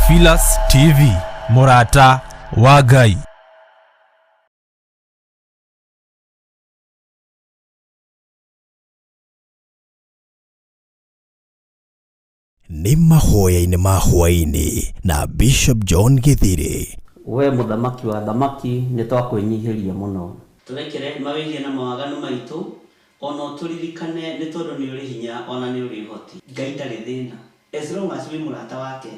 Theophilus TV, mũrata wa Ngai. Nĩ mahoya-inĩ ma hwaĩ-inĩ na Bishop John Gĩthirĩ. We mũthamaki wa athamaki, nĩ twakwĩnyihĩria mũno. Tũrekere mawĩhia na mawaganu maitũ, o na ũtũririkane, nĩ tondũ nĩ ũrĩ hinya o na nĩ ũrĩ ũhoti. Ngai ndarĩ thĩna as long as wĩ mũrata wake.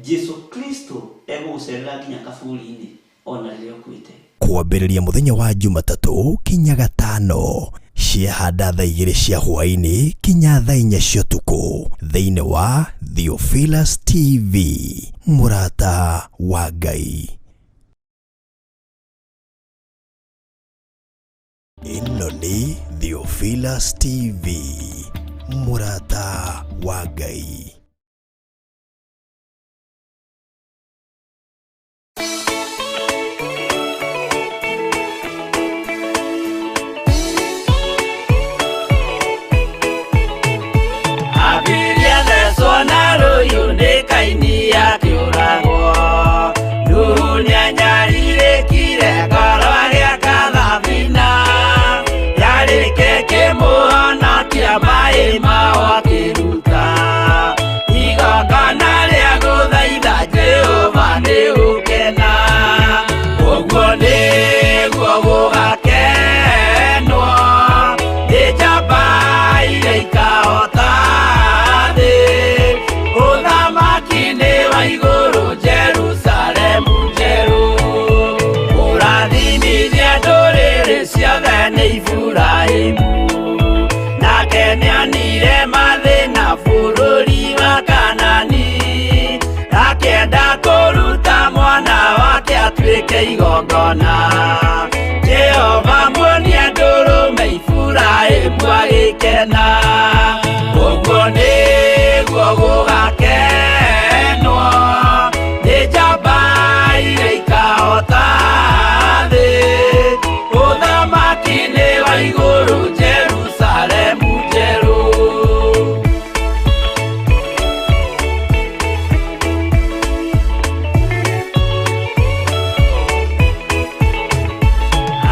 Jesu Kristo egũgũcerera nginya kaburi-inĩ o na rĩrĩa ũkuĩte. Kwambĩrĩria mũthenya wa Jumatatũ kinya Gatano ciahanda thaa 2 cia hwaĩ-inĩ kinya thaa 4 cia ũtukũ thĩinĩ wa Theophilus TV, mũrata wa Ngai. Ĩno nĩ Theophilus TV, mũrata wa Ngai. Abiria thecwo na rũhiũ nĩ Kaini akĩũragwo. Nuhu nĩanyarirĩkire ngoro agĩaka thabina. Yarĩke kĩmũhonokia maĩ mao akĩruta. Igongona rĩa gũthaitha Jehova nĩ gũkena. Ũguo nĩguo gũgakenwo nĩ njamba iria ikahota thĩ. Ũthamaki nĩ wa igũrũ Jerusalemu njerũ. Kũrathimithia ndũrĩrĩ ciothe nĩ Iburahĩmu. Nake nĩonire mathĩna bũrũri wa Kanani. Akĩenda kũruta mwana wake atuĩke igongona. Jehova muonia ndũrũme Iburahĩmu agĩkena. Ũguo nĩguo gũgakenwo nĩ njamba iria ikahota thĩ. Ũthamaki nĩ wa igũrũ Jerusalemu njerũ.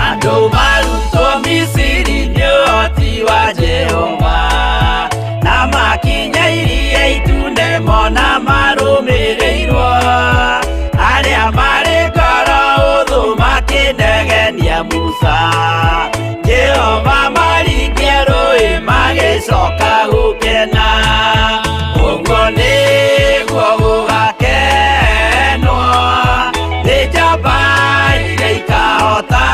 Andũ marutwo Misiri nĩ ũhoti wa Jehova, na makinya iria itune mona marũmĩrĩirwo. Arĩa marĩ ngoro hũthũ makĩnegenia Musa, Jehova maringie rũĩ magĩcoka gũkena. Ũguo nĩguo gũgakenwo nĩ njamba iria ikahota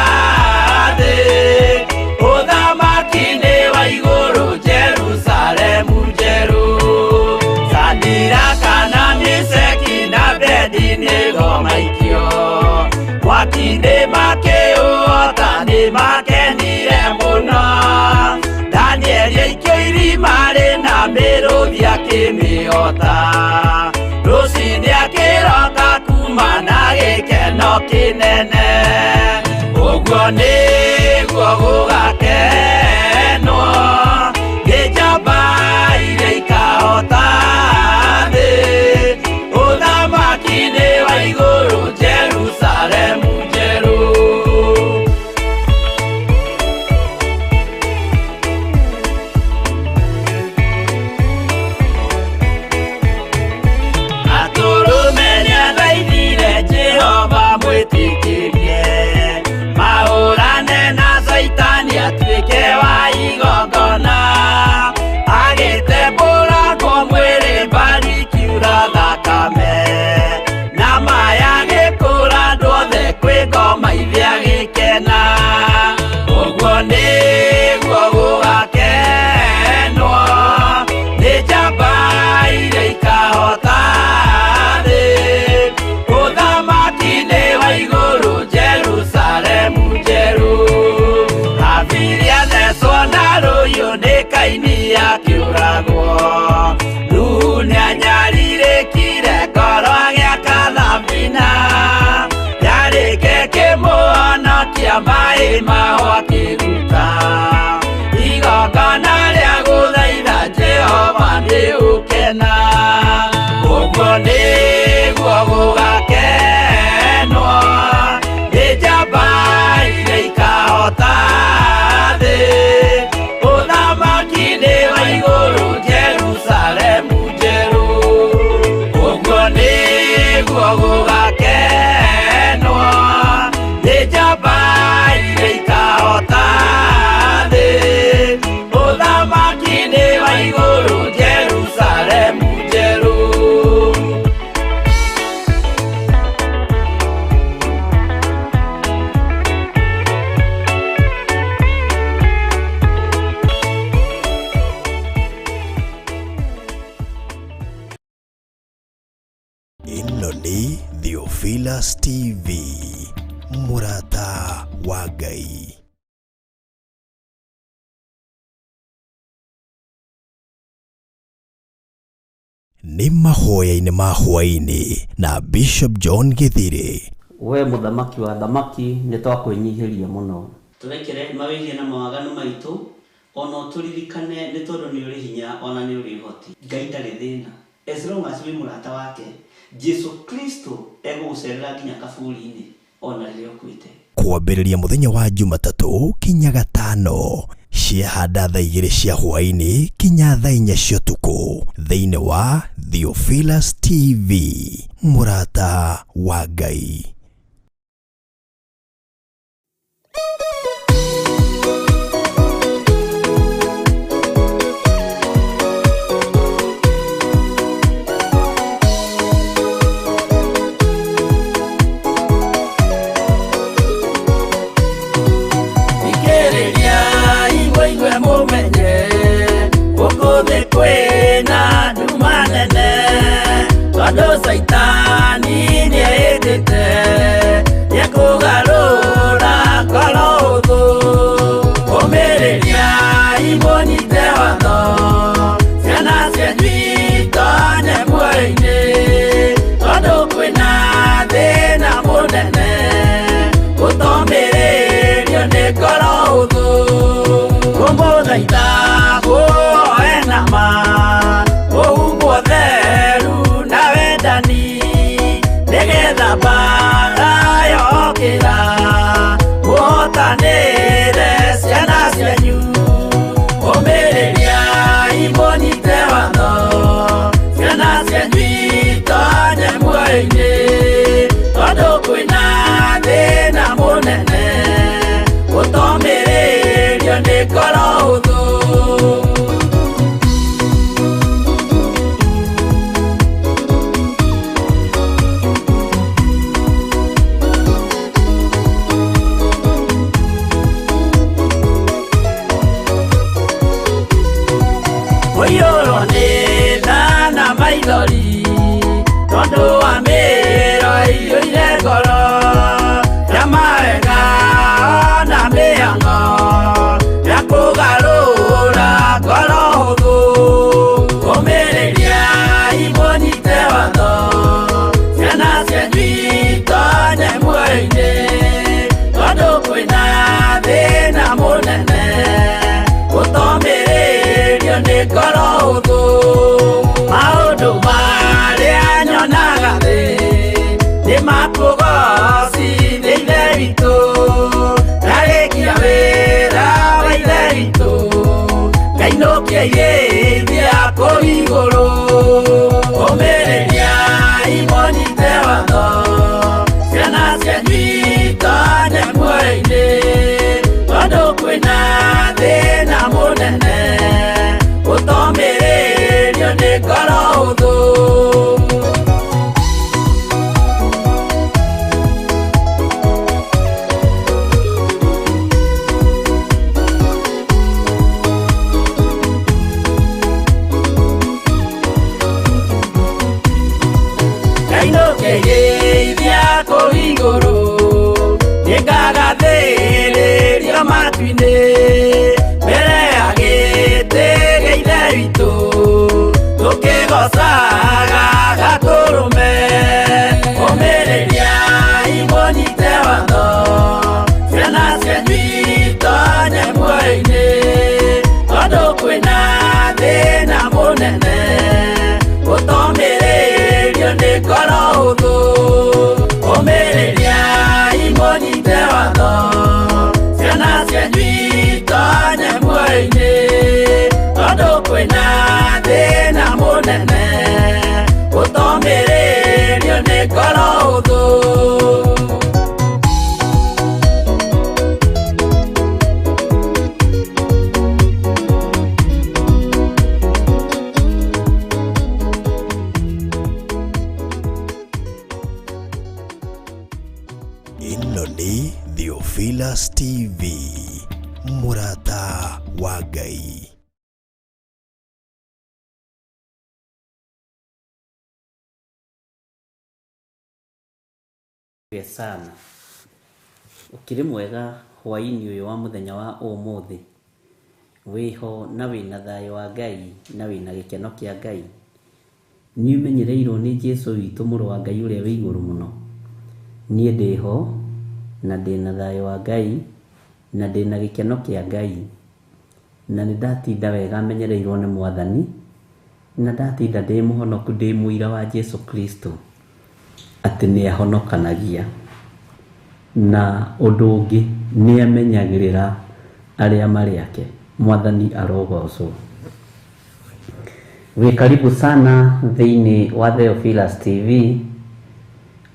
thĩ. Ũthamaki nĩ wa igũrũ Jerusalemu njerũ. Sadiraka na Meshaki na Abednego maikio mwaki-inĩ makĩũhota nĩ makenire mũno. Danieli aikio irima rĩna mĩrũthi akĩmĩhota. Rũcinĩ akĩroka kuma na gĩkeno kĩnene. Ũguo nĩguo gũgakenwo nĩ njamba iria ikahota thĩ. Ũthamaki nĩ wa igũrũ Jerusalemu njerũ. Atũrũme nĩathaithire Jehova mwĩtĩkĩrie, mahũrane na Caitani atuĩke wa igongona. Agĩtembũrangwo mwĩrĩ mbari ikiura thakame, na maya agĩkũra andũ othe kwĩ ngoma ithe agĩkena. Ũguo nĩguo gũgakenwo nĩ njamba iria ikahota thĩ. Ũthamaki nĩ wa igũrũ Jerusalemu njerũ. Abiria thecwo na rũhiũ nĩ Kaini akĩũragwo. Nuhu nĩanyarirĩkire ngoro agĩaka thabina. Yarĩke kĩmũhonokia maĩ mao akĩruta. Igongona rĩa gũthaitha Jehova nĩ ũkena. Ũguo nĩguo Theophilus TV, mũrata wa Ngai. Nĩ mahoya-inĩ ma hwaĩ-inĩ na Bishop John Gĩthirĩ. We mũthamaki wa thamaki nĩ twakwĩnyihĩria mũno. Tũrekere mawĩhia na mawaganu maitũ, ona ũtũririkane nĩ tondũ nĩ ũrĩ hinya ona nĩ ũrĩ ũhoti. Ngai ndarĩ thĩna, as long as wĩ mũrata wake, Jesu Kristo egũgũcerera nginya kaburi-inĩ ona rĩrĩa ũkuĩte. Kwambĩrĩria mũthenya wa Jumatatũ kinya Gatano ciahanda thaa 2 cia hwaĩ-inĩ kinya thaa 4 cia ũtukũ thĩinĩ wa Theophilus TV, mũrata wa Ngai. Thikĩrĩria mũigue mũmenye gũkũ thĩ kwĩna nduma nene, tondũ Caitani nĩehĩtĩte nĩekũgarũra ngoro ũthũ. Ũmĩrĩria mũnyite watho, ciana cianyu itonye muoyo-inĩ, tondũ kwĩna thĩna mũnene gũtomĩrĩrio nĩ ngoro ũthũ. Kũmũthaitha mũhoe na ma, mũhumbwo theru na wendani, nĩgetha mbaara yokĩra mũhotanĩre ciana cianyu. Ũmĩrĩria mũnyite watho, ciana cianyu itonye muoyo-inĩ, tondũ kwĩna thĩna mũnene gũtomĩrĩrio nĩ ngoro ũthũ. Kũiyũrwo nĩ tha na maithori, tondũ wa mĩĩro ĩiyũire ngoro, ya mawega na mĩhang'o ya kũgarũra ngoro hũthũ. Ũmĩrĩria mũnyite watho, ciana cianyu itonye muoyo-inĩ, tondũ kwĩna thĩna mũnene gũtomĩrĩrio nĩ ngoro hũthũ. Maũndũ marĩa nyonaga thĩ nĩ makũgocithia Ithe witũ, ndarĩkia wĩra wa Ithe witũ, ngainũkia irĩithia kũu igũrũ. Ũmĩrĩria mũnyite watho, ciana cianyu itonye muoyo-inĩ, tondũ kwĩna thĩna mũnene gũtomĩrĩrio nĩ ngoro hũthũ. Ngainũkĩrĩithia kũu igũrũ, nĩngagathĩrĩrio matu-inĩ, mbere ya gĩtĩ gĩa Ithe witũ, tũkĩgocaga Gatũrũme. Ũmĩrĩria mũnyite watho, ciana cianyu itonye muoyo-inĩ, tondũ kwĩna thĩna mũnene gũtomĩrĩrio nĩ ngoro hũthũ. Ũmĩrĩria mũnyite watho, ciana cianyu itonye muoyo-inĩ, tondũ kwĩna thĩna mũnene gũtomĩrĩrio nĩ ngoro hũthũ. Ĩno nĩ Theophilus TV, mũrata wa Ngai. Sana. Ũkĩrĩ mwega hwaĩ-inĩ ũyũ wa mũthenya wa ũmũthĩ, wĩho na wĩna thayũ wa Ngai na wĩna gĩkeno kĩa Ngai. Nĩ ũmenyereirwo nĩ Jesũ witũ mũrũ wa Ngai ũrĩa wĩ igũrũ mũno. Niĩ ndĩho na ndĩna thayũ wa Ngai na ndĩna gĩkeno kĩa Ngai, na nĩ ndatinda wega menyereirwo nĩ Mwathani, na ndatinda ndĩ mũhonoku ndĩ mũira wa Jesũ Kristo atĩ nĩ ahonokanagia. Na ũndũ ũngĩ nĩ amenyagĩrĩra arĩa marĩ ake. Mwathani arogocwo. Wĩ karibu sana thĩinĩ wa Theophilus TV,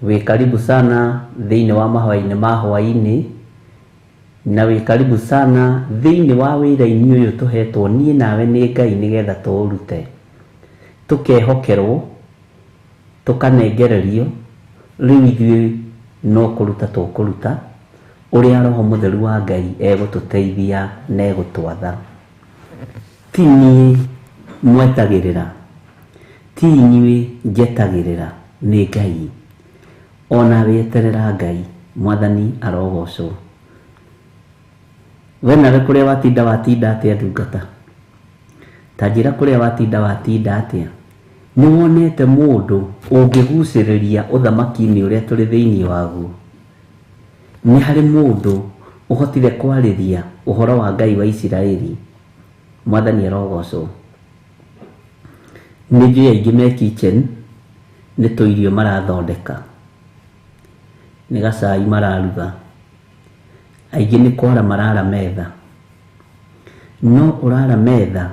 wĩ karibu sana thĩinĩ wa mahoya-inĩ ma hwaĩ-inĩ, na wĩ karibu sana thĩinĩ wa wĩra-inĩ ũyũ tũhetwo niĩ nawe nĩ Ngai nĩgetha tũũrute, tũkehokerwo, tũkanengererio, rĩu ithuĩ no kũruta tũkũruta ũrĩa Roho Mũtheru wa Ngai egũtũteithia na egũtwatha. Ti niĩ mwetagĩrĩra, ti inyuĩ njetagĩrĩra, nĩ Ngai. Ona wĩeterera Ngai, Mwathani arogocwo. We nawe kũrĩa watinda watinda atĩa ndungata? Ta njĩra kũrĩa watinda watinda atĩa? Nĩ wonete mũndũ ũngĩgucĩrĩria ũthamaki-inĩ ũrĩa tũrĩ thĩinĩ waguo? Nĩ harĩ mũndũ ũhotire kwarĩria ũhoro wa Ngai wa Isiraeli? Mwathani arogocwo. Nĩ njũĩ aingĩ me kitchen nĩ tũirio marathondeka, nĩ gacai mararuga, aingĩ nĩ kwara marara metha. No ũrara metha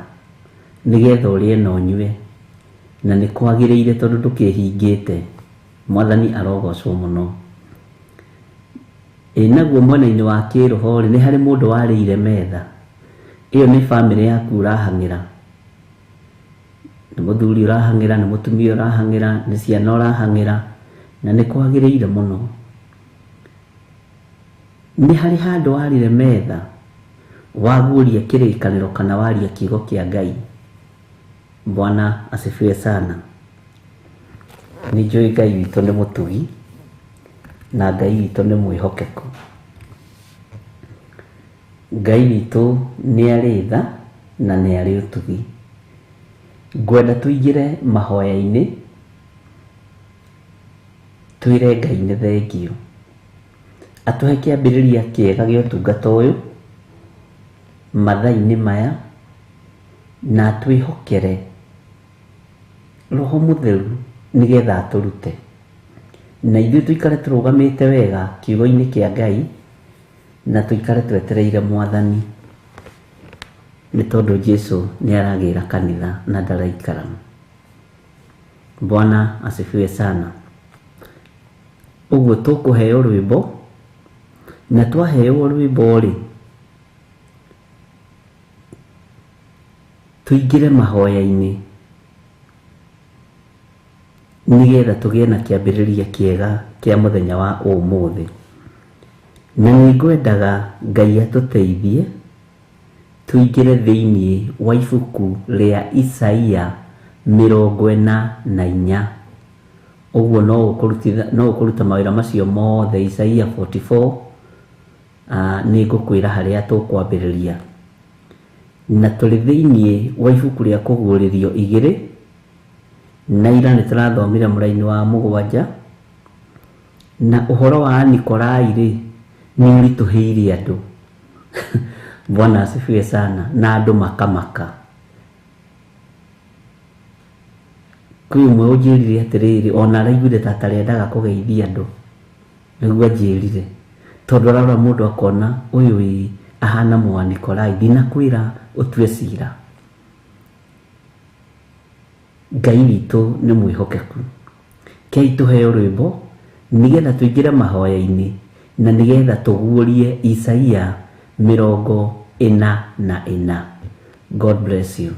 nĩgetha ũrĩe na ũnyue, na nĩ kwagĩrĩire tondũ ndũkĩhingĩte. Mwathani arogocwo mũno. Ĩ naguo mwena-inĩ wa kĩroho rĩ, nĩ harĩ mũndũ warĩire metha. Ĩyo nĩ bamĩrĩ yaku ũrahang'ĩra, nĩ mũthuri ũrahang'ĩra, nĩ mũtumia ũrahang'ĩra, nĩ ciana ũrahang'ĩra, na nĩ kwagĩrĩire mũno. Nĩ harĩ handũ warire metha waguũria kĩrĩkanĩro kana waria kiugo kĩa Ngai. Bwana asifiwe sana. Nĩ njũĩ Ngai witũ nĩ mũtugi na Ngai witũ nĩ mwĩhokeku. Ngai witũ nĩ arĩ tha na nĩ arĩ ũtugi. Ngwenda tũingĩre mahoya-inĩ twĩre Ngai nĩ thengio, atũhe kĩambĩrĩria kĩega gĩa ũtungata ũyũ mathaa-inĩ maya, na atwĩhokere Roho Mũtheru nĩgetha atũrute, na ithuĩ tũikare tũrũgamĩte wega kiugo-inĩ kĩa Ngai, na tũikare twetereire Mwathani, nĩ tondũ Jesũ nĩ aragĩra kanitha na ndaraikara. Bwana asifiwe sana. Ũguo tũkũheo rwĩmbo, na twaheo rwĩmbo rĩ, tũingĩre mahoya-inĩ nĩgetha tũgĩe na kĩambĩrĩria kĩega kĩa mũthenya wa ũmũthĩ. Na nĩ ngwendaga Ngai atũteithie tũingĩre thĩinĩ wa ibuku rĩa Isaia 44. Ũguo no ũkũruta mawĩra macio mothe Isaia 44. Nĩ ngũkwĩra harĩa tũkwambĩrĩria. Na tũrĩ thĩinĩ wa ibuku rĩa kũguũrĩrio 2, na ira nĩ tũrathomire mũraini wa 7, na ũhoro wa Nikolai rĩ nĩ ũritũhĩire andũ. Bwana asifiwe sana. Na andũ makamaka. Kwĩ ũmwe ũnjĩrire atĩrĩrĩ, ona araiguire ta atarendaga kũgeithia andũ, nĩguo anjĩrire, tondũ ararora mũndũ akona ũyũ ĩ ahana mwa Nikolai, ndinakwĩra ũtue cira. Ngai witũ nĩ mwĩhokeku. Kei tũheo rwĩmbo nĩgetha tũingĩre mahoya-inĩ na nĩgetha tũguũrie Isaia 44. God bless you.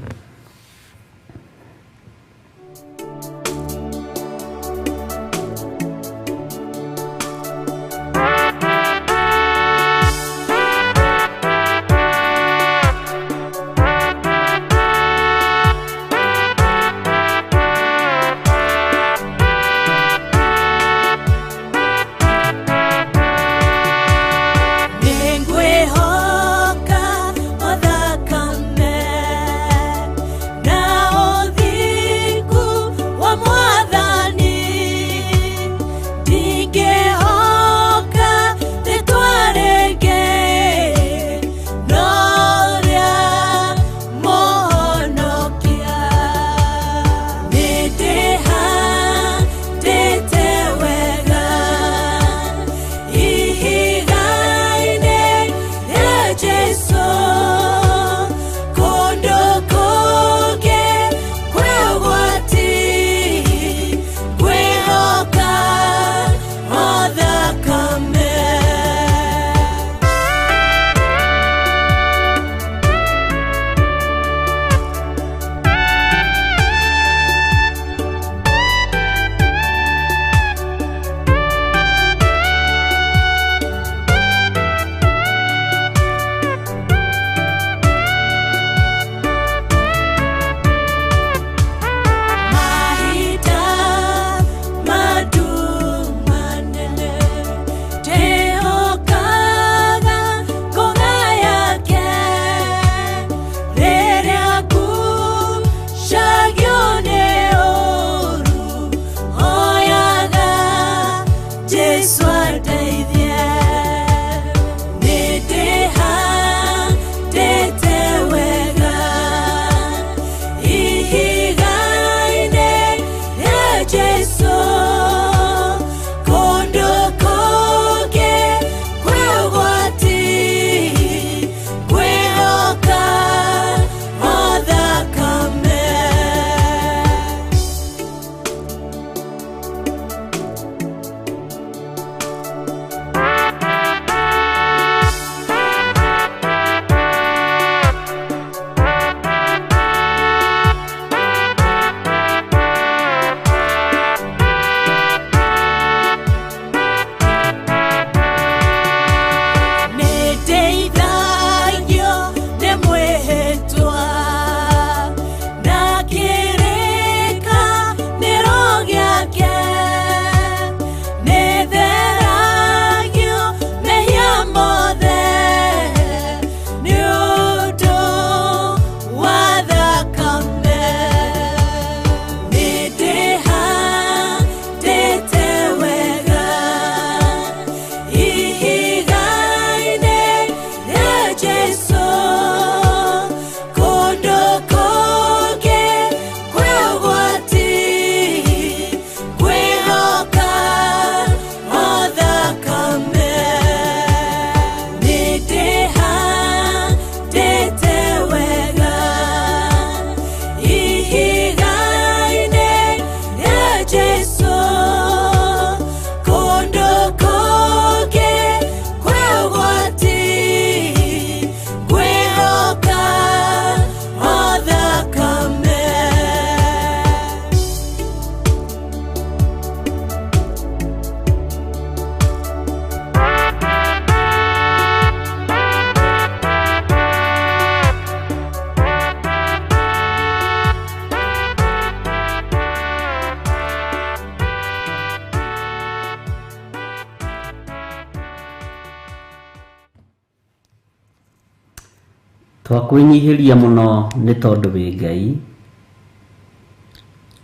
Twakwĩnyihĩria mũno nĩ tondũ wĩ Ngai,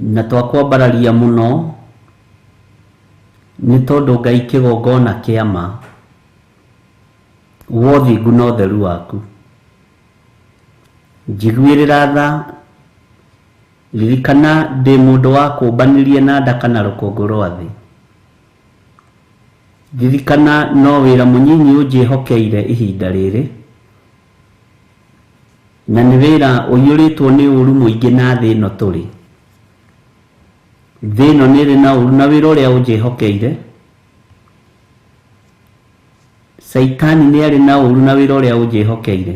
na twakwambararia mũno nĩ tondũ Ngai kĩgongona kĩa ma wa ũthingu na ũtheru waku. Njiguĩrĩra tha, ririkana ndĩ mũndũ wa kũmbanĩrie na nda kana rũkũngũ rwa thĩ. Ririkana no wĩra mũnyinyi ũnjĩhokeire ihinda rĩrĩ, na nĩ wĩra ũiyũrĩtwo nĩ ũru mũingĩ na thĩ ĩno tũrĩ. Thĩ ĩno nĩ ĩrĩ na ũru na wĩra ũrĩa ũnjĩhokeire. Caitani nĩ arĩ na ũru na wĩra ũrĩa ũnjĩhokeire,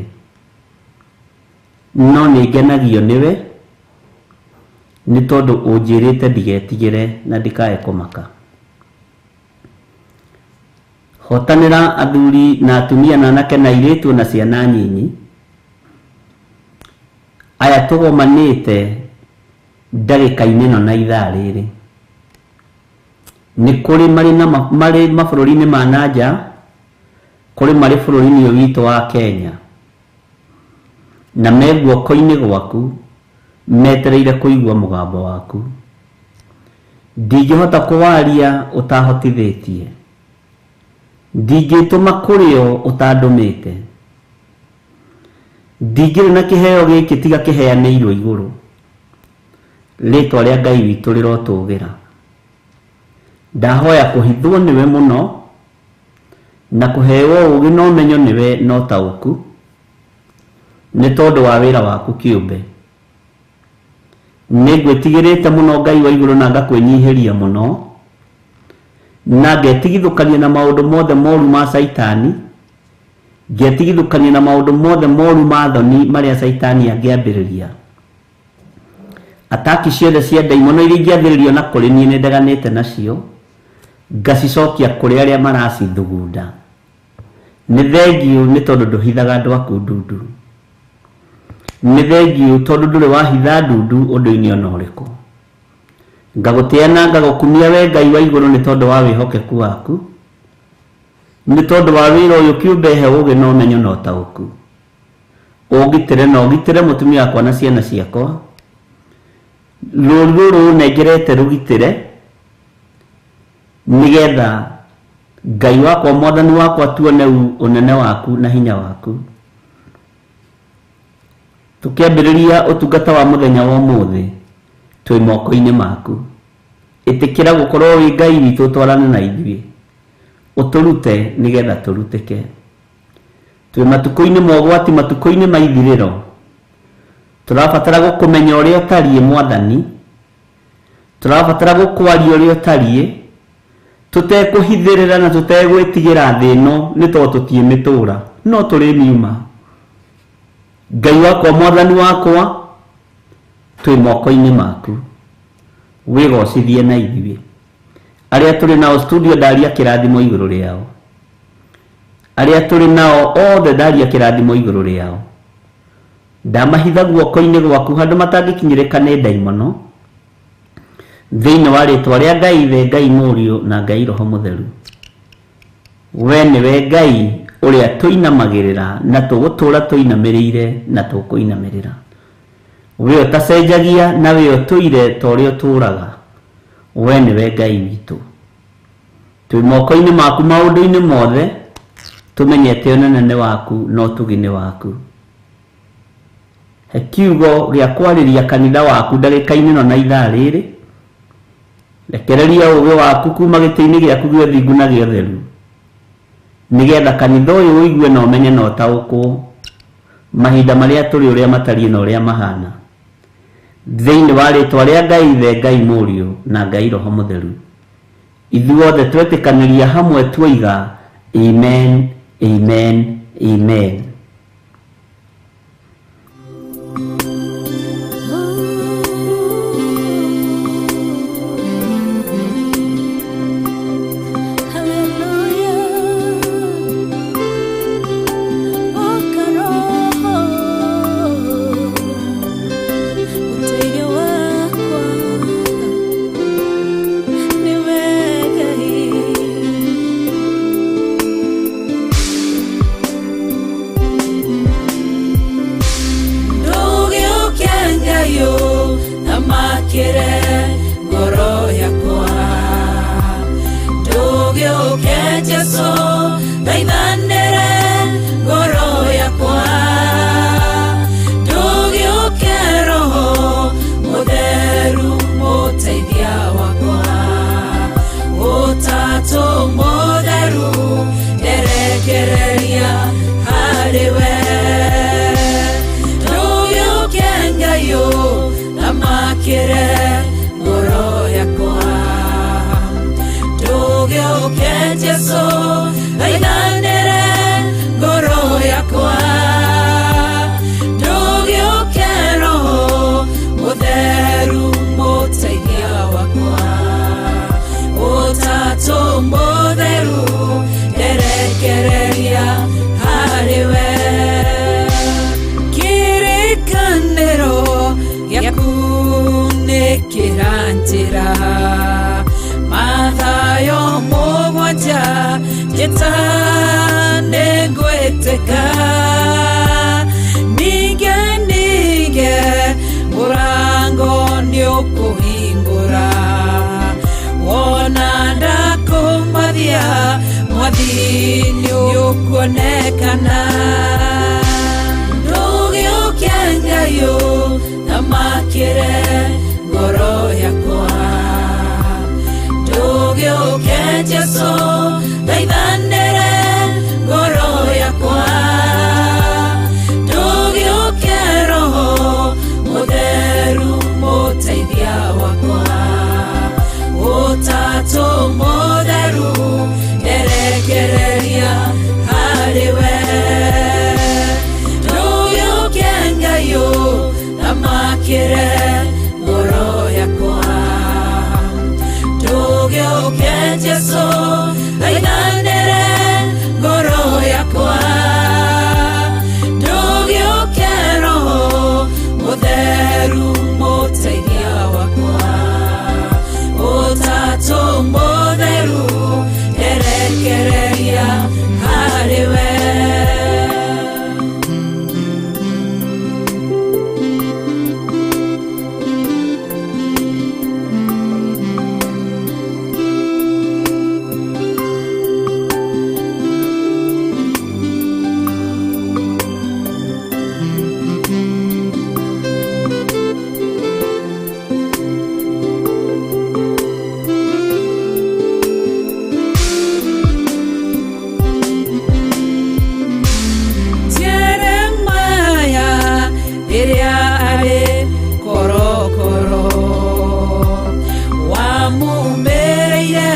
no nĩ ngenagio nĩwe nĩ tondũ ũnjĩrĩte ndigetigĩre na ndikae kũmaka. Hotanĩra athuri na atumia na anake na airĩtu na ciana nyinyi aya tũgomanĩte ndagĩka-inĩ ĩno na ithaa rĩrĩ. Nĩ kũrĩ marĩ na marĩ mabũrũri-inĩ ma na nja, kũrĩ marĩ bũrũri-inĩ ũyũ witũ wa Kenya, na me guoko-inĩ gwaku metereire kũigua mũgambo waku. Ndingĩhota kũwaria ũtahotithĩtie, ndingĩtũma kũrĩ o ũtandũmĩte, ndingĩrĩ na kĩheo gĩkĩ tiga kĩheanĩirwo igũrũ. Rĩtwa rĩa Ngai witũ rĩrotũgĩra. Ndahoya kũhithwo nĩwe mũno, na kũheo ũũgĩ na ũmenyo nĩwe na ũtaũku, nĩ tondũ wa wĩra waku kĩũmbe. Nĩ ngwĩtigĩrĩte mũno Ngai wa igũrũ na ngakwĩnyihĩria mũno, na ngetigithũkania na maũndũ mothe moru ma Caitani, ngetigithũkania na maũndũ mothe moru ma thoni marĩa Caitani angĩambĩrĩria. Ataki ciothe cia ndaimono iria ingĩambĩrĩrio na kũrĩ niĩ nĩ ndeganĩte nacio, ngacicokia kũrĩ arĩa maracithugunda. Nĩ thengiũ nĩ tondũ ndũhithaga andũ aku ndundu. Nĩ thengiũ tondũ ndũrĩ wahitha ndundu ũndũ-inĩ ona ũrĩkũ. Ngagũtĩa na ngagũkumia we Ngai wa igũrũ nĩ tondũ wa wĩhokeku waku, nĩ tondũ wa wĩra ũyũ kĩũmbe he ũũgĩ na ũmenyo na ũtaũku. Ũngitĩre na ũgitĩre mũtumia wakwa na ciana ciakwa. Rũũru rũrũ ũnengerete rũgitĩre, nĩgetha Ngai wakwa mwathani wakwa tuone ũnene waku na hinya waku. Tũkĩambĩrĩria ũtungata wa mũthenya wa ũmũthĩ, twĩ moko-inĩ maku. Ĩtĩkĩra gũkorwo wĩ Ngai witũ ũtwarane na ithuĩ, ũtũrute nĩgetha tũrutĩke. Twĩ matukũ-inĩ ma ũgwati, matukũ-inĩ ma ithirĩro, tũrabatara gũkũmenya ũrĩa ũtariĩ mwathani, tũrabatara gũkwaria ũrĩa ũtariĩ, tũtekũhithĩrĩra na tũtegwĩtigĩra thĩ ĩno nĩ tondũ tũtiĩmĩtũra, no tũrĩmiuma. Ngai wakwa mwathani wakwa, twĩ moko-inĩ maku, wĩgocithie na ithuĩ. Arĩa tũrĩ nao studio ndaria kĩrathimo igũrũ rĩao, arĩa tũrĩ nao othe ndaria kĩrathimo igũrũ rĩao. Ndamahitha guoko-inĩ gwaku handũ matangĩkinyĩrĩka nĩ ndaimono, thĩinĩ wa rĩtwa rĩa Ngai Ithe, Ngai Mũriũ na Ngai Roho Mũtheru. We nĩwe Ngai ũrĩa tũinamagĩrĩra na tũgũtũũra tũinamĩrĩire na tũkũinamĩrĩra. We ũtacenjagia na we ũtũire ta ũrĩa ũtũũraga. We nĩwe Ngai witũ. Twĩ moko-inĩ maku maũndũ-inĩ mothe, tũmenyete ũnene nĩ waku na ũtugi nĩ waku. He kiugo gĩa kwarĩria kanitha waku ndagĩka-inĩ ĩno na ithaa rĩrĩ. Rekereria ũũgĩ waku kuma gĩtĩ-inĩ gĩaku gĩa ũthingu na gĩa ũtheru, nĩgetha kanitha ũyũ ũigue na ũmenye na ũtaũkwo mahinda marĩa tũrĩ ũrĩa matariĩ na ũrĩa mahana. Thĩinĩ wa rĩtwa rĩa Ngai Ithe, Ngai Mũriũ na Ngai Roho Mũtheru, ithuothe twetĩkanĩria hamwe tuoiga amen, amen, amen. Hallelujah. Thamakĩre ngoro yakwa. Ndũgĩũke Jesũ, thaithanĩre ngoro yakwa. Ndũgĩũke Roho Mũtheru mũteithia wakwa. Ũtatũ Mũtheru nderekereria harĩ we. Ndũgĩũke Ngai ũthamakĩre ngoro yakwa. Ndũgĩũke Jesũ, thaithanĩre ngoro yakwa. Ndũgĩũke Roho Mũtheru mũteithia wakwa. Ũtatũ Mũtheru nderekereria harĩ we. Kĩrĩkanĩro gĩaku nĩ kĩranjĩra, Mathayo 7 njĩta nĩngwĩtĩka. Ninge ninge mũrango nĩũkũhingũra, wona ndakũmathia mwathi nĩũkuonekana. Ndũgĩũke Ngai ũthamakĩre ngoro yakwa. Ndũgĩũke Jesũ, thaithanĩre ngoro yakwa. Ndũgĩũke Roho Mũtheru mũteithia wakwa. Ũtatũ Mũtheru nderekereria harĩ we. Ndũgĩũke Ngai ũthamakĩre ngoro yakwa. Ndũgĩũke Jesũ, thaithanĩre ngoro yakwa. Ndũgĩũke Roho Mũtheru mũteithia wakwa. Ũtatũ Mũtheru nderekereria harĩ we. Jeremaya rĩrĩa arĩ korokoro, wamumĩrĩire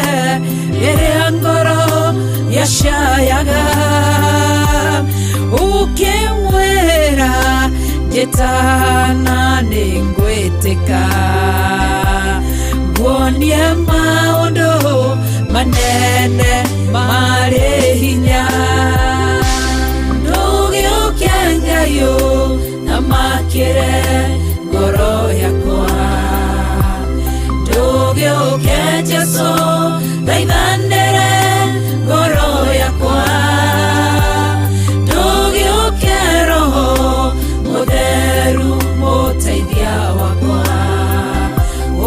rĩrĩa ngoro yacayaga, ũkĩmwĩra njĩtana nĩngwĩtĩka. Nguonie maũndũ manene marĩ hinya. Ndũgĩũke Ngai ũthamakĩre ngoro yakwa. Ndũgĩũke Jesũ, thaithanĩre ngoro yakwa. Ndũgĩũke Roho Mũtheru mũteithia wakwa.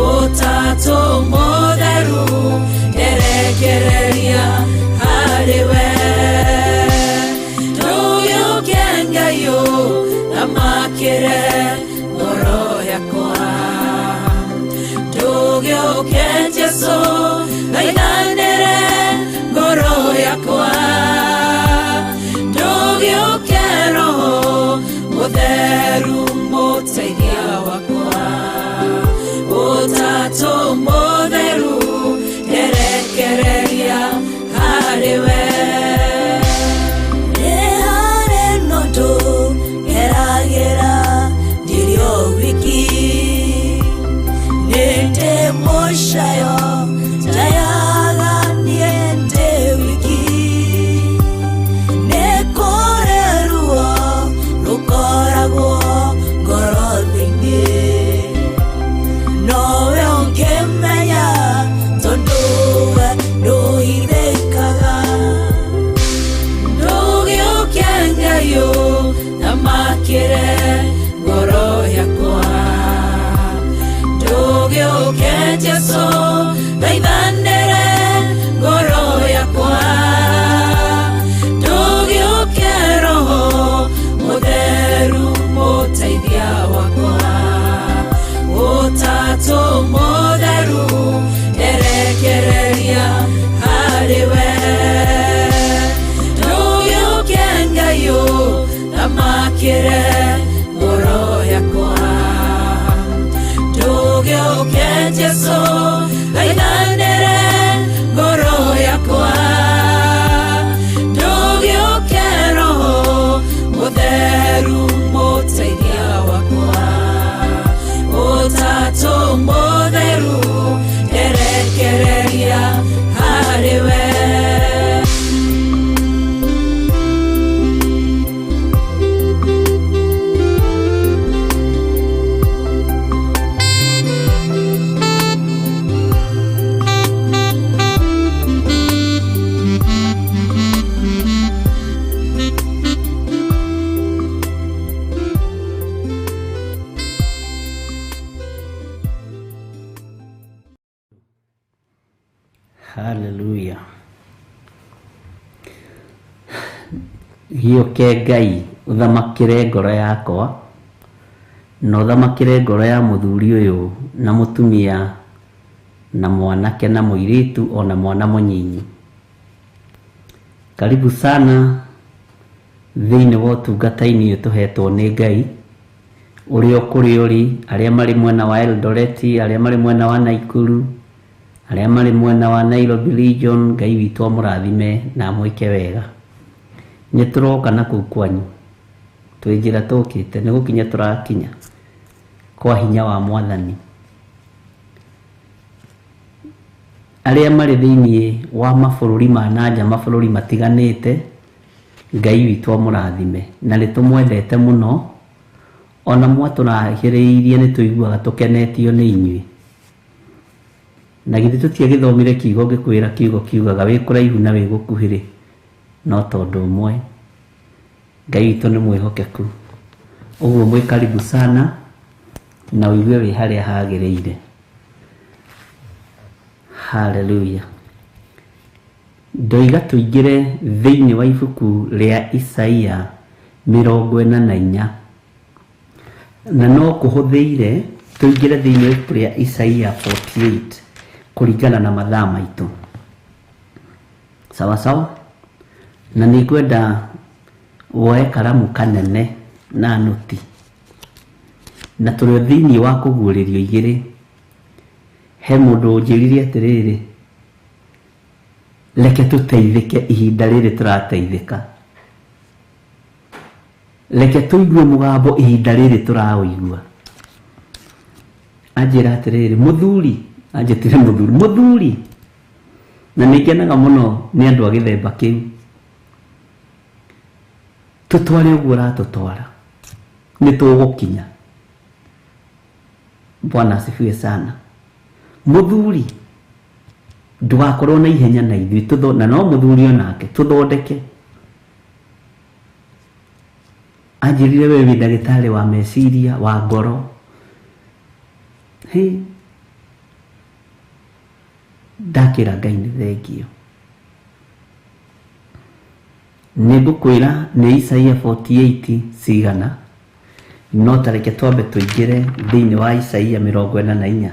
Ũtatũ Mũtheru nderekereria harĩ we. Ndũgĩũke Ngai ũthamakĩre ngoro yakwa. Ndũgĩũke Jesũ, thaithanĩre ngoro yakwa. Ndũgĩũke Roho Mũtheru mũteithia wakwa. Ũtatũ Mũtheru nderekereria harĩ we. Nĩ harĩ na ũndũ ngeragĩra ndirĩ o wiki, nĩ ndĩ mũcayo njayaga niĩ ndĩ wiki. Nĩ kũrĩ ruo rũkoragwo ngoro thĩinĩ. Gĩũke Jesũ thaithanĩre ngoro yakwa. Ndũgĩũke Roho Mũtheru mũteithia wakwa. Ũtatũ Mũtheru nderekereria harĩ we. Haleluya. Gĩũke Ngai ũthamakĩre ngoro yakwa na ũthamakĩre ngoro ya mũthuri ũyũ na mũtumia na mwanake na mũirĩtu ona mwana mũnyinyi. Karibu sana thĩinĩ wa ũtungata-inĩ ũyũ tũhetwo nĩ Ngai, ũrĩa ũkũrĩ ũrĩ, arĩa marĩ mwena wa Eldoret, arĩa marĩ mwena wa Nakuru, arĩa marĩ mwena wa Nairobi region, Ngai witũ amũrathime na amwĩke wega. Nĩ tũroka na kũu kwanyu, twĩ njĩra tũkĩte, nĩ gũkinya tũrakinya kwa hinya wa Mwathani. Arĩa marĩ thĩinĩ wa mabũrũri ma nanja, mabũrũri matiganĩte, Ngai witũ amũrathime na nĩ tũmwendete mũno, ona mwatũrahĩrĩirie nĩ tũiguaga tũkenetio nĩ inyuĩ. Na githĩ tũtiagĩthomire kiugo ngĩkwĩra kiugo kiugaga wĩ kũraihu na wĩ gũkuhĩ-rĩ, no tondũ ũmwe Ngai witũ nĩ mwĩhokeku. Ũguo mwĩ karibu sana na ũigue wĩ harĩa hagĩrĩire. Haleluya. Ndoiga tũingĩre thĩinĩ wa ibuku rĩa Isaia 44, na no kũhũthĩire tũingĩre thĩinĩ wa ibuku rĩa Isaia 48 kũringana na mathaa maitũ. Sawa sawa? Na nĩ ngwenda woe karamu kanene na nũti, na tũrĩ thĩinĩ wa kũguũrĩrio igĩrĩ. He mũndũ ũnjĩrire atĩrĩrĩ, reke tũteithĩke ihinda rĩrĩ tũrateithĩka, reke tũigue mũgambo ihinda rĩrĩ tũraũigua. Anjĩra atĩrĩrĩ, mũthuri, anjĩtire mũthuri, mũthuri, na nĩ ngenaga mũno nĩ andũ a gĩthemba kĩu. Tũtware ũguo ũratũtwara, nĩ tũgũkinya. Bwana asifiwe sana. Mũthuri, ndũgakorwo na ihenya na ithuĩ, na no mũthuri onake tũthondeke. Anjĩrire we wĩ ndagĩtarĩ wa meciria, wa ngoro. Hĩ, ndakĩra Ngai nĩ thengio. Nĩ ngũkwĩra nĩ Isaia 48 cigana, no ta reke twambe tũingĩre thĩinĩ wa Isaia 44,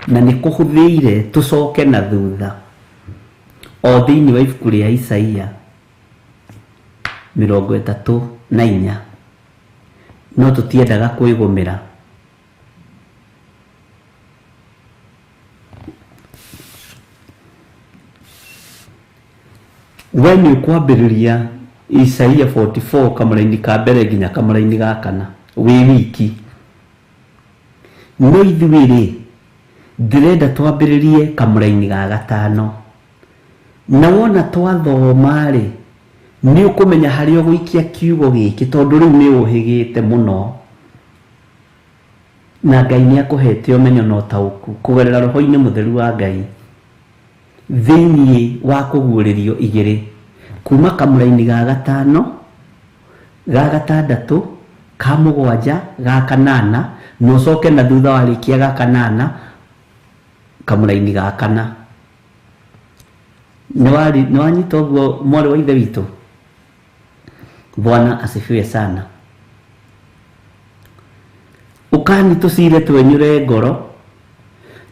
na nĩ kũhũthĩire tũcoke na thutha o thĩinĩ wa ibuku rĩa Isaia 34, no tũtiendaga kwĩgũmĩra. We nĩ ũkwambĩrĩria Isaia 44 kamũraini ka mbere nginya kamũraini ga kana wĩ wiki. No ithuĩ rĩ, ndĩrenda twambĩrĩrie kamũraini ga gatano, na wona twathoma rĩ, nĩ ũkũmenya harĩa ũgũikia kiugo gĩkĩ, tondũ rĩu nĩ ũhĩgĩte mũno, na Ngai nĩ akũhete ũmenyo na ũtaũku kũgerera Roho-inĩ Mũtheru wa Ngai thĩinĩ wa kũguũrĩrio igĩrĩ, kuma kamũraini ga gatano, ga gatandatũ, ka mũgwanja, ga kanana, na ũcoke na thutha warĩkia ga kanana kamũraini ga kana. Nĩ wanyita ũguo mwarĩ wa ithe witũ? Bwana asifiwe sana. Ũkani tũcire twenyũre ngoro,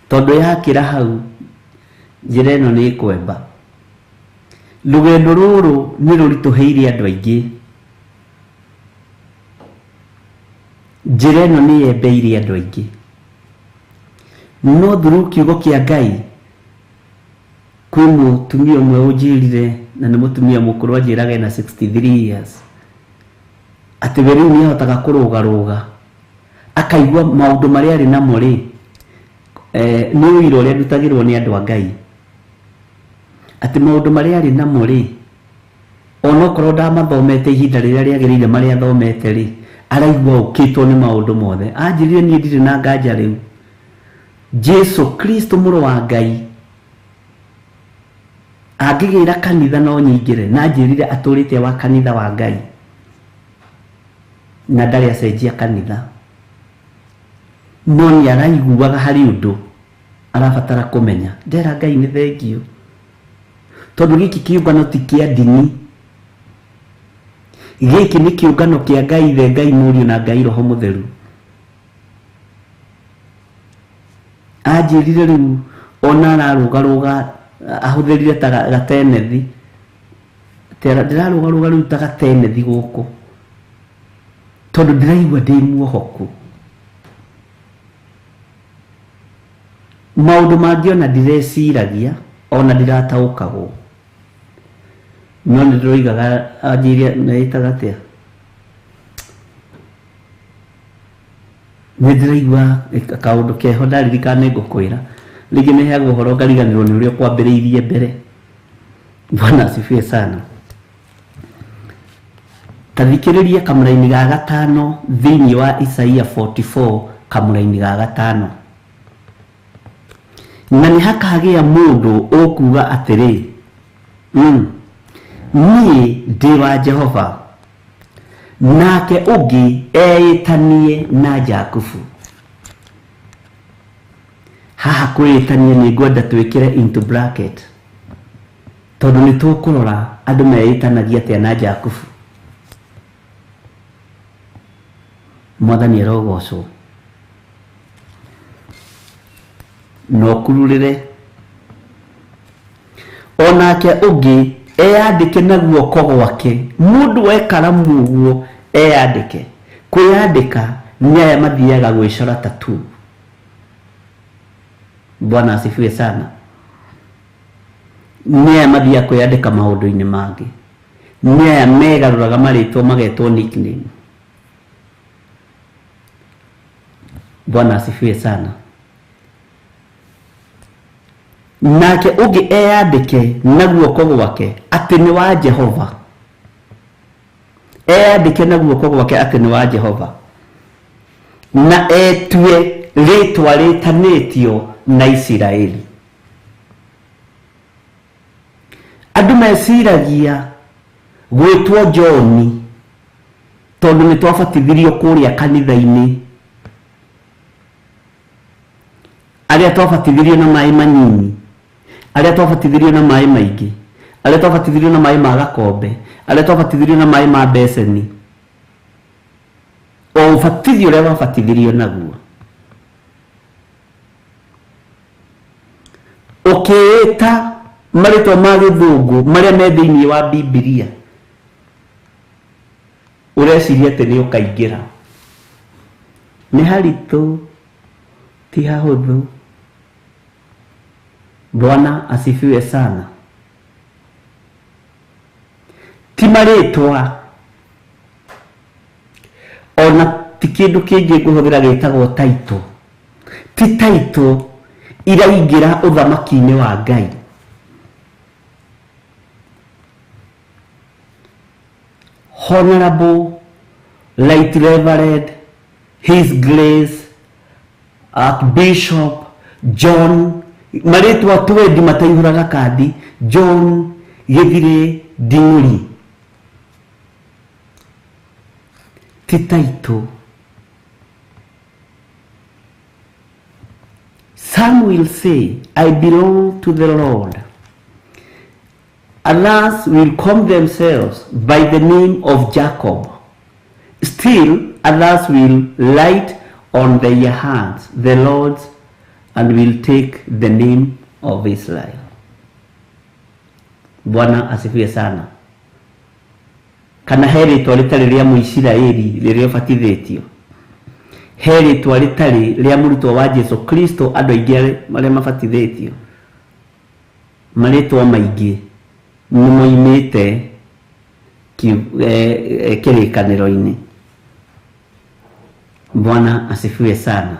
tondũ yakĩra hau njĩra ĩno nĩ ĩkwemba. Rũgendo rũrũ nĩ rũritũhĩire andũ aingĩ, njĩra ĩno nĩ yembeire andũ aingĩ. No through kiugo kĩa Ngai kwĩ mũtumia ũmwe ũnjĩrire, na nĩ mũtumia mũkũrũ, anjĩraga ena 63 years, atĩ we rĩu nĩahotaga kũrũgarũga akaigua maũndũ marĩa arĩ namo rĩ, nĩ ũira ũrĩa ndutagĩrwo nĩ andũ a Ngai, atĩ maũndũ marĩa arĩ namo rĩ, onokorwo ndamathomete ihinda rĩrĩa rĩagĩrĩire marĩa athomete rĩ, araigua ũkĩtwo nĩ maũndũ mothe. Anjĩrire niĩ ndirĩ na nganja rĩu, Jesu Kristo mũrũ wa Ngai angĩgĩra kanitha no nyingĩre, na anjĩrire atũrĩte wa kanitha wa Ngai na ndarĩ acenjia kanitha, no nĩ araiguaga harĩ ũndũ arabatara kũmenya. Ndera Ngai nĩ thengio, tondũ gĩkĩ kĩũngano ti kĩa ndini, gĩkĩ nĩ kĩũngano kĩa Ngai Ithe, Ngai Mũriũ na Ngai Roho Mũtheru. Anjĩrire rĩu ona ararũgarũga ahũthĩrire ta gatenethi, ndĩrarũgarũga rĩu ta gatenethi gũkũ tondũ ndĩraigua ndĩ muohoku. Maũndũ mangĩ ona ndireciragia ona ndirataũkagwo, no nĩ ndĩroigaga anjĩrire meĩtaga atĩa, nĩ ndĩraigua kaũndũ keho ndaririkana nĩ ngũkwĩra rĩngĩ nĩ heagwo ũhoro ngariganĩrwo nĩ ũrĩa ũkwambĩrĩirie mbere. Bwana asifiwe sana. Tathikĩrĩria kamũraini ga gatano thĩinĩ wa Isaia 44 kamũraini ga gatano, na nĩ hakagĩa mũndũ ũkuga atĩrĩ, niĩ ndĩ wa Jehova, nake ũngĩ eĩtanie na Jakubu. Haha kwĩĩtania nĩ ngwenda twĩkĩre into bracket, tondũ nĩ tũkũrora andũ meĩtanagia atĩa na Jakubu. Mwathani arogocwo. No kururĩre onake ũngĩ eyandĩke na guoko gwake, mũndũ wekaramu ũguo eyandĩke. Kwĩyandĩka nĩ aya mathiaga gwĩcora tattoo. Bwana asifiwe sana. Nĩ aya mathiaga kwĩyandĩka maũndũ-inĩ mangĩ, nĩ aya megarũraga marĩtwa magetwo nickname. Bwana asifiwe sana. Nake ũngĩ eyandĩke na guoko gwake atĩ nĩ wa Jehova, eyandĩke na guoko gwake atĩ nĩ wa Jehova, na etue rĩtwa rĩtanĩtio na Isiraeli. Andũ meciragia gwĩtwo John tondũ nĩ twabatithirio kũrĩa kanitha-inĩ, arĩa twabatithirio na maĩ manini, arĩa twabatithirio na maĩ maingĩ, arĩa twabatithirio na maĩ ma gakombe, arĩa twabatithirio na maĩ ma beceni, o ũbatithio ũrĩa wabatithirio naguo ũkĩĩta marĩtwa ma gĩthũngũ marĩa me thĩinĩ wa Bibilia, ũreciria atĩ nĩ ũkaingĩra. Nĩ haritũ, ti hahũthũ. Bwana asifiwe sana. Ti marĩtwa ona ti kĩndũ kĩngĩ ngũhũthĩra gĩtagwo title, ti title iraingĩra ũthamaki-inĩ wa Ngai. Honorable, Right Reverend, His Grace, Archbishop John, marĩtwa twendi mataihũraga kandi, John Gĩthirĩ Nding'ũri, ti title. Some will say, I belong to the Lord. Others will call themselves by the name of Jacob. Still, others will write on their hands the Lord's and will take the name of Israel. Bwana asifiwe sana. Kana he rĩtwa rĩtarĩ rĩa Mũisiraeli rĩrĩa ũbatithĩtio, He rĩtwa rĩtarĩ rĩa mũrutwo wa Jesu Kristo andũ aingĩ arĩa mabatithĩtio marĩtwa maingĩ nĩ moimĩte kĩrĩkanĩro-inĩ. Bwana asifiwe sana.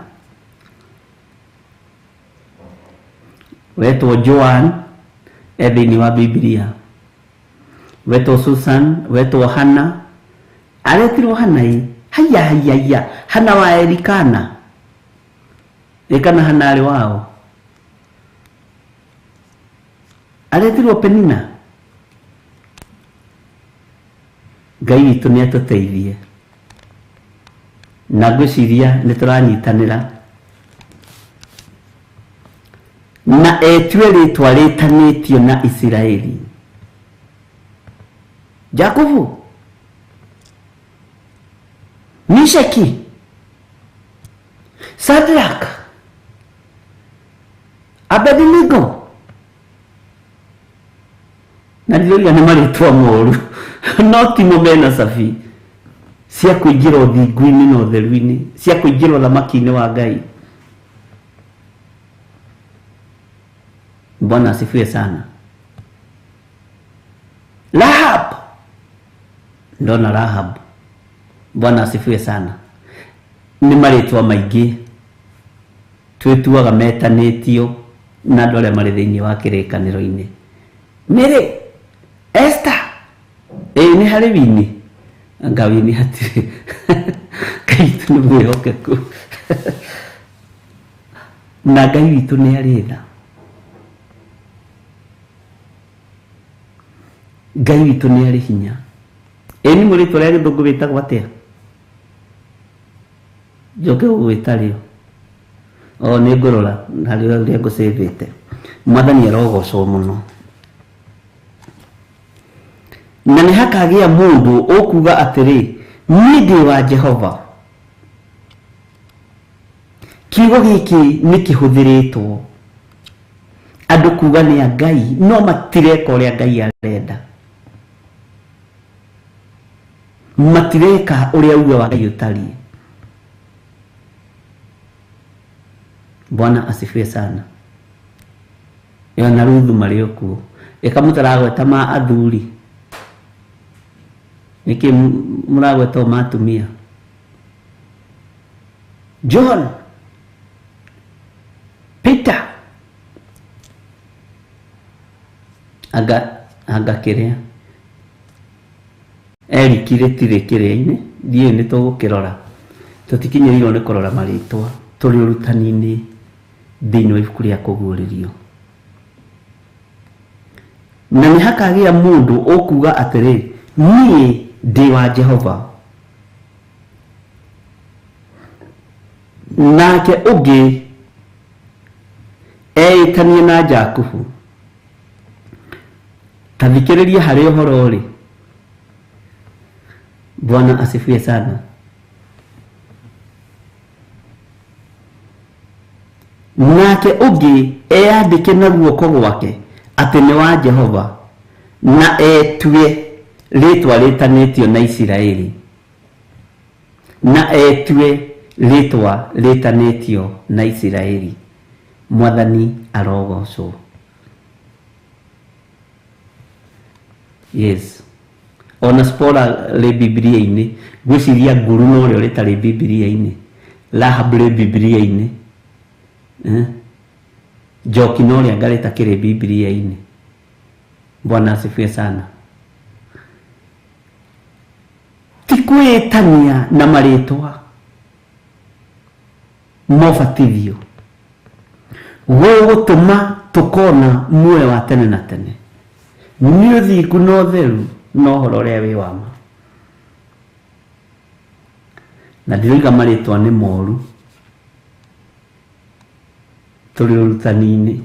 Wetwo Joan e thĩinĩ wa Biblia, wetwo Susan, wetwo Hana, aretirwo Hana ĩ haya haya haya, Hana wa Elikana, Elikana Hana arĩ wao, aretirwo Penina. Ngai witũ nĩ atũteithie na ngwĩciria nĩ tũranyitanĩra na etue rĩtwa rĩtanĩtio na Isiraeli. Jakubu, Mishaki, Sadraka, Abednego, na ndiroiga nĩ marĩtwa moru no timo mena cabi cia kũingĩra ũthingu-inĩ na ũtheru-inĩ, cia kũingĩra ũthamaki-inĩ wa Ngai. Bwana asifiwe sana. Rahab, ndona Rahab. Bwana asifiwe sana. Nĩ marĩtwa maingĩ twĩtuaga metanĩtio na andũ arĩa marĩ thĩinĩ wa kĩrĩkanĩro-inĩ. Mary, Esther, ĩĩ nĩ harĩ wini, anga wini hatirĩ. Ngai witũ nĩ mwĩhokeku na Ngai witũ nĩ arĩ tha. Ngai witũ nĩ arĩ hinya. Ĩĩ nĩ mũrĩtwa rĩa gĩthũngũ wĩtagwo atĩa? Njoke gũgwĩta rĩo. O nĩ ngũrora harĩ ũrĩa ngũcĩvĩte. Mwathani arogocwo mũno. Na nĩ hakagĩa mũndũ ũkuga atĩrĩ, niĩ ndĩ wa Jehova. Kiugo gĩkĩ nĩ kĩhũthĩrĩtwo andũ kuga nĩ a Ngai no matireka ũrĩa Ngai arenda, matireka ũrĩa uge wa Ngai ũtariĩ. Bwana asifiwe sana. Ĩyo na Ruthu marĩ o kuo. Ĩka mũtaragweta ma athuri, nĩkĩ mũragweta o ma atumia? John, Peter, anga kĩrĩa Eric rĩtirĩ kĩrĩa-inĩ, ndiũĩ nĩ tũgũkĩrora, tũtikinyĩrĩirwo nĩ kũrora marĩtwa, tũrĩ ũrutani-inĩ thĩinĩ wa ibuku rĩa kũguũrĩrio. Na nĩ hakagĩa mũndũ ũkuga atĩrĩ, niĩ ndĩ wa Jehova, nake ũngĩ eĩtanie na Jakubu. Ta thikĩrĩria harĩ ũhoro rĩ. Bwana asifiwe sana. Nake ũngĩ eyandĩke na guoko gwake atĩ nĩ wa Jehova, na etue rĩtwa rĩtanĩtio na Isiraeli, na etue rĩtwa rĩtanĩtio na Isiraeli. Mwathani arogocwo. Yes, ona spora rĩ Biblia-inĩ, ngwĩciria nguru no rĩo rĩtarĩ Biblia-inĩ, Rahab rĩ Biblia-inĩ, Njoki no rĩa anga rĩtakĩrĩ Biblia-inĩ. Bwana asifiwe sana. Ti kwĩtania na marĩtwa mobatithio gũgũtũma tũkona muoyo wa tene na tene, nĩ ũthingu na ũtheru na ũhoro ũrĩa wĩ wa ma. Na ndiroiga marĩtwa nĩ moru, tũrĩ ũrutani-inĩ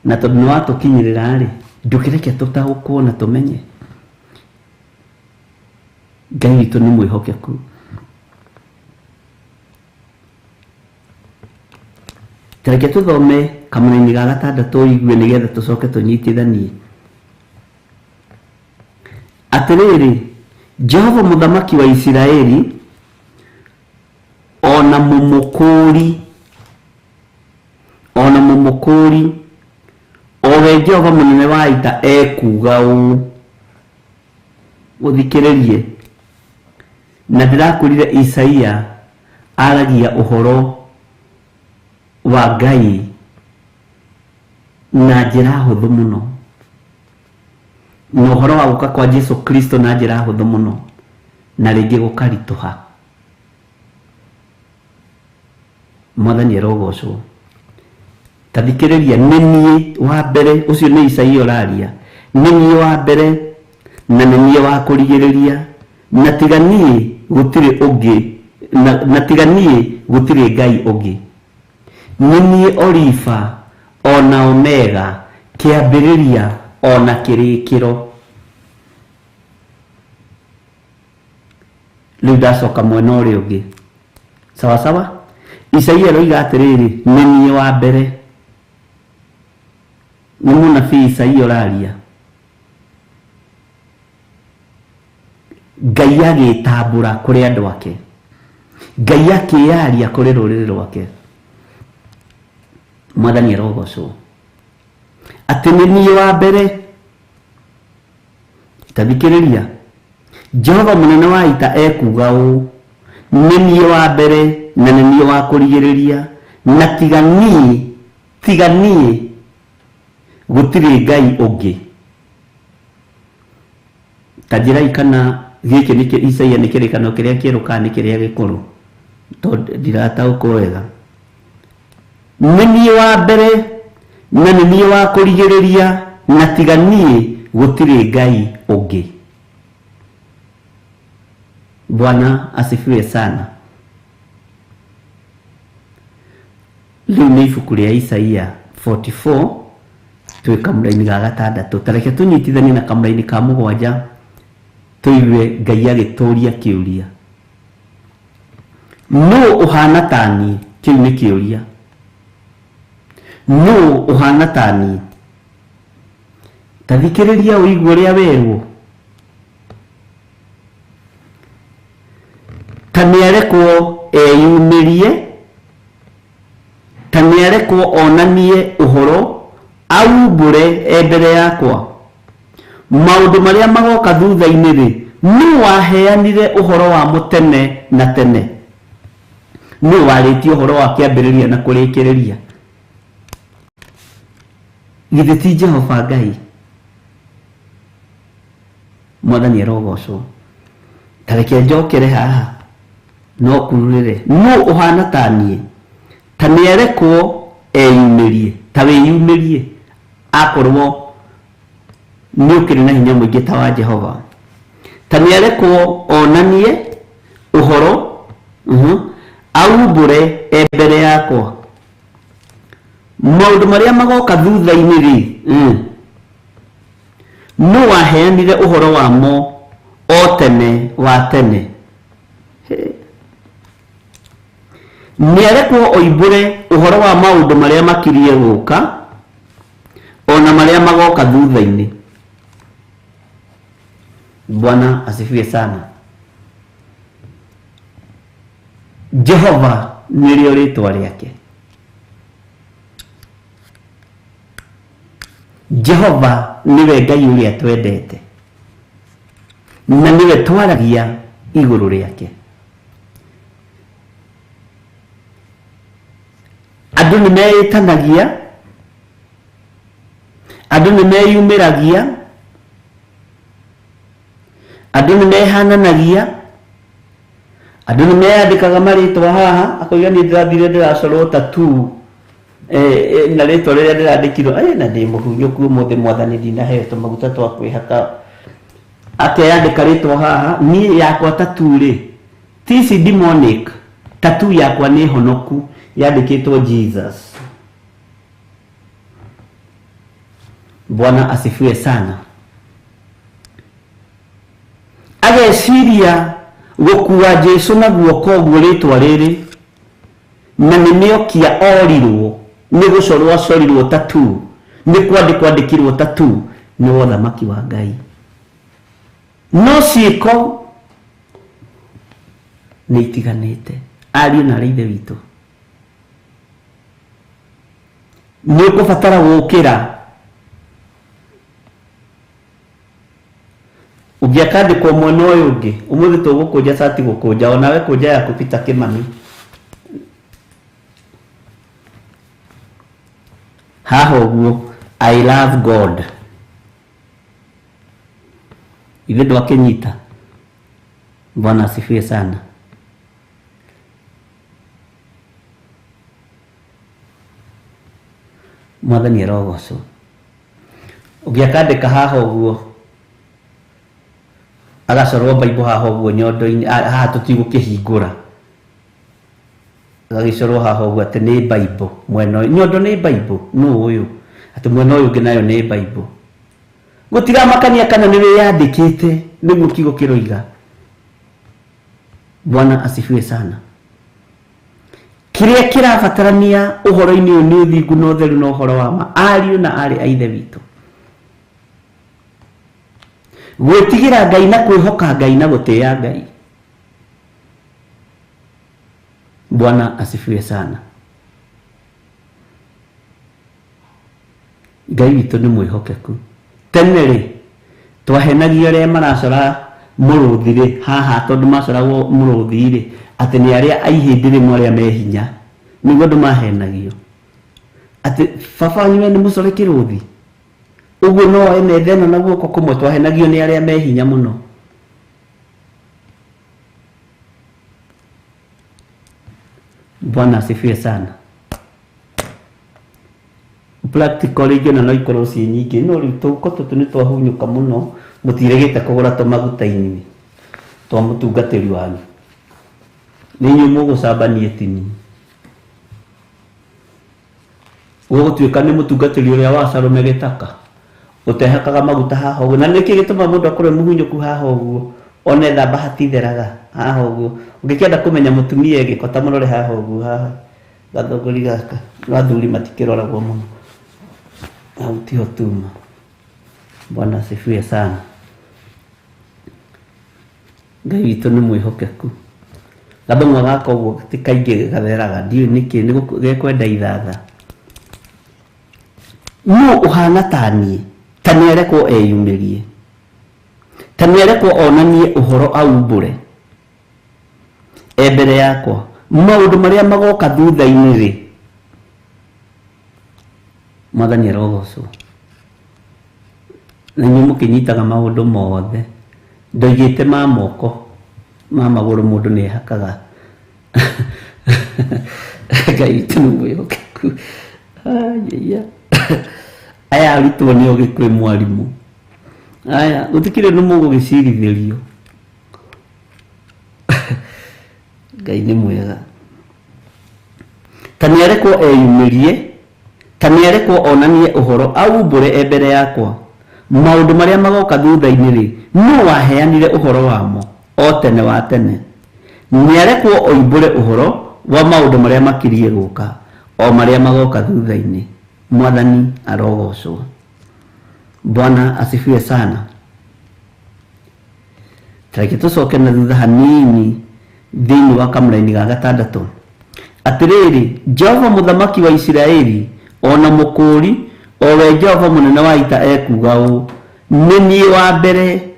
na tondũ nĩ watũkinyĩrĩra rĩ, ndũkĩreke tũtaũkwo na tũmenye. Ngai witũ nĩ mwĩhokeku. Tareke tũthome kamũraini ga gatandatũ ũigue nĩgetha tũcoke tũnyitithanie. Atĩrĩrĩ, Jehova mũthamaki wa Isiraeli o Ona mũmũkũũri, ona mũmũkũũri, o we Jehova mũnene wa ita ekuuga ũũ. Ũthikĩrĩrie, na ndĩrakwĩrire Isaia aragia ũhoro wa Ngai na njĩra hũthũ mũno, na ũhoro wa gũka kwa Jesu Kristo na njĩra hũthũ mũno, na rĩngĩ gũkaritũha. Mwathani arogocwo. Ta thikĩrĩria, nĩ niĩ wa mbere, ũcio nĩ Isaia ũraria, nĩ niĩ wa mbere na nĩ niĩ wa kũrigĩrĩria, na tiga niĩ gũtirĩ ũngĩ, na tiga niĩ gũtirĩ Ngai ũngĩ. Nĩ niĩ Olifa o na Omega, kĩambĩrĩria o na kĩrĩkĩro. Rĩu ndacoka mwena ũrĩa ũngĩ. Sawa sawa. Isaia aroiga atĩrĩrĩ, nĩ niĩ wa mbere. Nĩ mũnabii Isaia ũraria. Ngai agĩtambũra kũrĩ andũ ake. Ngai akĩyaria kũrĩ rũrĩrĩ rwake. Mwathani arogocwo. Atĩ nĩ niĩ wa mbere. Ta thikĩrĩria, Jehova mũnene wa ita ekuuga ũũ, Nĩ niĩ wa mbere na nĩ niĩ wa kũrigĩrĩria, na tiga niĩ, tiga niĩ, gũtirĩ Ngai ũngĩ. Ta njĩrai kana gĩkĩ nĩ Isaia nĩ kĩrĩkanĩro kĩrĩa kĩerũ kana nĩ kĩrĩa gĩkũrũ, tondũ ndirataũkwo wega. Nĩ niĩ wa mbere na nĩ niĩ wa kũrigĩrĩria, na tiga niĩ gũtirĩ Ngai ũngĩ. Bwana asifiwe sana. Rĩu nĩ ibuku rĩa Isaia 44, twĩ kamũraini ga gatandatũ. Ta reke tũnyitithanie na kamũraini ka mũgwanja tũigue Ngai agĩtũria kĩũria. Nũ ũhana ta niĩ? Kĩu nĩ kĩũria. Nũ ũhana ta niĩ? Ta thikĩrĩria ũigue ũrĩa werwo. Ta nĩarekwo eyumĩrie, ta nĩarekwo onanie ũhoro, aumbũre e mbere yakwa. Maũndũ marĩa magoka thutha-inĩ-rĩ, nũ waheanire ũhoro wamo tene na tene? Nũ warĩtie ũhoro wa kĩambĩrĩria na kũrĩkĩrĩria? Githĩ ti Jehova Ngai? Mwathani arogocwo. Ta reke njokere haha no kururĩre. Nũ ũhana ta niĩ? Ta nĩarekwo eyumĩrie, ta wĩyumĩrie, akorwo nĩ ũkĩrĩ na hinya mũingĩ ta wa Jehova. Ta nĩarekwo onanie ũhoro, aumbũre e mbere yakwa. Maũndũ marĩa magoka thutha-inĩ rĩ, nũ waheanire ũhoro wamo o tene wa tene? Nĩarekwo oimbũre ũhoro wa maũndũ marĩa makirie gũka, o na marĩa magoka thutha-inĩ. Bwana asifiwe sana. Jehova nĩrĩo rĩtwa rĩake. Jehova nĩwe Ngai ũrĩa twendete, na nĩwe twaragia igũrũ rĩake. Andũ nĩ meĩtanagia, andũ nĩ meyumĩragia, andũ nĩ mehananagia, andũ nĩ meyandĩkaga marĩtwa haha, akoiga niĩ ndĩrathire ndĩracorwo tattoo na rĩtwa rĩrĩa ndĩrandĩkirwo, na ndĩ mũhunyũku ũmũthĩ mwathani, ndinaheo tũmaguta twa kwĩhaka. Akeyandĩka rĩtwa haha, niĩ yakwa tattoo rĩ, ti demonic, tattoo yakwa nĩ honoku, yandĩkĩtwo Jesus. Bwana asifiwe sana. Ageciria gũkua Jesu na guoko ũguo rĩtwa rĩrĩ, na nĩ mĩokia orirwo, nĩ gũcorwo acorirwo tattoo, nĩ kwandĩkwo andĩkirwo tattoo, nĩ wothamaki wa Ngai. No ciĩko nĩ itiganĩte. Ariũ na arĩ ithe witũ, nĩ ũkũbatara gũkĩra. Ũngĩakandĩkwo mwena ũyũ ũngĩ, ũmũthĩ tũgũkũnja cati gũkũnja, onawe kũnja yaku Peter Kimani. Haha ũguo, I love God. Ithe ndwakĩnyita. Bwana asifiwe sana. Mwathani arogocwo. Ũngĩakandĩka haha ũguo, agacorwo Bible haha ũguo nyondo-inĩ, haha tũtigũkĩhingũra. Agagĩcorwo haha ũguo atĩ nĩ Bible, mwena ũyũ nyondo nĩ Bible, nũ ũyũ? Atĩ mwena ũyũ ũngĩ nayo nĩ Bible. Gũtiramakania kana nĩ wĩyandĩkĩte, nĩguo kiugo kĩroiga. Bwana asifiwe sana. Kĩrĩa kĩrabatarania ũhoro-inĩ ũyũ nĩ ũthingu na ũtheru na ũhoro wa ma, ariũ na arĩ a ithe witũ. Gwĩtigĩra Ngai na kwĩhoka Ngai na gũtĩĩa Ngai. Bwana asifiwe sana. Ngai witũ nĩ mwĩhokeku. Tene rĩ, twahenagio arĩa maracora mũrũthi rĩ, haha tondũ macoragwo mũrũthi rĩ, atĩ nĩ arĩa aihĩndĩ rĩmwe arĩa me hinya, nĩguo andũ mahenagio. Atĩ baba wanyu we nĩ mũcore kĩrũthi, ũguo no oe metha ĩno na guoko kũmwe, twahenagio nĩ arĩa me hinya mũno. Bwana asifiwe sana. Practical rĩngĩ ona no ikorwo ciĩ nyingĩ, no rĩu tũko tũtũ nĩ twahunyũka mũno, mũtiregete kũgũra tũmaguta inyuĩ twa mũtungatĩri wanyu. Nĩ inyuĩ mũgũcambania tini. Gũgũtuĩka nĩ mũtungatĩri ũrĩa wa Salome Gĩtaka ũtehakaga maguta haha ũguo. Na nĩkĩ gĩtũmaga mũndũ akorwo e mũhunyũku haha ũguo, one thamba hatitheraga haha ũguo. Ũngĩkĩenda kũmenya mũtumia egĩko ta mũrore haha ũguo, haha gathũngũri gaka, no athuri matikĩroragwo mũno. Hau tiho tuma. Bwana asifiwe sana. Ngai witũ nĩ mwĩhokeku. Gathũng'wa gaka ũguo ti kaingĩ gatheraga, ndiũĩ nĩkĩ, nĩ gekwenda ithatha. Nũ ũhana ta niĩ, ta nĩarekwo eyumĩrie, ta nĩarekwo onanie ũhoro aumbũre e mbere yakwa maũndũ marĩa magoka thutha-inĩ rĩ. Mwathani arogocwo. Na inyuĩ mũkĩnyitaga maũndũ mothe, ndoigĩte ma moko ma magũrũ mũndũ nĩ ehakaga. Ngai witũ nĩ mwĩhokeku. Aiya. Aya arutwo nĩ ogĩ kwĩ mwarimũ. Aya gũtikĩrĩ nĩ mũgũgĩcirithĩrio. Ngai nĩ mwega. Ta nĩarekwo eyumĩrie, ta nĩarekwo onanie ũhoro aumbũre e mbere yakwa maũndũ marĩa magoka thutha-inĩ rĩ, nũ waheanire ũhoro wamo o tene wa tene. Nĩarekwo oimbũre ũhoro wa maũndũ marĩa makiriĩ gũka, o marĩa magoka thutha-inĩ. Mwathani arogocwo. Bwana asifiwe sana. Tareke tũcoke na thutha hanini thĩinĩ wa kamũraini ga gatandatũ. Atĩrĩrĩ, Jehova mũthamaki wa Isiraeli ona mũkũũri, o we Jehova mũnene wa ita ekuuga ũũ, nĩ niĩ wa mbere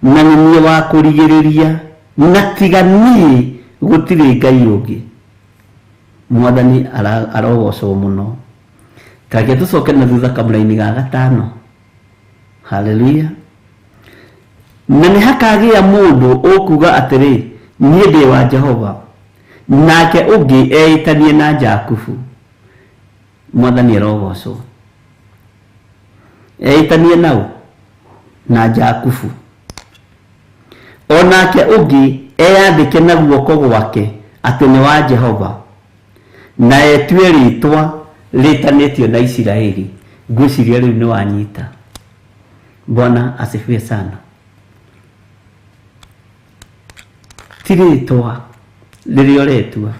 na nĩ niĩ wa kũrigĩrĩria, na tiga niĩ gũtirĩ Ngai ũngĩ. Mwathani arogocwo mũno. Tareke tũcoke na thutha kamũraini ga gatano. Haleluya. Na nĩ hakagĩa mũndũ ũkuuga atĩrĩ, niĩ ndĩ wa Jehova, nake ũngĩ eĩtanie na Jakubu. Mwathani arogocwo. Eĩtanie nau na Jakubu. O nake ũngĩ eyandĩke na guoko gwake atĩ nĩ wa Jehova, na etue rĩtwa rĩtanĩtio na Isiraeli. Ngwĩciria rĩu nĩ wanyita. Bwana asifiwe sana. Ti rĩtwa rĩrĩa ũretua.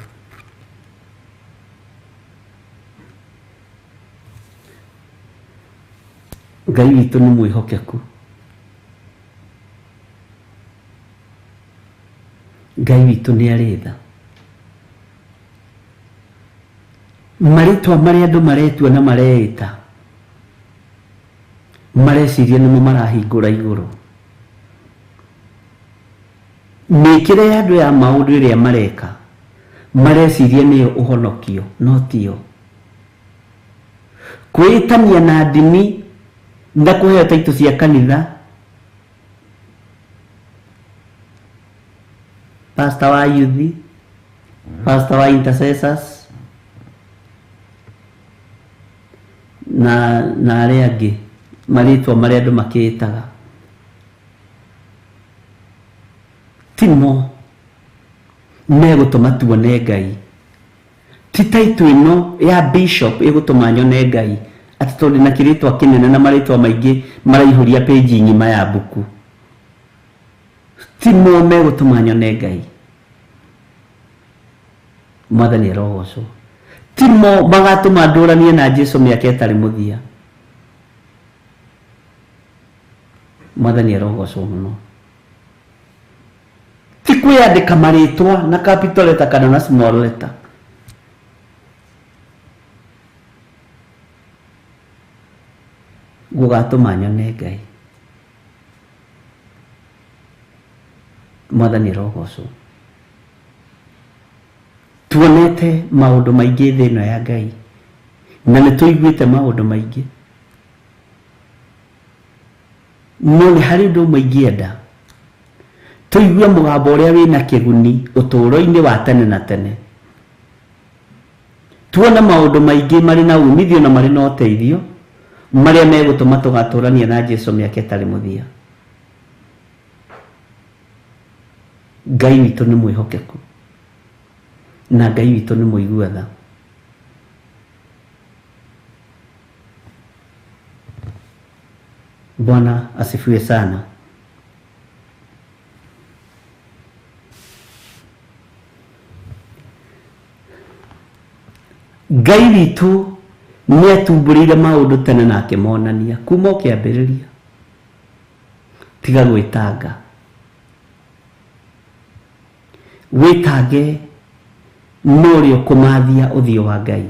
Ngai witũ nĩ mwĩhokeku. Ngai witũ nĩ arĩ tha. Marĩtwa marĩa andũ maretua na mareĩta mareciria nĩmo marahingũra igũrũ. Mĩkĩre ya andũ ya maũndũ ĩrĩa mareka mareciria nĩyo ũhonokio, no tiyo. Kwĩtania na ndini na kũheo taitũ cia kanitha, pastor wa youth, pastor wa intercessors na arĩa angĩ marĩtwa marĩa andũ makĩĩtaga timo megũtũma tuone Ngai. Ti taitũ ĩno ya bishop ĩgũtũma nyone Ngai atĩ tondũ na kĩrĩtwa kĩnene na marĩtwa maingĩ maraihũria page ng'ima ya mbuku. Timo megũtũma nyone Ngai. Mwathani arogocwo. Timo magatũma ndũranie na Jesu mĩaka ĩtarĩ mũthia. Mwathani arogocwo mũno. Ti kwĩyandĩka marĩtwa na capital letter kana na small letter. Gũgatũma nyone Ngai. Mwathani arogocwo. Tuonete maũndũ maingĩ thĩ ĩno ya Ngai na nĩ tũiguĩte maũndũ maingĩ, no nĩ harĩ ũndũ ũmwe ingĩenda tũigue mũgambo ũrĩa wĩna kĩguni ũtũũro-inĩ wa tene na tene. Tuone maũndũ maingĩ marĩ na umithio na marĩ na ũteithio marĩa megũtũma tũgatũrania na Jesu mĩaka ĩtarĩ mũthia. Ngai witũ nĩ mwĩhokeku na Ngai witũ nĩ mũigua tha. Bwana asifiwe sana. Ngai witũ nĩ atumbũrĩire maũndũ tene na akĩmonania kuma o kĩambĩrĩria. Tiga gwĩtanga, wĩtange no ũrĩa ũkũmathia ũthiũ wa Ngai,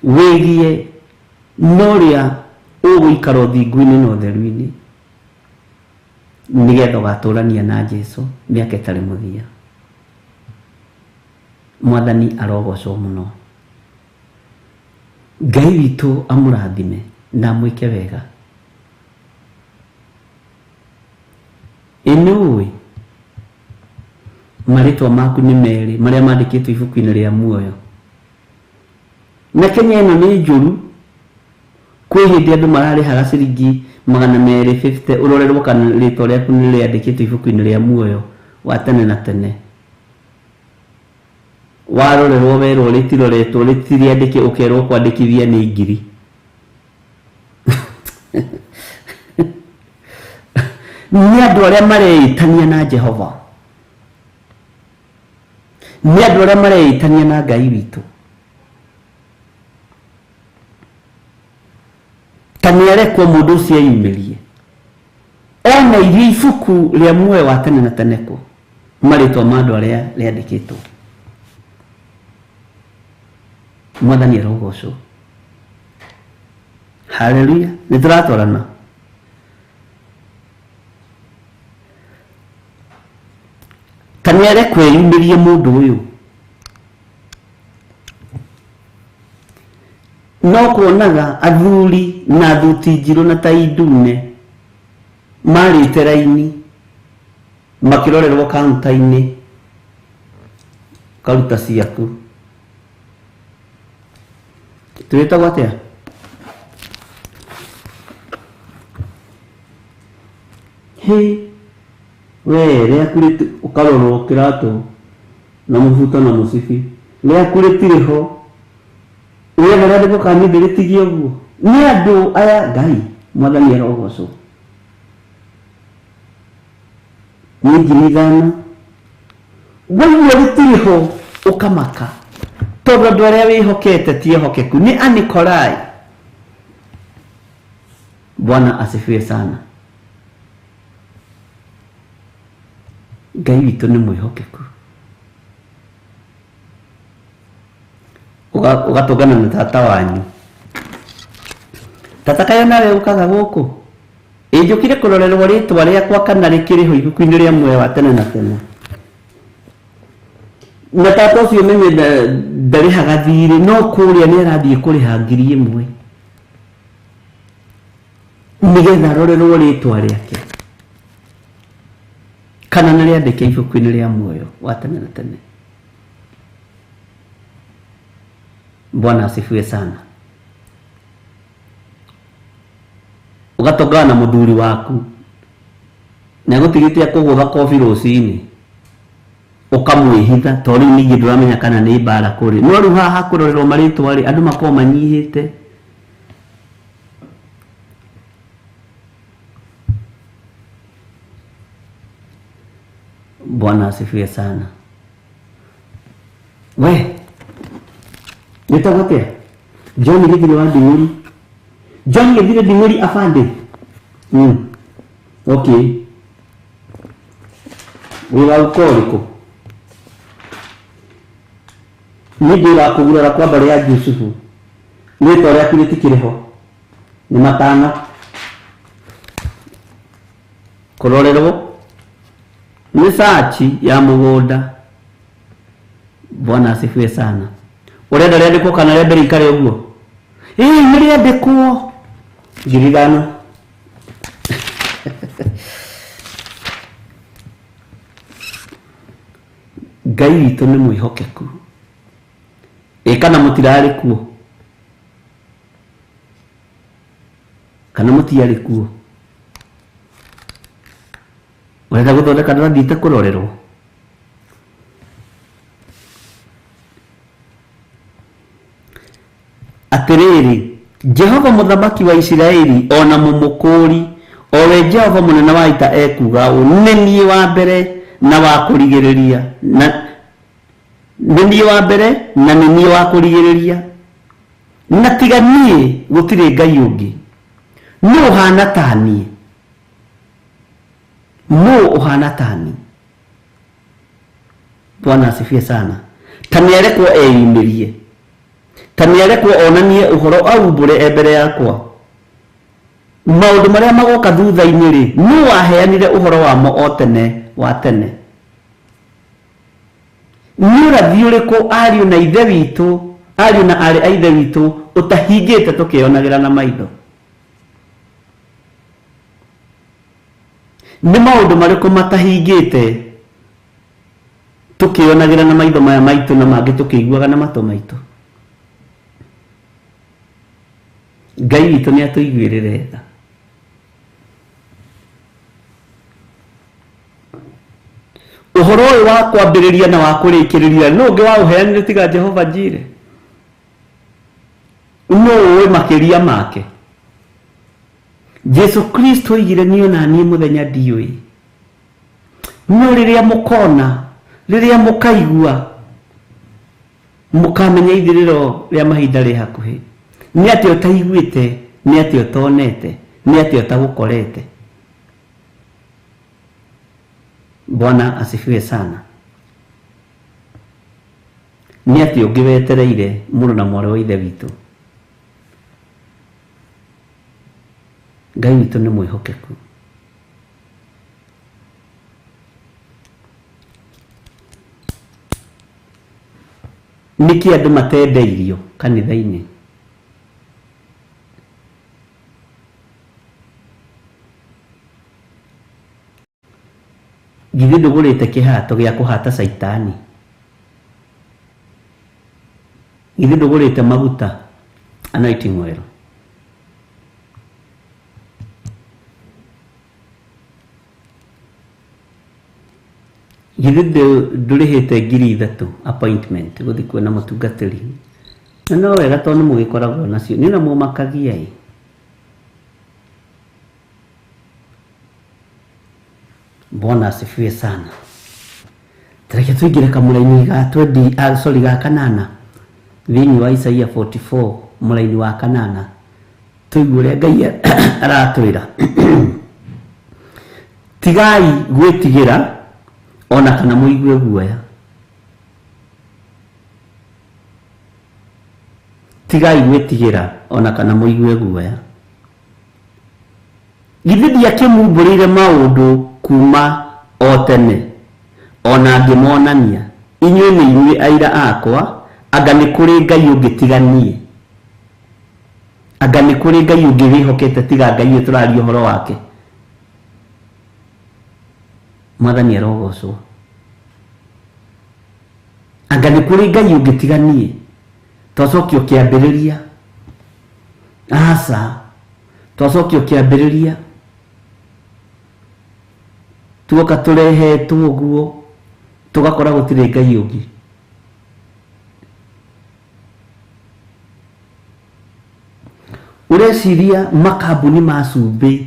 wĩgie no ũrĩa ũgũikara ũthingu-inĩ na ũtheru-inĩ nĩgetha ũgatũrania na Jesu mĩaka ĩtarĩ mũthia. Mwathani arogocwo mũno. Ngai witũ amũrathime na amwĩke wega. Ĩ nĩũĩ marĩtwa maku nĩ merĩ marĩa mandĩkĩtwo ibuku-inĩ rĩa muoyo. Na Kenya ĩno nĩ njũru, kwĩ hĩndĩ andũ mararĩhaga ciringi 250 ũrorerwo kana rĩtwa rĩaku nĩ rĩandĩkĩtwo ibuku-inĩ rĩa muoyo wa tene na tene. Warorerwo werwo rĩtiroretwo rĩtirĩandĩke ũkerwo kwandĩkithia nĩ ngiri. Nĩ andũ arĩa mareĩtania na Jehova, nĩ andũ arĩa mareĩtania na Ngai witũ. Ta nĩ arekwo mũndũ ũcio eyumĩrie ona iria ibuku rĩa muoyo wa tene na tene kũ marĩtwa ma andũ arĩa rĩandĩkĩtwo. Mwathani arogocwo. Haleluya. Nĩ tũratwarana. Ta nĩ arekwo eyumĩrie mũndũ ũyũ. No kuonaga athuri na thuti njirũ na tai ndune marĩte raini makĩrorerwo kaunta-inĩ karuta ciaku. Twĩtagwo atĩa? Hĩ, we rĩaku ũkarorwo kĩratũ na mũbuto na mũcibi, rĩaku rĩtirĩ ho, wetha rĩandĩkwo kana niĩ ndĩrĩtigie ũguo. Nĩ andũ aya Ngai Mwathani arogocwo. Nĩ 5,000 waigua rĩtirĩ ho ũkamaka tondũ andũ arĩa wĩhokete ti ehokeku, nĩ Anikolai. Bwana asifiwe sana. Ngai witũ nĩ mwĩhokeku. Ũgatũngana na tata wanyu. Tata kayo nawe ũkaga gũkũ. Ĩ njũkire kũrorerwo rĩtwa rĩakwa kana rĩkĩrĩ ho ibuku-inĩ rĩa muoyo wa tene na tene. Na tata ũcio menye ndarĩhaga thirĩ, no kũrĩa nĩ arathiĩ kũrĩha 1000 nĩgetha arorerwo rĩtwa rĩake kana nĩ rĩandĩke ibuku-inĩ rĩa muoyo wa tene na tene. Bwana asifiwe sana. Ũgatongana na mũthuri waku na gũtigĩte akũgũtha kobi rũcinĩ ũkamwĩhitha tondũ rĩu ningĩ ndũramenya kana nĩ mbara kũrĩ. No rĩu haha kũrorerwo marĩtwa rĩ, andũ makoragwo manyihĩte. Bwana asifiwe sana. We wĩtagwo atĩa? John Githiri wa Nding'uri. John Githiri Nding'uri afande. Okay. Wĩ wa ũkoo ũrĩkũ? Niĩ ndĩ wa kũgurara kwa mbarĩ ya Jusufu. Rĩtwa rĩaku rĩtikĩrĩ ho. Nĩ 5. Kũrorerwo nĩ sachi ya mũgũnda. Bwana asifiwe sana. Ũrenda rĩandĩkwo kana rĩa mbere ikare ũguo? Ĩĩ nĩ rĩandĩkwo 5,000. Ngai witũ nĩ mwĩhokeku. Ĩ kana mũtirarĩ kuo? Kana mũtiarĩ kuo? Ũrenda gũthondeka ndũrathiĩte kũrorerwo? Atĩrĩrĩ, Jehova mũthamaki wa Isiraeli ona mũmũkũũri, o we Jehova mũnene wa ita ekuuga ũũ, nĩ niĩ wa mbere na wa kũrigĩrĩria, na nĩ niĩ wa mbere na nĩ niĩ wa kũrigĩrĩria, na tiga niĩ gũtirĩ Ngai ũngĩ. Nũ ũhana ta niĩ? Nũ ũhana ta niĩ? Bwana asifiwe sana. Ta nĩarekwo eyumĩrie, ta nĩarekwo onanie ũhoro aumbũre e mbere yakwa. Maũndũ marĩa magoka thutha-inĩ rĩ, nũ waheanire ũhoro wamo o tene wa tene? Nĩ ũrathi ũrĩkũ ariũ na ithe witũ, ariũ na aarĩ a ithe witũ ũtahingĩte tũkĩonagĩra na maitho? Nĩ maũndũ marĩkũ matahingĩte tũkĩonagĩra na maitho maya maitũ na mangĩ tũkĩiguaga na matũ maitũ? Ngai witũ nĩ atũiguĩrĩre tha. Ũhoro ũyũ wa kwambĩrĩria na wa kũrĩkĩrĩria nũ ũngĩ waũheanire tiga Jehova Jire? Nũ ũĩ makĩria make? Jesu Kristo oigire niĩ ona niĩ mũthenya ndiũĩ. No rĩrĩa mũkona, rĩrĩa mũkaigua, mũkamenya ithirĩro rĩa mahinda rĩ hakuhĩ. Nĩ atĩa ũtaiguĩte, nĩ atĩa ũtonete, nĩ atĩa ũtagũkorete. Bwana asifiwe sana. Nĩ atĩa ũngĩ wetereire mũrũ na mwarĩ wa ithe witũ? Ngai witũ nĩ mwĩhokeku. Nĩkĩ andũ matendeirio kanitha-inĩ? Githĩ ndũgũrĩte kĩhato gĩa kũhata caitani? Githĩ ndũgũrĩte maguta anointing oil? Githĩ ndũrĩhĩte 3,000 appointment gũthiĩ kuona mũtungatĩri? Na no wega tondũ nĩmũgĩkoragwo nacio. Nĩ ona mũmakagia ĩ. Bwana asifiwe sana. Tareke tuingire kamũraini ga 20, sorry, ga 8 thĩinĩ wa Isaia 44 mũraini wa 8 tũigue ũrĩa Ngai aratwĩra. Tigai gwĩtigĩra ona kana mũigue guoya. Tigai gwĩtigĩra ona kana mũigue guoya. Githĩ ndiakĩmumbũrĩire maũndũ kuma o tene, ona ngĩmonania? Inyuĩ nĩ inyuĩ aira akwa. Anga nĩ kũrĩ Ngai ũngĩ tiga niĩ? Anga nĩ kũrĩ Ngai ũngĩ wĩhokete tiga Ngai ũyũ tũraria ũhoro wake? Mwathani arogocwo. Anga nĩ kũrĩ Ngai ũngĩ tiga niĩ? Twacokio kĩambĩrĩria. Aca, twacokio kĩambĩrĩria, tuoka tũrehetwo ũguo tũgakora gũtirĩ Ngai ũngĩ. Ũreciria makambuni ma cumbĩ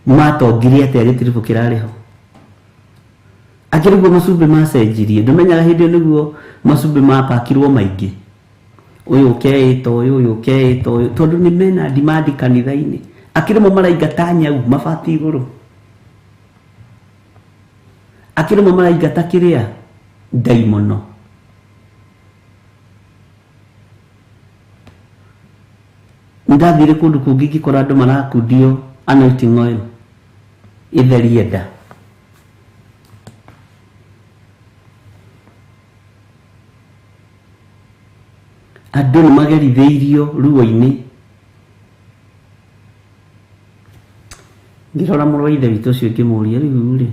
matongire atĩa gĩtiribũ kĩrarĩ ho? Angĩ nĩguo macumbĩ macenjirie, ndũmenyaga hĩndĩ ĩyo nĩguo macumbĩ mapakirwo maingĩ, ũyũ ũkeĩta ũyũ, ũyũ ũkeĩta ũyũ, tondũ nĩ mena demand kanitha-inĩ. Akĩrĩ mo maraingata nyau mabati igũrũ, akĩrĩ mo maraingata kĩrĩa ndaimono. Nĩndathire kũndũ kũngĩ ngĩkora andũ marakundio anointing oil ĩtherie nda. Andũ nĩ magerithĩirio ruo-inĩ. Ngĩrora mũrũ wa ithe witũ ũcio ngĩmũria, rĩu rĩ,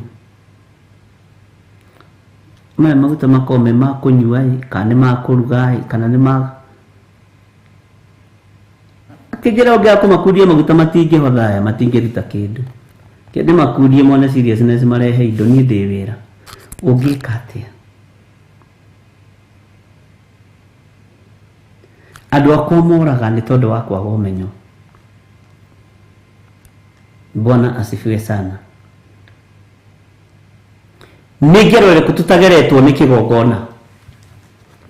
maya maguta makoragwo me ma kũnyua ĩ, kana nĩ ma kũruga ĩ, kana nĩ ma... Akĩnjĩra ũngĩaga kũmakundia maguta matingĩhotha aya, matingĩruta kĩndũ. Reke ndĩmakundie mone seriousness marehe indo, niĩ ndĩ wĩra. Ũngĩka atĩa? Andũ akwa moraga nĩ tondũ wa kwaga ũmenyo. Bwana asifiwe sana. Nĩ ngero ĩrĩkũ tũtageretwo nĩ kĩgongona?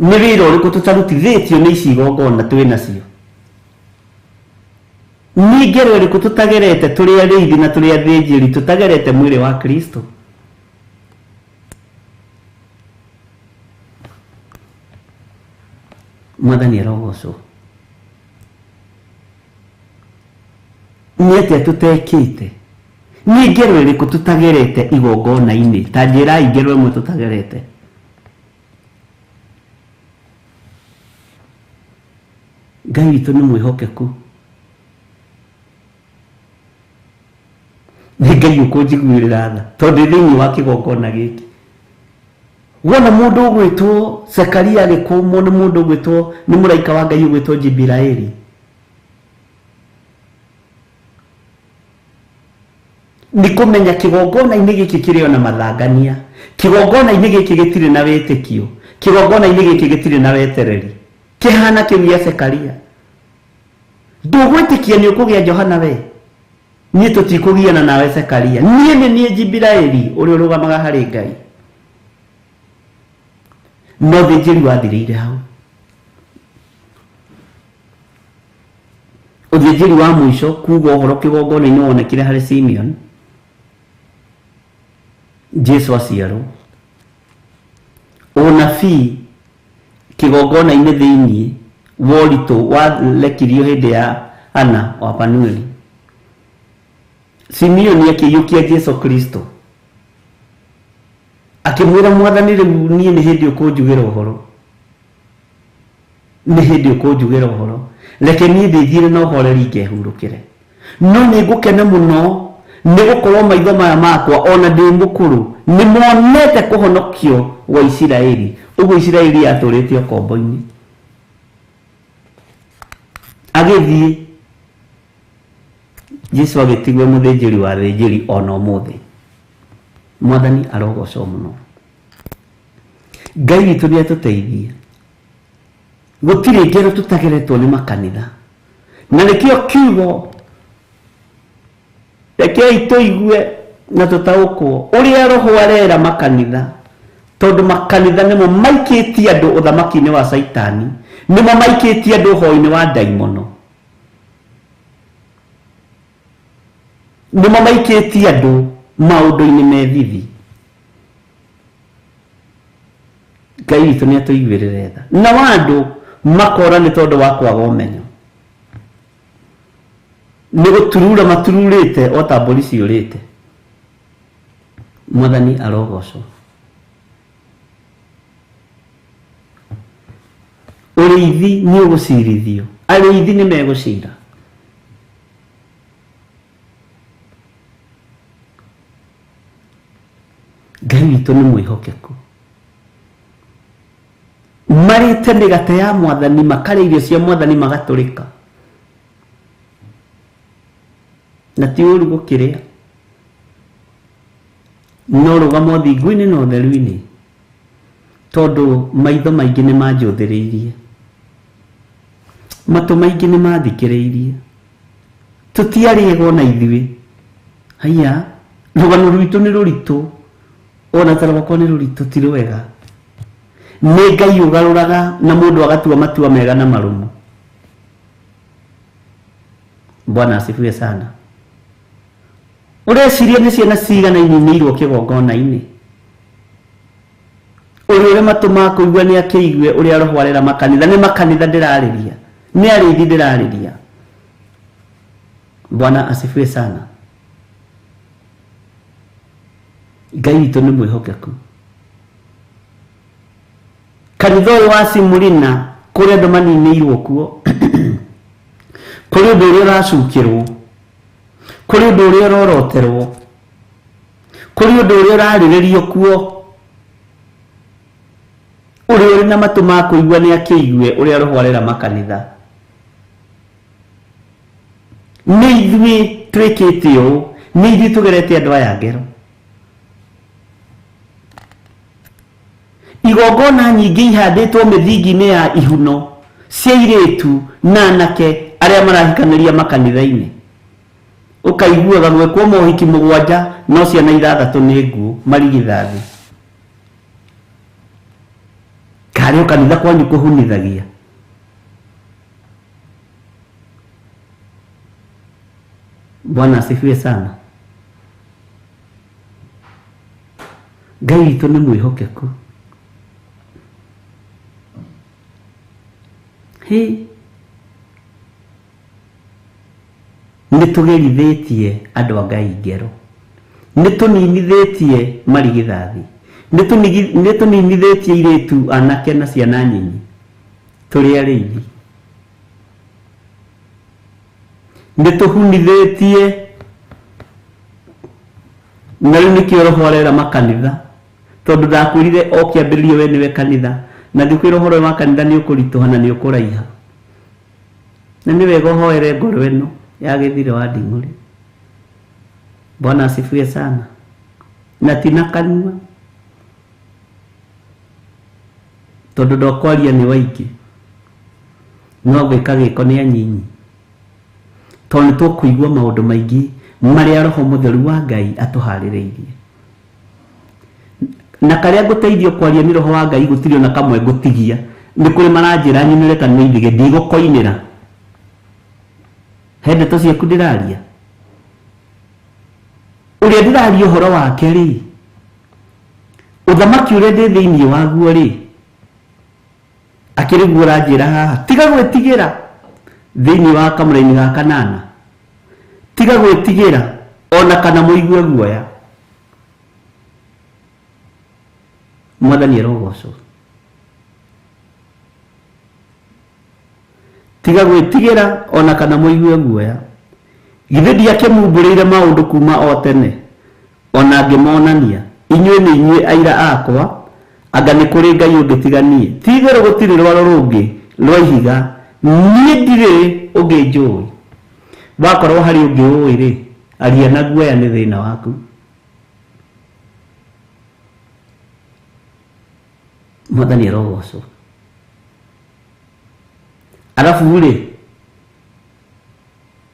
Nĩ wĩra ũrĩkũ tũtarutithĩtio nĩ ici igongona twĩ nacio? Nĩ ngero ĩrĩkũ tũtagerete tũrĩ arĩithi na tũrĩ athĩnjĩri tũtagerete mwĩrĩ wa Kristo? Mwathani arogocwo. Nĩ atĩa tũtekĩte? Nĩ ngero ĩrĩkũ tũtagerete igongona-inĩ? Ta njĩrai ngero ĩmwe tũtagerete. Ngai witũ nĩ mwĩhokeku. Nĩ Ngai ũkũnjiguĩrĩra tha tondũ thĩinĩ wa kĩgongona gĩkĩ wona mũndũ ũgwĩtwo Zekaria agĩkũmwo nĩ mũndũ ũgwĩtwo nĩ mũraika wa Ngai ũgwĩtwo Jibiraeli. Nĩ kũmenya kĩgongona-inĩ gĩkĩ kĩrĩ ona mathangania, kĩgongona-inĩ gĩkĩ gĩtirĩ na wĩtĩkio, kĩgongona-inĩ gĩkĩ gĩtirĩ na wetereri, kĩhana kĩu gĩa Zekaria. Ndũgwĩtĩkia nĩ ũkũgĩa Johana we? Niĩ tũtikũgiana nawe Zekaria, niĩ nĩ niĩ Jibiraeli ũrĩa ũrũgamaga harĩ Ngai. No ũthĩnjĩri wathirĩire hau. Ũthĩnjĩri wa mũico kuga ũhoro kĩgongona-inĩ wonekire harĩ Simeon, Jesu aciarwo. Ũnabii kĩgongona-inĩ thĩinĩ wa ũritũ warekirio hĩndĩ ya Ana wa Panueli. Simeoni akĩiyũkia Jesu Kristo akĩmwĩra, Mwathani, rĩu niĩ nĩ hĩndĩ ũkũnjugĩra ũhoro, nĩ hĩndĩ ũkũnjugĩra ũhoro, reke niĩ ndĩthiĩre na ũhoreri ngehurũkĩre. No nĩ ngũkena mũno nĩ gũkorwo maitho maya makwa ona ndĩ mũkũrũ nĩ monete kũhonokio gwa Isiraeli. Ũguo Isiraeli yatũrĩte ũkombo-inĩ. Agĩthiĩ Jesu agĩtigwo mũthĩnjĩri wa athĩnjĩri ona ũmũthĩ. Mwathani arogocwo mũno. Ngai witũ nĩ atũteithie. Gũtirĩ ngero tũtageretwo nĩ makanitha. Na nĩkĩo kiugo rekei tũigue na tũtaũkwo ũrĩa Roho arera makanitha, tondũ makanitha nĩmo maikĩtie andũ ũthamaki-inĩ wa Caitani, nĩmo maikĩtie andũ ũhoi-inĩ wa ndaimono, nĩmo maikĩtie andũ maũndũ-inĩ me thithi. Ngai witũ nĩ atũiguĩrĩre tha. Nao andũ Makora nĩ tondũ wa kwaga ũmenyo. Nĩ gũturura matururĩte o ta mbũri ciũrĩte. Mwathani arogocwo. Ũrĩithi nĩ ũgũcirithio. Arĩithi nĩ megũcira. Ngai witũ nĩ mwĩhokeku. Marĩte mĩgate ya mwathani, makarĩa irio cia mwathani magatũrĩka. Na ti ũru gũkĩrĩa. No rũgama ũthingu-inĩ na ũtheru-inĩ. Tondũ maitho maingĩ nĩ manjũthĩrĩirie. Matũ maingĩ nĩ mathikĩrĩirie. Tũtiarĩega ona ithuĩ. Haiya, rũgano rwitũ nĩ rũritũ. Ona ta rwakwa nĩ rũritũ ti rwega. Nĩ Ngai ũgarũraga na mũndũ agatua matua mega na marũmu. Bwana asifiwe sana. Ũreciria nĩ ciana cigana ininĩirwo kĩgongona-inĩ. Ũrĩa ũrĩ matũ ma kũigua nĩ akĩigue ũrĩa Roho arera makanitha. Nĩ makanitha ndĩrarĩria. Nĩ arĩithi ndĩrarĩria. Bwana asifiwe sana. Ngai witũ nĩ mwĩhokeku. Kanitha ũyũ wa Simulina kũrĩ andũ maninĩirwo kuo. Kũrĩ ũndũ ũrĩa ũracukĩrwo. Kũrĩ ũndũ ũrĩa ũroroterwo. Kũrĩ ũndũ ũrĩa ũrarĩrĩrio kuo. Ũrĩa ũrĩ na matũ ma kũigua nĩ akĩigue ũrĩa Roho arera makanitha. Nĩ ithuĩ twĩkĩte ũũ, nĩ ithuĩ tũgerete andũ aya ngero. Igongona nyingĩ ihandĩtwo mĩthingi-inĩ ya ihuno cia airĩtu na anake arĩa marahikanĩria makanitha-inĩ. Ũkaiguaga gwĩkwo mohiki mũgwanja no ciana ithathatũ nĩ nguũ marigithathi. Karĩ o kanitha kwanyu kũhunithagia. Bwana asifiwe sana. Ngai witũ nĩ mwĩhokeku. Hĩ, nĩ tũgerithĩtie andũ a Ngai ngero. Nĩ tũninithĩtie marigithathi. Nĩ tũninithĩtie airĩtu anake na ciana nyinyi. Tũrĩ arĩithi. Nĩ tũhunithĩtie na rĩu nĩkĩo Roho arera makanitha. Tondũ ndakwĩrire o kĩambĩrĩria we nĩwe kanitha. Na ngĩkwĩra ũhoro wa kanitha nĩ ũkũritũha na nĩ ũkũraiha. Na nĩ wega ũhoere ngoro ĩno ya gĩthire wa nding'ũri. Bwana asifiwe sana. Na ti na kanua. Tondũ ndokwaria nĩ waingĩ. No gwĩka gĩko nĩ anyinyi. Tondũ nĩ tũkũigua maũndũ maingĩ marĩa Roho Mũtheru wa Ngai atũharĩrĩirie. Na karĩa ngũteithio kwaria nĩ Roho wa Ngai gũtirĩ ona kamwe ngũtigia. Nĩ kũrĩ maranjĩra nyinĩre kanua-inĩ ndigũkoinĩra. He ndeto ciaku ndĩraria. Ũrĩa ndĩraria ũhoro wake rĩ, ũthamaki ũrĩa ndĩ thĩinĩ waguo rĩ, akĩrĩ guo ũranjĩra haha, tiga gwĩtigĩra thĩinĩ wa kamũraini ga kanana. Tiga gwĩtigĩra ona kana mũigue guoya. Mwathani arogocwo. Tiga gwĩtigĩra ona kana mũigue guoya. Githĩ ndiakĩmumbũrĩire maũndũ kuma o tene, ona ngĩmonania. Inyuĩ nĩ inyuĩ aira akwa, anga nĩ kũrĩ Ngai ũngĩ tiga niĩ. Ti-itherũ gũtirĩ rwaro rũngĩ rwa ihiga, niĩ ndirĩ ũngĩ njũĩ. Wakorwo harĩ ũngĩ ũĩ rĩ, aria na guoya nĩ thĩna waku. Mwathani arogocwo. Arabu rĩ,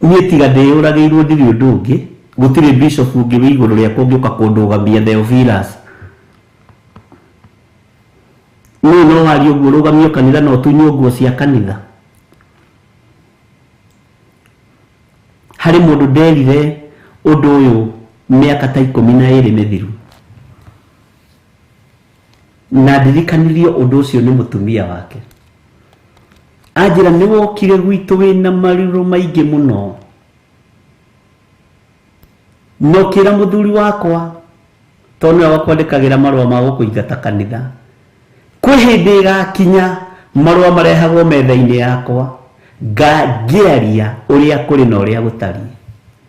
niĩ tiga ndĩyũragĩirwo ndirĩ ũndũ ũngĩ, gũtirĩ bishop ũngĩ wĩ igũrũ rĩakwa ũngĩũka kũndũgamia Theophilus. Niĩ no warie ũguo ũrũgamio kanitha na ũtunywo nguo cia kanitha. Harĩ mũndũ nderire ũndũ ũyũ mĩaka ta 12 mĩthiru. Na ndirikanirio ũndũ ũcio nĩ mũtumia wake. Anjĩra nĩ wokire gwitũ wĩna marũrũ maingĩ mũno. No kĩra mũthuri wakwa tondũ nĩwe wakwandĩkagĩra marũa ma gũkũingata kanitha. Kwĩ hĩndĩ ĩgakinya marũa marehagwo metha-inĩ yakwa ngĩaria ũrĩa kũrĩ na ũrĩa gũtariĩ.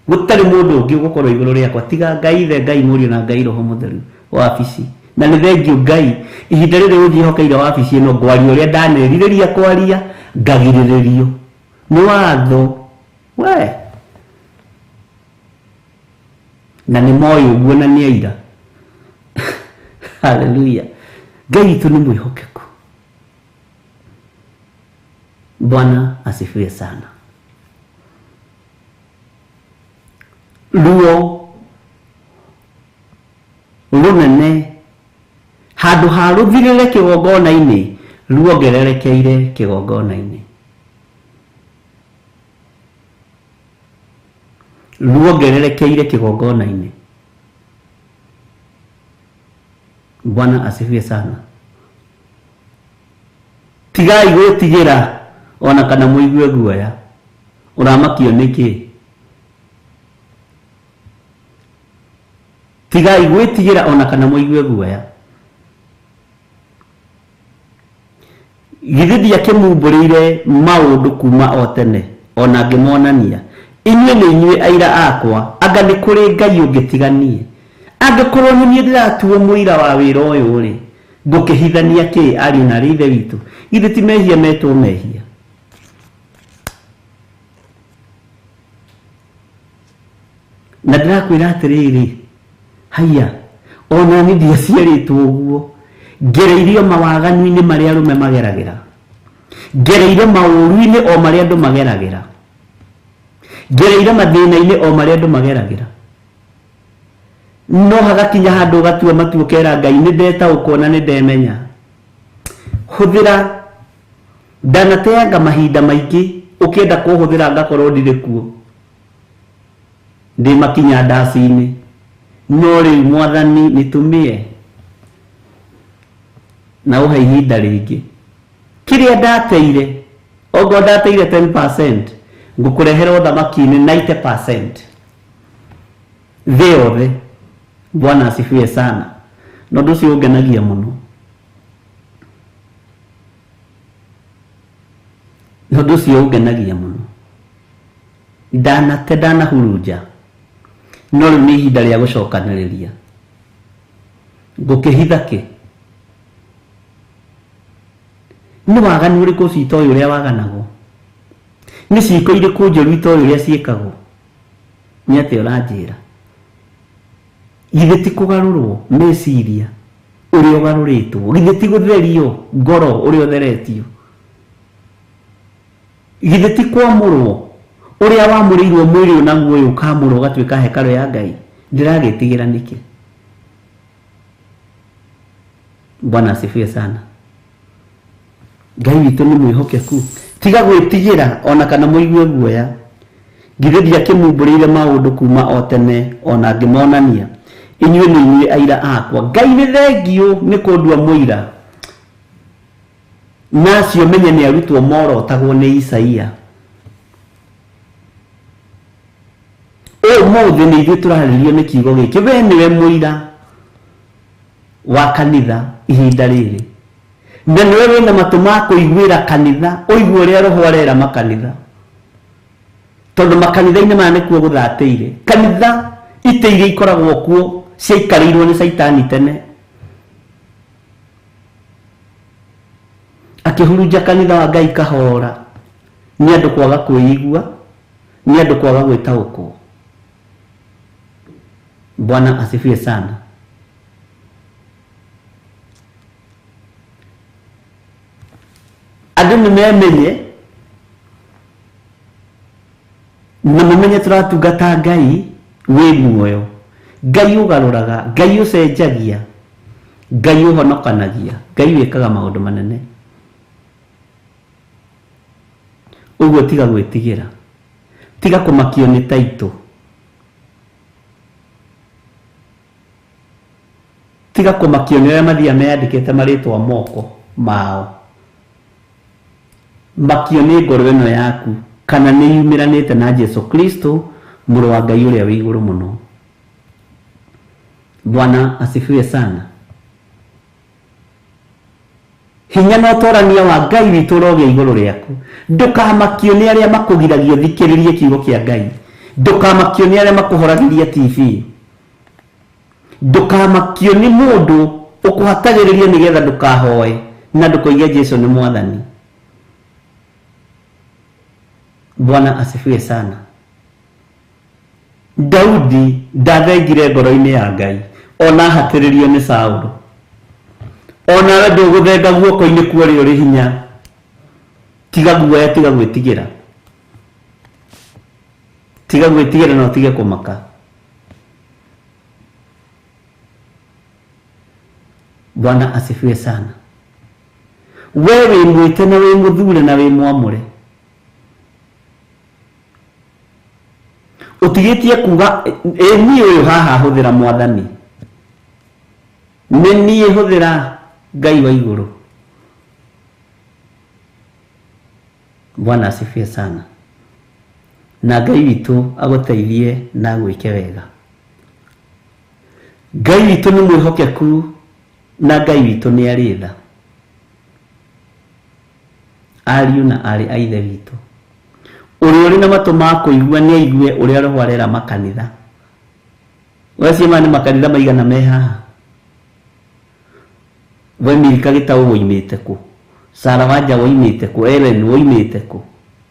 Gũtarĩ mũndũ ũngĩ ũgũkorwo igũrũ rĩakwa tiga Ngai Ithe, Ngai Mũriũ na Ngai Roho Mũtheru wabici. Na nĩ thengiũ Ngai ihinda rĩrĩ ũnjĩhokeire wabici ĩno ngwaria ũrĩa ndanerirĩria kwaria ngagirĩrĩrio nĩ watho we. Na nĩ moĩ ũguo na nĩ aira. Haleluya. Ngai witũ nĩ mwĩhokeku. Bwana asifiwe sana. Ruo rũnene handũ ha rũthirĩre kĩgongona-inĩ ruongererekeire kĩgongona-inĩ. Ruongererekeire kĩgongona-inĩ. Bwana asifiwe sana. Tigai gwĩtigĩra ona kana mũigue guoya. Ũramakio nĩkĩ? Tigai gwĩtigĩra ona kana mũigue guoya. Githĩ ndiakĩmumbũrĩire maũndũ kuma o tene ona ngĩmonania. Inyuĩ nĩ inyuĩ aira akwa, anga nĩ kũrĩ Ngai ũngĩ tiga niĩ? Angĩkorwo nĩ niĩ ndĩratuo mũira wa wĩra ũyũ rĩ, ngũkĩhithania kĩ ariũ na aarĩ a Ithe witũ? Githĩ ti mehia metwo mehia? Na ndĩrakwĩra atĩrĩrĩ, haiya, ona niĩ ndiaciarĩtwo ũguo. Ngereirio mawaganu-inĩ marĩa arũme mageragĩra. Ngereire maũru-inĩ o marĩa andũ mageragĩra. Ngereire mathĩna-inĩ o marĩa andũ mageragĩra. No hagakinya handũ ũgatua matua ũkera Ngai nĩ ndetaũkwo na nĩ ndemenya. Hũthĩra, ndanateanga mahinda maingĩ ũkĩenda kũhũthĩra ngakorwo ndirĩ kuo. Ndĩ makinya ndaci-inĩ. No rĩu Mwathani nĩtũmĩe na ũhe ihinda rĩngĩ. Kĩrĩa ndateire, okorwo ndateire 10%, ngũkũrehera ũthamaki-inĩ 90%. Thĩ yothe. Bwana asifiwe sana. Na ũndũ ũcio ũngenagia mũno. Na ũndũ ũcio ũngenagia mũno. Ndanate ndanahurunja. No rĩu nĩ ihinda rĩa gũcokanĩrĩria. Ngũkĩhitha kĩ? Nĩ waganu ũrĩkũ ũcio itoĩ ũrĩa waganagwo? Nĩ ciĩko irĩkũ njũru itoĩ ũrĩa ciĩkagwo? Nĩ atĩa ũranjĩra? Githĩ ti kũgarũrwo meciria ũrĩa ũgarũrĩtwo? Githĩ ti gũtherio ngoro ũrĩa ũtheretio? Githĩ ti kwamũrwo ũrĩa wamũrĩirwo mwĩrĩ ũnaguo ũyũ ũkamũrwo ũgatuĩka hekarũ ya Ngai? Ndĩragĩtigĩra nĩkĩ? Bwana asifiwe sana. Ngai witũ nĩ mwĩhokeku. Tiga gwĩtigĩra ona kana mũigue guoya. Githĩ ndiakĩmumbũrĩire maũndũ kuma o tene ona ngĩmonania. Inyuĩ nĩ inyuĩ aira akwa. Ngai nĩ thengiũ nĩ kũndua mũira. Na acio menye nĩ arutwo morotagwo nĩ Isaia. Ũmũthĩ nĩ ithuĩ tũrarĩrio nĩ kiugo gĩkĩ. We nĩwe mũira wa kanitha ihinda rĩrĩ. Na nĩwe wĩna matũ ma kũiguĩra kanitha, ũigue ũrĩa Roho arera makanitha. Tondũ makanitha-inĩ maya nĩkuo gũthatĩire. Kanitha itĩ iria ikoragwo kuo ciaikarĩirwo nĩ Caitani tene. Akĩhurunja kanitha wa Ngai kahora nĩ andũ kwaga kwĩigua, nĩ andũ kwaga gwĩtaũkwo. Bwana asifiwe sana. Andũ nĩ memenye na mamenye tũratungata Ngai wĩ muoyo. Ngai ũgarũraga, Ngai ũcenjagia, Ngai ũhonokanagia, Ngai wĩkaga maũndũ manene. Ũguo tiga gwĩtigĩra, tiga kũmakio nĩ taitũ, tiga kũmakio nĩ arĩa mathiaga meyandĩkĩte marĩtwa moko mao. Makio nĩ ngoro ĩno yaku kana nĩ yumĩranĩte na Jesu Kristo mũrũ wa Ngai ũrĩa wĩ igũrũ mũno. Bwana asifiwe sana. Hinya na ũtorania wa Ngai witũ ũrogĩa igũrũ rĩaku. Ndũkamakio nĩ arĩa makũgiragia ũthikĩrĩrie kiugo kĩa Ngai. Ndũkamakio nĩ arĩa makũhoragĩria TV. Ndũkamakio nĩ mũndũ ũkũhatagĩrĩria nĩgetha ndũkahoe na ndũkoige Jesu nĩ mwathani. Bwana asifiwe sana. Daudi ndathengire ngoro-inĩ ya Ngai ona hatĩrĩrio nĩ Saũlũ. Ona we ndũgũthenga guoko-inĩ kwa ũrĩa ũrĩ hinya. Tiga guoya, tiga gwĩtigĩra. Tiga gwĩtigĩra na ũtige kũmaka. Bwana asifiwe sana. We wĩ mwĩte na wĩ mũthure na wĩ mwamũre. Ũtigĩtie kuga ĩ niĩ ũyũ haha hũthĩra mwathani. Nĩ niĩ hũthĩra Ngai wa igũrũ. Bwana asifiwe sana. Na Ngai witũ agũteithie na agwĩke wega. Ngai witũ nĩ mwĩhokeku na Ngai witũ nĩ arĩ tha. Ariũ na aarĩ a Ithe witũ, ũrĩa ũrĩ na matũ ma kũigua nĩ aigue ũrĩa Roho arera makanitha. Weciria maya nĩ makanitha maigana me haha? We Milika Gĩtaũ woimĩte kũ? Sara Wanja woimĩte kũ? Ellen woimĩte kũ?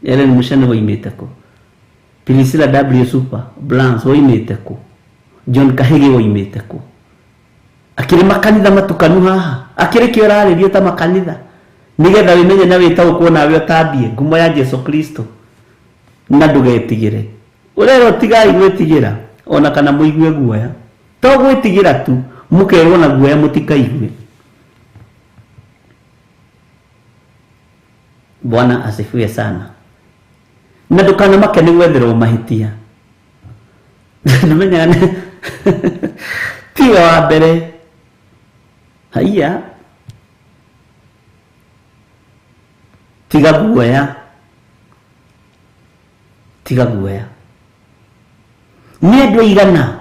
Ellen Muchene woimĩte kũ? Priscilla W Super Blance woimĩte kũ? John Kahigi woimĩte kũ? Akĩrĩ makanitha matukanu haha? Akĩrĩ kĩo ũrarĩrio ta makanitha? Nĩgetha wĩmenye na wĩtaũkwo nawe ũtambie ngumo ya Jesu Kristo na ndũgetigĩre. Ũrerwo tigai gwĩtigĩra ona kana mũigue guoya. To gwĩtigĩra tu, mũkerwo na guoya mũtikaigue. Bwana asifiwe sana. Na ndũkanamake nĩ gwetherwo mahĩtia. Nĩmenyaga tiwe wa mbere. Haiya. Tiga guoya. Tiga guoya. Nĩ andũ aigana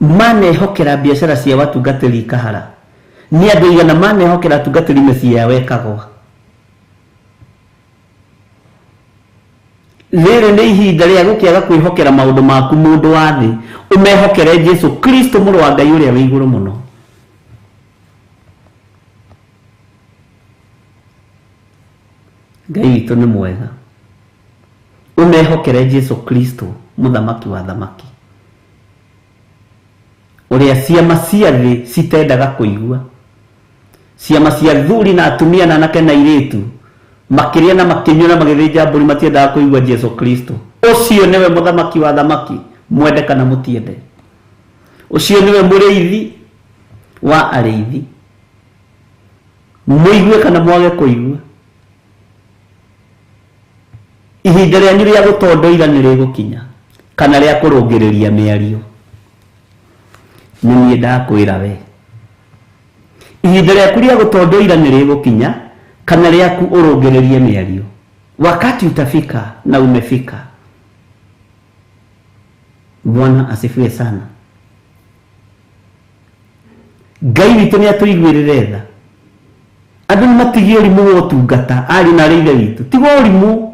manehokera biacara cia watungatĩri ikahara. Nĩ andũ aigana manehokera atungatĩri mĩciĩ yao ĩkagũa. Rĩrĩ nĩ ihinda rĩa gũkĩaga kwĩhokera maũndũ maku mũndũ wa thĩ, ũmehokere Jesu Kristo mũrũ wa Ngai ũrĩa wĩ igũrũ mũno. Ngai witũ nĩ mwega. Ũmehokere Jesu Kristo mũthamaki wa thamaki, ũrĩa ciama cia thĩ citendaga kũigua. Ciama cia thuri na atumia na anake na airĩtu makĩrĩa na makĩnyua na magĩthĩnja mbũri matiendaga kũigua Jesu Kristo. Ũcio nĩwe mũthamaki wa thamaki, mwende kana mũtiende. Ũcio nĩwe mũrĩithi wa arĩithi, mũigue kana mwage kũigua. Ihinda rĩanyu rĩa gũtondoira nĩ rĩgũkinya kana rĩa kũrũngĩrĩria mĩario. Nĩ niĩ ndakwĩra we, ihinda rĩaku rĩa gũtondoira nĩ rĩgũkinya kana rĩaku ũrũngĩrĩrie mĩario. Wakati utafika na umefika. Bwana asifiwe sana. Ngai witũ nĩ atũiguĩrĩre tha. Andũ nĩ matigie ũrimũ wa ũtungata, ariũ na aarĩ a Ithe witũ. Tiga ũrimũ,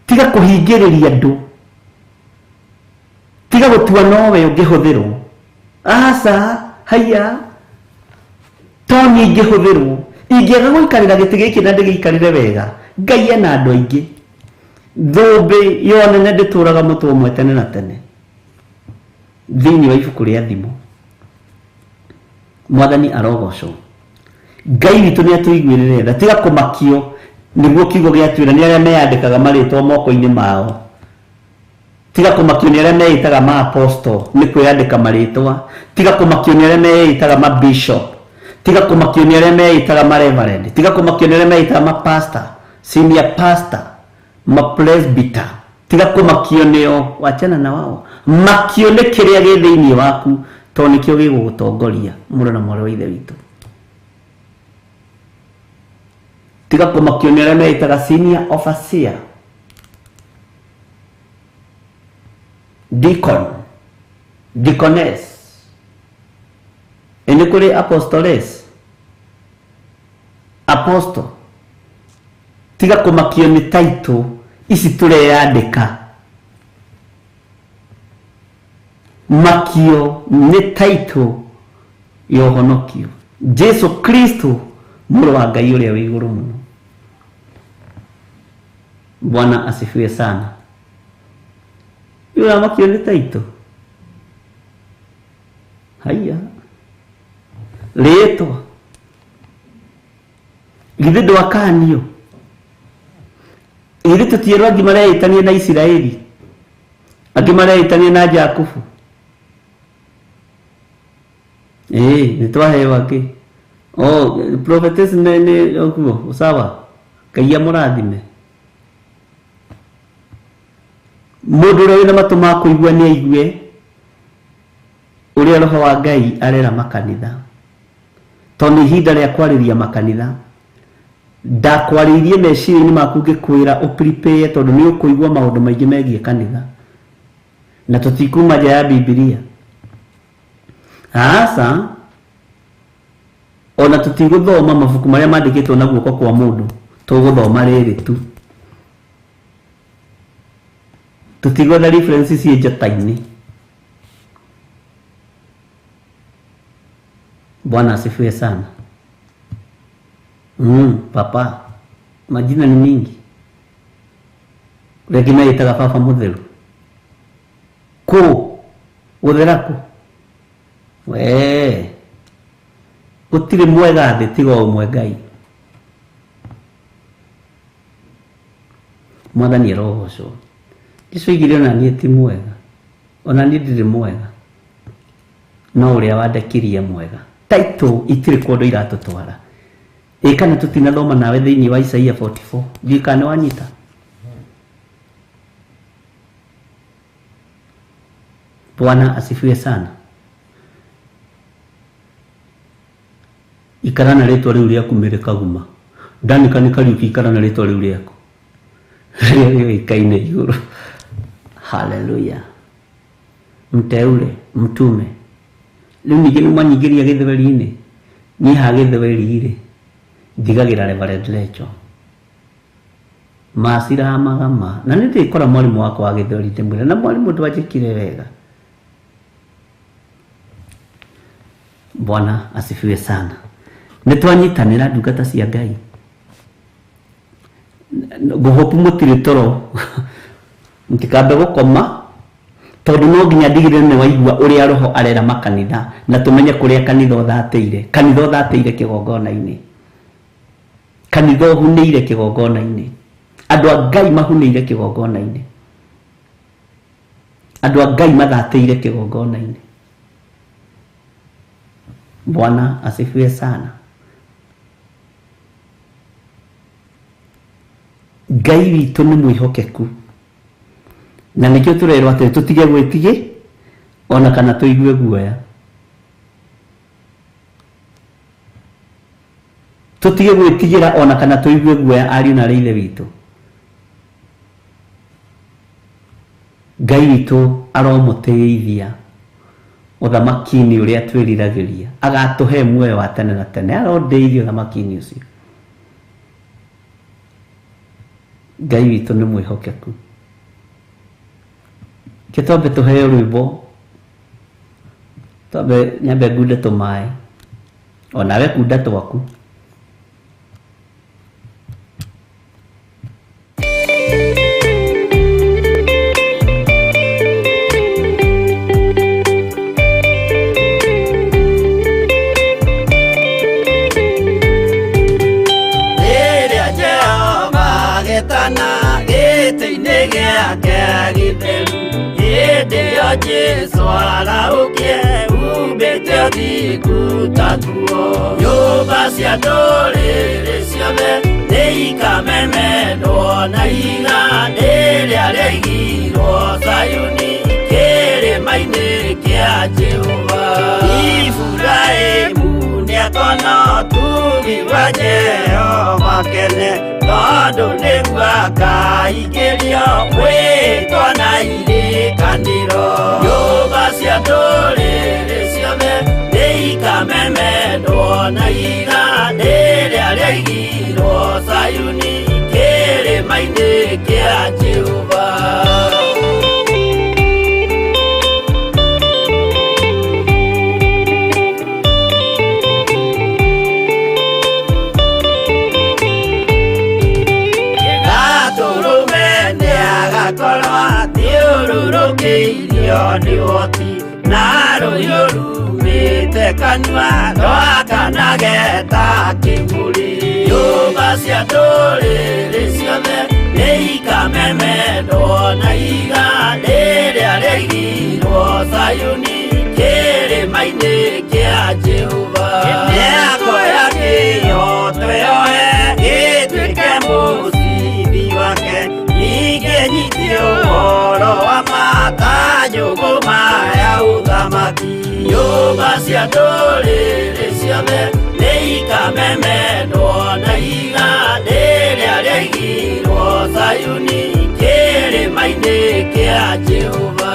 tiga kũhingĩrĩria andũ, tiga gũtua nowe ũngĩhũthĩrwo. Aca, haiya, to niĩ ingĩhũthĩrwo. Ingĩaga gũikarĩra gĩtĩ gĩkĩ na ndĩgĩikarĩre wega, Ngai ena andũ aingĩ. Thũmbĩ yo nene ndĩtũraga mũtwe ũmwe tene na tene. Thĩinĩ wa ibuku rĩa Thimo, Mwathani arogocwo. Ngai witũ nĩ atũiguĩrĩre tha. Tiga kũmakio nĩguo kiugo gĩatwĩra nĩ arĩa meyandĩkaga marĩtwa moko-inĩ mao. Tiga kũmakio nĩ arĩa meĩtaga ma apostle nĩ kwĩyandĩka marĩtwa. Tiga kũmakio nĩ arĩa meĩtaga ma bishop. Tiga kũmakio nĩ arĩa meĩtaga ma reverend. Tiga kũmakio nĩ arĩa meĩtaga ma pastor, senior pastor, ma presbyter. Tiga kũmakio nĩo, wachana na wao. Makio nĩ kĩrĩa gĩ thĩinĩ waku tondũ nĩkĩo gĩgũgũtongoria mũrũ na mwarĩ wa Ithe witũ. Tiga kũmakio nĩ arĩa meĩtaga senior overseer, deacon, deaconess, nĩ kũrĩ apostoles, apostle. Tiga kũmakio nĩ title ici tũreyandĩka. Makio nĩ title ya ũhonokio. Jesu Kristo mũrũ wa Ngai ũrĩa wĩ igũrũ mũno. Bwana asifiwe sana. Ũramakio nĩ title? Haiya, rĩtwa githĩ ndwakanio? Githĩ tũtierwo angĩ mareĩtania na Isiraeli, angĩ mareĩtania na Jakubu? Ĩĩ, nĩ twaheo angĩ. Oh, prophetess nĩ ũguo sawa. Ngai amũrathime. Mũndũ ũrĩa wĩna matũ ma kũigua nĩ aigue ũrĩa Roho wa Ngai arera makanitha, tondũ nĩ ihinda rĩa kwarĩria makanitha. Ndakwarĩirie meciria-inĩ maku ngĩkwĩra ũprepare, tondũ nĩ ũkũigua maũndũ maingĩ megiĩ kanitha, na tũtikuma nja ya Bibilia. Aca, ona tũtigũthoma mabuku marĩa mandĩkĩtwo na guoko kwa mũndũ, tũgũthoma rĩrĩ tu. Tũtigwetha reference ciĩ njata-inĩ. Bwana asifiwe sana. Papa, majina ni mingi. Rĩngĩ meĩtaga baba mũtheru. Kũ? Gũthera kũ? Wee. Gũtirĩ mwega thĩ tiga o ũmwe Ngai. Mwathani arogocwo. Jesu oigire ona niĩ ti mwega, ona niĩ ndirĩ mwega, no ũrĩa wandekirie mwega. Title itirĩ kũndũ iratũtwara. Ĩ kana tũtinathoma nawe thĩinĩ wa Isaia 44. Ndiũĩ kana nĩ wanyita. Bwana asifiwe sana. Ikara na rĩtwa rĩu rĩaku Mary Kaguma. Danica nĩ Kariuki, ikara na rĩtwa rĩu rĩaku rĩrĩa rĩũĩkaine igũrũ. Haleluya. Mteule, mtume. Rĩu ningĩ nĩ mwanyingĩria gĩthweri-inĩ. Niĩ ha gĩthweri-rĩ, ndigagĩra Reverend Lecho. Maciramaga ma. Na nĩ ndĩkora mwarimũ wakwa wa gĩthweri ndĩmwĩre, na mwarimũ ndwanjĩkire wega. Bwana asifiwe sana. Nĩ twanyitanĩra ndungata cia Ngai. Ngũhopu mũtirĩ toro. Mũtikambe gũkoma, tondũ no nginya ndigĩrĩre nĩ waigua ũrĩa Roho arera makanitha, na tũmenye kũrĩa kanitha ũthatĩire. Kanitha ũthatĩire kĩgongona-inĩ. Kanitha ũhunĩire kĩgongona-inĩ. Andũ a Ngai mahunĩire kĩgongona-inĩ. Andũ a Ngai mathatĩire kĩgongona-inĩ. Bwana asifiwe sana. Ngai witũ nĩ mwĩhokeku. Na nĩkĩo tũrerwo atĩ tũtige gwĩtigĩ ona kana tũigue guoya. Tũtige gwĩtigĩra ona kana tũigue guoya, ariũ na aarĩ a Ithe witũ. Ngai witũ aromũtĩithia ũthamaki-inĩ ũrĩa twĩriragĩria, agatũhe muoyo wa tene na tene, arondĩithia ũthamaki-inĩ ũcio. Ngai witũ nĩ mwĩhokeku. Ke twambe tũheo rwĩmbo, twambe nyambe ngunde tũmaĩ, onawe kunda twaku. Rĩrĩa Jehova agetana gĩtĩ-inĩ gĩake gĩtheru, hĩndĩ ĩyo Jesũ arahũkie umbĩte ũthingu ta nguo. Nyũmba cia ndũrĩrĩ ciothe nĩikamemendwo na ihiga rĩrĩa rĩaigirwo Zayuni kĩrĩma-inĩ kĩa Jehova. Iburahĩmu nĩakoretwo Ona tugi wa Jehova kene tondu nĩguo akaingĩrio mwĩtwa na irĩkanĩro. Nyũmba cia ndũrĩrĩ ciothe nĩikamemendwo na ihiga rĩrĩa rĩaigirwo Zayuni kĩrĩma-inĩ kĩa Jehova. Athiũrũrũkĩirio nĩ ũhoti na rũhiũ rumĩte kanua rwakanage ta kĩmũrĩ. Nyũmba cia ndũrĩrĩ ciothe nĩikamemendwo na ihiga rĩrĩa rĩaigirwo Zayuni kĩrĩma-inĩ kĩa Jehova. Mĩako ya kĩhooto yohe ĩtuĩke mũcibi wake, ningĩ nyitie ũhoro wa ma ta njũgũma ya ũthamaki. Nyũmba cia ndũrĩrĩ ciothe nĩikamemendwo na ihiga rĩrĩa rĩaigirwo Zayuni kĩrĩma-inĩ kĩa Jehova.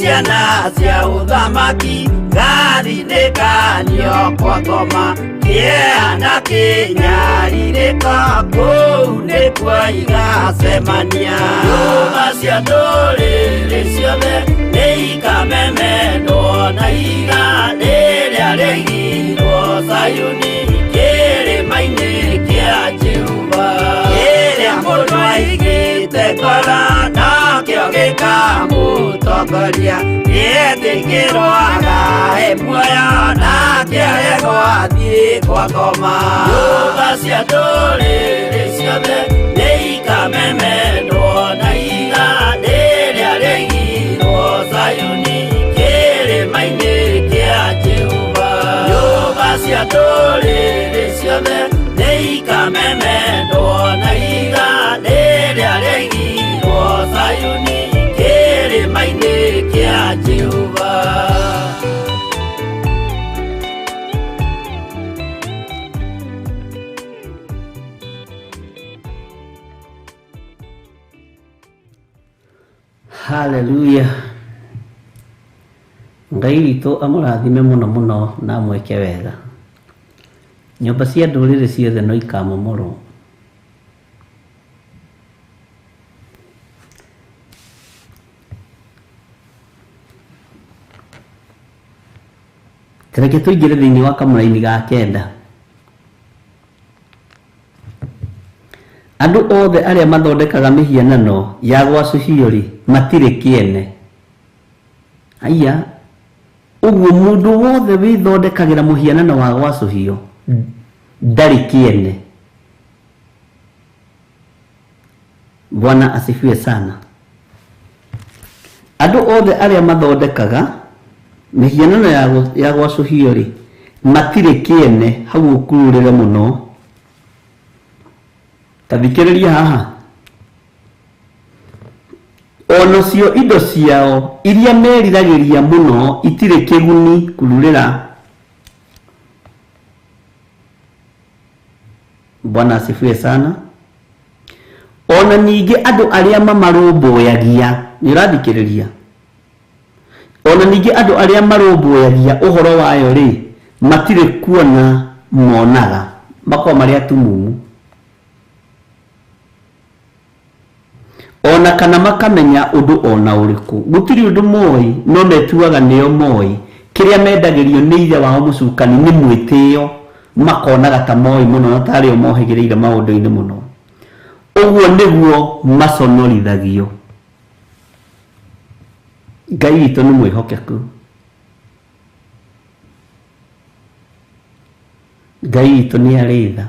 Ciana cia ũthamaki ngathinĩkanio kwa ngoma kĩeha na kĩnyarirĩko kũu nĩkuo igacemania. Nyũmba cia ndũrĩrĩ ciothe nĩikamemendwo na ihiga rĩrĩa rĩaigirwo Zayuni kĩrĩma-inĩ kĩa Jehova. Kĩrĩa mũndũ aigĩte ngoro nokĩo gĩkamũtongoria, nĩetĩkĩrwo agae muoyo nake aregwo athiĩ kwa ngoma. Nyũmba cia ndũrĩrĩ ciothe nĩikamemendwo na ihiga rĩrĩa rĩaigirwo Zayuni kĩrĩma-inĩ kĩa Jehova. Nyũmba cia ndũrĩrĩ ciothe nĩikamemendwo na ihiga rĩrĩa rĩaigirwo Zayuni kĩrĩma-inĩ kĩa Jehova. Haleluya. Ngai witũ amũrathime mũno mũno na amwĩke wega. Nyũmba cia ndũrĩrĩ ciothe no ikamomorwo. Reke tũingĩre thĩinĩ wa kamũraini ga kenda. Andũ othe arĩa mathondekaga mĩhianano ya gwacũhio-rĩ matirĩ kĩene. Aya, ũguo mũndũ wothe wĩthondekagĩra mũhianano wa gwacũhio ndarĩ kĩene. Bwana asifiwe sana. Andũ othe arĩa mathondekaga mĩhianano ya gwacũhio-rĩ matirĩ kĩene. Hau ũkururĩre mũno. Ta thikĩrĩria haha. Onacio indo ciao iria meriragĩria mũno itirĩ kĩguni kururĩra. Bwana asifiwe sana. Ona ningĩ andũ arĩa mamarũmbũyagia, nĩ ũrathikĩrĩria? Ona ningĩ andũ arĩa marũmbũyagia ũhoro wayo rĩ matirĩ kuona monaga, makoragwo marĩ atumumu. Ona kana makamenya ũndũ ona ũrĩkũ. Gũtirĩ ũndũ moĩ, no metuaga nĩo moĩ. Kĩrĩa mendagĩrio nĩ ithe wao mũcukani nĩ mwĩtĩo, makonaga ta moĩ mũno na tarĩo mohĩgĩrĩire maũndũ-inĩ mũno. Ũguo nĩguo maconorithagio. Ngai witũ nĩ mwĩhokeku. Ngai witũ nĩ arĩ tha.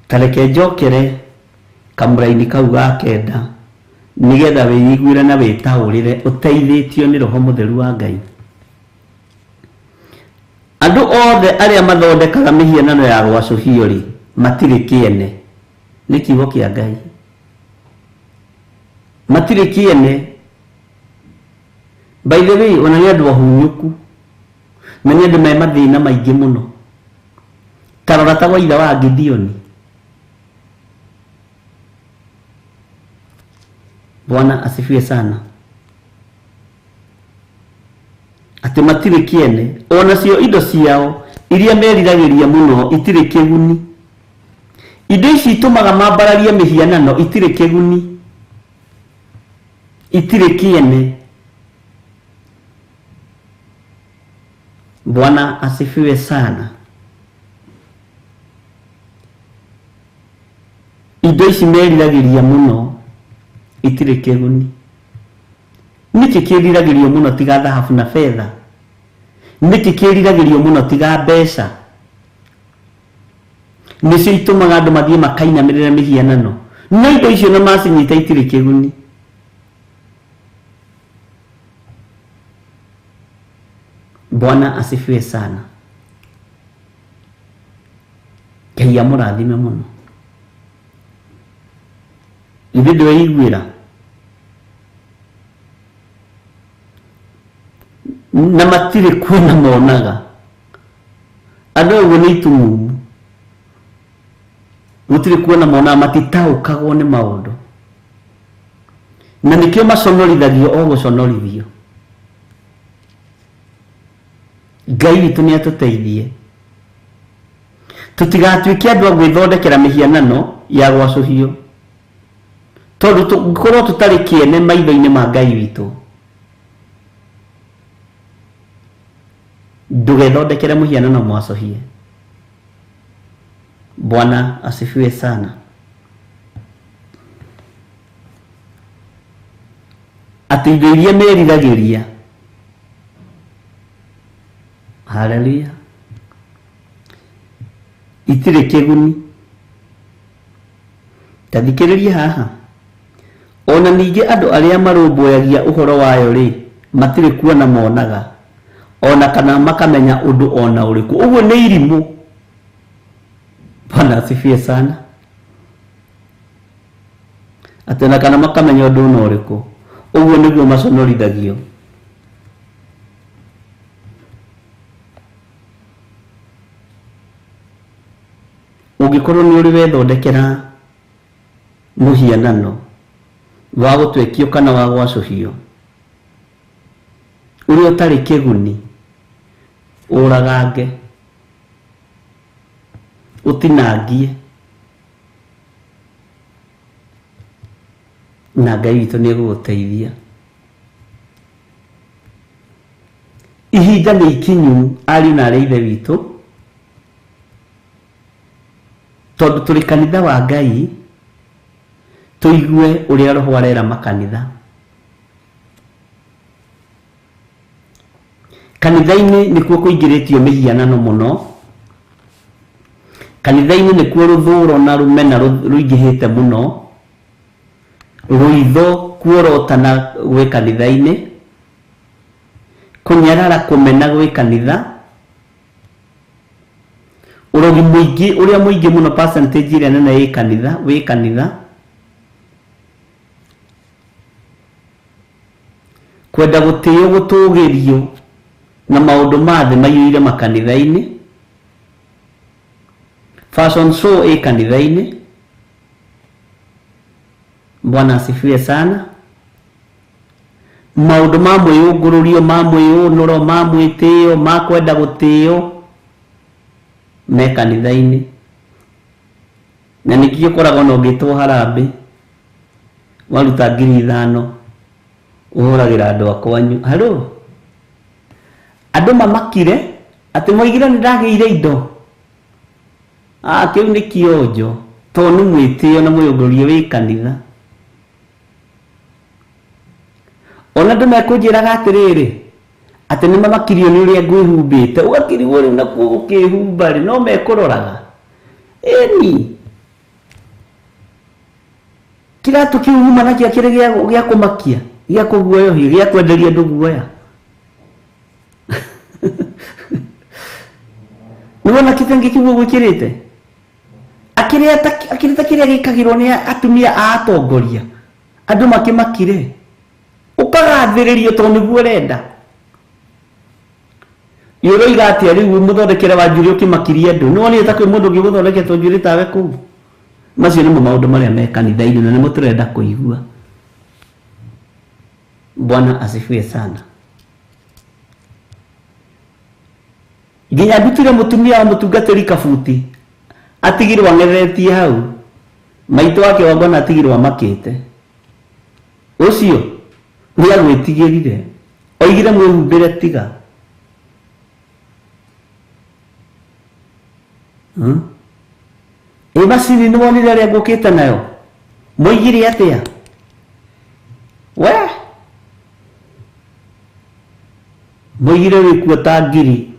Ta reke njokere kamũraini kau ga kenda nĩgetha wĩiguĩre na wĩtaũrĩre ũteithĩtio nĩ Roho Mũtheru wa Ngai. Andũ othe arĩa mathondekaga mĩhianano ya rwacũhio rĩ matirĩ kĩene. Nĩ kiugo kĩa Ngai. Matirĩ kĩene. By the way, ona nĩ andũ ahunyũku na nĩ andũ me mathĩna maingĩ mũno. Ta rora ta gwa ithe wa Gideoni. Bwana asifiwe sana. Atĩ matirĩ kĩene, ona cio indo ciao iria meriragĩria mũno itirĩ kĩguni. Indo ici itũmaga mambararie mĩhianano itirĩ kĩguni, itirĩ kĩene. Bwana asifiwe sana. Indo ici meriragĩria mũno itirĩ kĩguni. Nĩkĩ kĩriragĩrio mũno tiga thahabu na betha? Nĩkĩ kĩriragĩrio mũno tiga mbeca? Nĩcio itũmaga andũ mathiĩ makainamĩrĩra mĩhianano. No indo icio na macinyita itirĩ kĩguni. Bwana asifiwe sana. Ngai amũrathime mũno. Ithuĩ ndweiguĩra na matirĩ kuona monaga. Andũ ũguo nĩ itumumu, gũtirĩ kuona monaga, matitaũkagwo nĩ maũndũ, na nĩkĩo maconorithagio o gũconorithio. Ngai witũ nĩ atũteithie tũtigatuĩke andũ a gwĩthondekera mĩhianano ya gwacũhio, tondũ tũngĩkorwo tũtarĩ kĩene maitho-inĩ ma Ngai witũ. Ndũgethondekere mũhianano mwacũhie. Bwana asifiwe sana. Atĩ indo iria meriragĩria, haleluya, itirĩ kĩguni. Ta thikĩrĩria haha. Ona ningĩ andũ arĩa marũmbũyagia ũhoro wayo rĩ matirĩ kuona monaga, ona kana makamenya ũndũ ona ũrĩkũ. Ũguo nĩ irimũ. Bwana asifiwe sana. Atĩ ona kana makamenya ũndũ ona ũrĩkũ. Ũguo nĩguo maconorithagio. Ũngĩkorwo nĩ ũrĩ wethondekera mũhianano wa gũtwekio kana wa gwacũhio ũrĩa ũtarĩ kĩguni, ũragange, ũtinangie, na Ngai witũ nĩ egũgũteithia. Ihinda nĩ ikinyu ariũ na arĩ ithe witũ, tondũ tũrĩ kanitha wa Ngai, tũigue ũrĩa Roho arera makanitha. Kanitha-inĩ nĩkuo kũingĩrĩtio mĩhianano mũno. Kanitha-inĩ nĩkuo rũthũro na rũmena rũingĩhĩte mũno. Rũitho kuorotana gwĩ kanitha-inĩ, kũnyarara kũmena gwĩ kanitha, ũrogi mũingĩ ũrĩa mũingĩ mũno, percentage ĩrĩa nene ĩ kanitha, wĩ kanitha, kwenda gũtĩo gũtũgĩrio na maũndũ ma thĩ maiyũire makanitha-inĩ, fashion show ĩ kanitha-inĩ. Bwana asifiwe sana. Maũndũ ma mwĩyũngũrũrio, ma mwĩyũnũro, ma mwĩtĩo, ma kwenda gũtĩo me kanitha-inĩ. Na nĩkĩo ũkoragwo na ũngĩtwo harambĩ waruta 5,000 ũhũragĩra andũ a kwanyu. Halo, andũ mamakire atĩ moigire nĩ ndagĩire indo. Kĩu nĩ kĩonjo, tondũ nĩ mwĩtĩo na mwĩyũngũrũrio wĩ kanitha. Ona andũ mekũnjĩraga atĩrĩrĩ, atĩ nĩ mamakirio nĩ ũrĩa ngwĩhumbĩte, ũgakĩrigwo rĩu nakuo gũkĩhumba rĩ, no mekũroraga. Ĩni, kĩratũ kĩu uma nakĩo kĩrĩ gĩa kũmakia, gĩa kũguoyohia, gĩa kwenderia andũ guoya. Ndũrona kitenge kĩu ũgwĩkĩrĩte? Akĩrĩa ta kĩrĩa gĩkagĩrwo nĩ atumia a atongoria. Andũ makĩmakire. Ũkagathĩrĩrio tondũ nĩguo ũrenda. Ũroiga atĩa rĩu mũthondekere wa njuĩrĩ ũkĩmakirie andũ? Nĩwonire ta kwĩ mũndũ ũngĩ ũgũthondeketwo njuĩrĩ tawe kũu? Macio nĩmo maũndũ marĩa me kanitha-inĩ na nĩmo tũrenda kũigua. Bwana asifiwe sana. Nginya ndutire mũtumia wa mũtungatĩri kabuti atigirwo ang'ethetie hau. Maitũ wake wangona atigirwo amakĩte. Ũcio nĩagwĩtigĩrire. Oigire mwĩhumbĩre tiga. Ĩ macini nĩwonire ĩrĩa ngũkĩte nayo? Moigire atĩa? We moigire wĩkuo ta ngiri.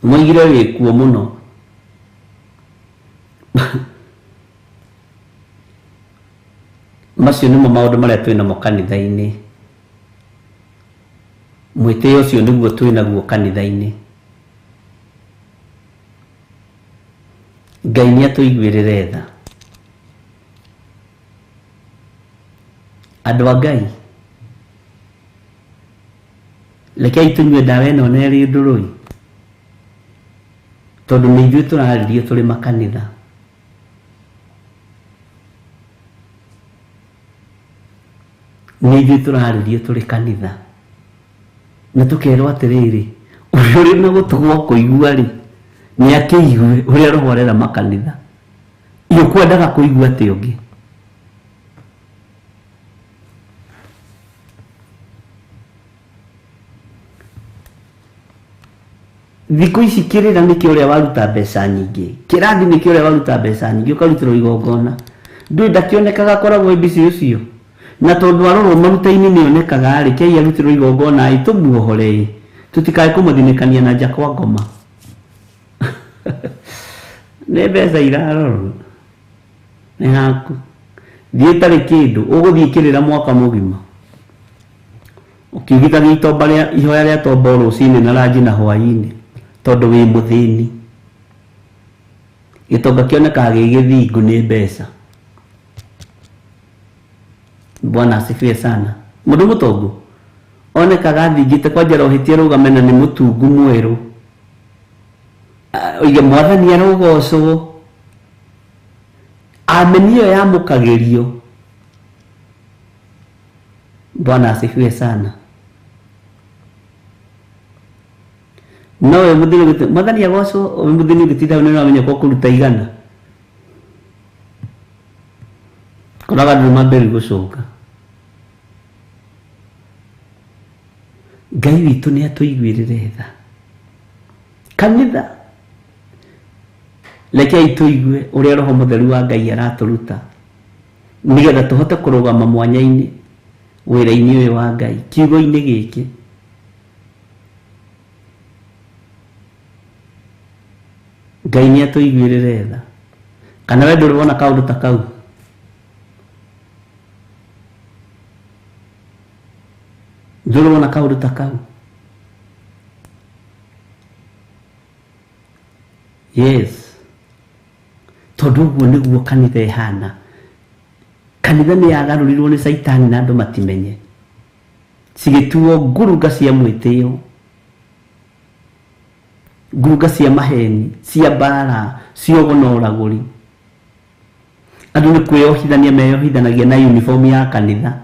Moigire wĩkuo mũno. Macio nĩmo maũndũ marĩa twĩnamo kanitha-inĩ. Mwĩtĩo ũcio nĩguo twĩnaguo kanitha-inĩ. Ngai nĩatũiguĩrĩre tha. Andũ a Ngai, rekei tũnyue ndawa ĩno na ĩrĩ ndũrũi, tondũ nĩ ithuĩ tũrarĩrio tũrĩ makanitha. Nĩ ithuĩ tũrarĩrio tũrĩ kanitha. Na tũkerwo atĩrĩrĩ, ũrĩa ũrĩ na gũtũ gwa kũigua rĩ, nĩakĩigue ũrĩa Roho arera makanitha. Ĩ ũkwendaga kũigua atĩa ũngĩ? Thikũ ici kĩrĩra nĩkĩo ũrĩa waruta mbeca nyingĩ. Kĩrathi nĩkĩo ũrĩa waruta mbeca nyingĩ ũkarutĩrwo igongona. Ndũĩ ndakĩonekaga akoragwo ĩ busy ũcio. Na tondũ arorwo maruta-inĩ nĩonekaga rĩ, kei arutĩrwo igongona ĩ tũmuohore ĩ. Tũtikae kũmũthinĩkania na nja kwa ngoma. Nĩ mbeca irarorwo. Nĩ haku. Thiĩ ũtarĩ kĩndũ, ũgũthiĩ kĩrĩra mwaka mũgima. Ũkĩũgithagia itomba rĩa ihoya rĩa tombo rũcinĩ na ranji na hwaĩ-inĩ tondũ wĩ mũthĩni. Gĩtonga kĩonekaga gĩ gĩthingu nĩ mbeca. Bwana asifiwe sana. Mũndũ mũtongu onekaga athingĩte kwanja arohĩtie arũgame na nĩ mũtungu mwerũ. Oige mwathani arogocwo. Ameni ĩyo yamũkagĩrio. Bwana asifiwe sana. No we mũthĩni ũgĩte mwathani agocwo, we mũthĩni ũgĩtinda hau nĩũramenya kwa kũruta igana. Koraga andũ nĩmambĩrĩria gũcũnga. Ngai witũ nĩatũiguĩrĩre tha. Kanitha, rekei tũigue ũrĩa Roho Mũtheru wa Ngai aratũruta nĩgetha tũhote kũrũgama mwanya-inĩ wĩra-inĩ ũyũ wa Ngai, kiugo-inĩ gĩkĩ. Ngai nĩatũiguĩrĩre tha. Kana we ndũrĩ wona kaũndũ ta kau? Ndũrĩ wona kaũndũ ta kau? Yes. Tondũ ũguo nĩguo kanitha ĩhana. Kanitha nĩ yagarũrirwo nĩ Caitani na andũ matimenye. Cigĩtuo ngurunga cia mwĩtĩo, ngurunga cia maheni, cia mbara, cia ũgo na ũragũri. Andũ nĩ kwĩyohithania meyohithanagia na uniform ya kanitha,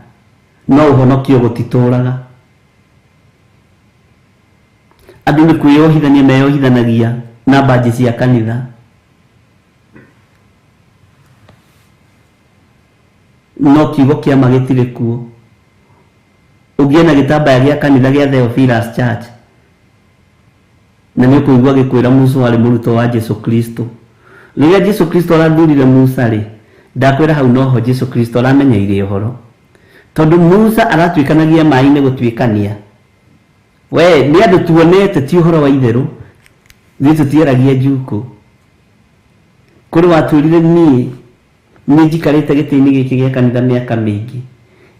no ũhonokio gũtitũraga. Andũ nĩ kwĩyohithania meyohithanagia na mbanji cia kanitha. No kiugo kĩa ma gĩtirĩ kuo. Ũngĩe na gĩtambaya gĩa kanitha gĩa Theophilus Church na nĩ ũkũigua gĩkwĩra Musa arĩ mũrutwo wa Jesu Kristo. Rĩrĩa Jesu Kristo arathurire Musa rĩ, ndakwĩra hau noho Jesu Kristo aramenyeire ũhoro. Tondũ Musa aratuĩkanagia maĩ-inĩ gũtuĩkania. We nĩ andũ tuonete ti ũhoro wa itherũ. Ithuĩ tũtiaragia njukũ. Kũrĩ watwĩrire niĩ nĩ njikarĩte gĩtĩ-inĩ gĩkĩ gĩa kanitha mĩaka mĩingĩ.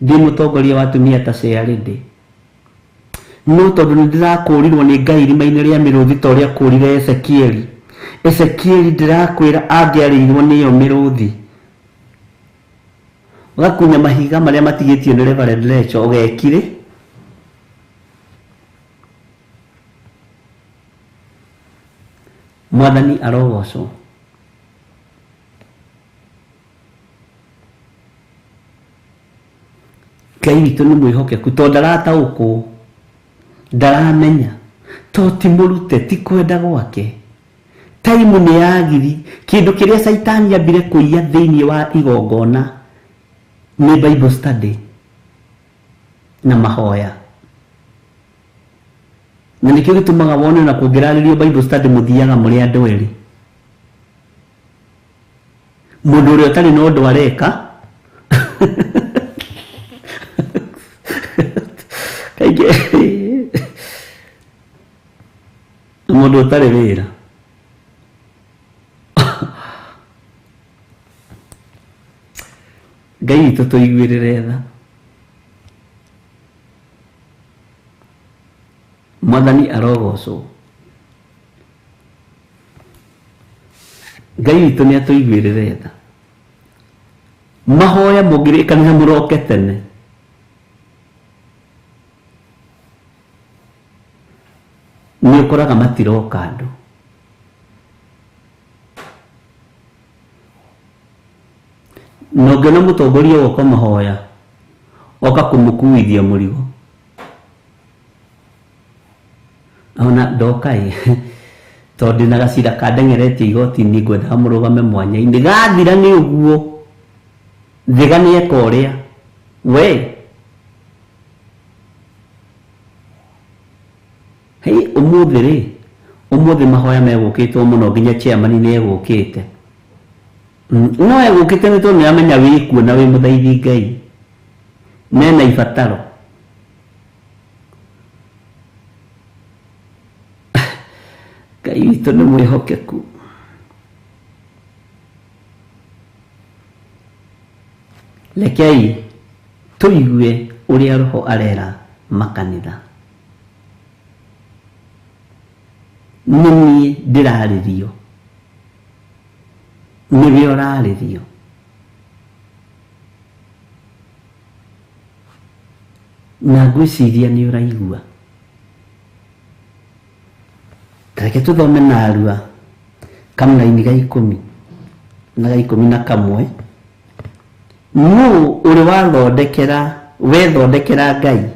Ndĩ mũtongoria wa atumia ta Chairlady. No tondũ nĩ ndĩrakũũrirwo nĩ Ngai irima-inĩ rĩa mĩrũthi ta ũrĩa akũũrire Ezekieli. Ezekieli ndĩrakwĩra angĩarĩirwo nĩyo mĩrũthi. Ũgakunya mahiga marĩa matigĩtio nĩ Reverend Lecho ũgekire. Mwathani arogocwo. Ngai witũ nĩ mwĩhokeku tondũ ndarataũkwo, ndaramenya, to ti mũrute, ti kwenda gwake. Taimu nĩ yagiri, kĩndũ kĩrĩa Caitani ambire kũiya thĩinĩ wa igongona nĩ Bible study na mahoya. Na nĩkĩo gĩtũmaga wone na kũngĩrarĩrio Bible study mũthiaga mũrĩ andũ erĩ. Mũndũ ũrĩa ũtarĩ na ũndũ areka kaingĩ mũndũ ũtarĩ wĩra. Ngai witũ tũiguĩrĩre tha. Mwathani arogocwo. Ngai witũ nĩ atũiguĩrĩre tha. Mahoya mũngĩrĩkanĩra mũroke tene. Nĩ ũkoraga matiroka andũ. Na ũngĩona mũtongoria woka mahoya oka kũmũkuithia mũrigo. Ona ndoka ĩ tondũ ndĩna gacira kandengeretie igoti-inĩ ngwendaga mũrũgame mwanya-inĩ gathira nĩ ũguo thiga nĩ eka ũrĩa we. Hei ũmũthĩ rĩ, ũmũthĩ mahoya megũkĩtwo mũno nginya chairman nĩ egũkĩte. No egũkĩte nĩ tondũ nĩamenya wĩkuo na wĩ mũthaithi Ngai. Mena ibataro. Ngai witũ nĩ mwĩhokeku. Rekei tũigue ũrĩa Roho arera makanitha. Nĩ niĩ ndĩrarĩrio, nĩwe ũrarĩrio. Na ngwĩciria nĩ ũraigua. Reke tũthome na arua kamũraini ga 10 na ga 11. Nũũ ũrĩ wathondekera wethondekera Ngai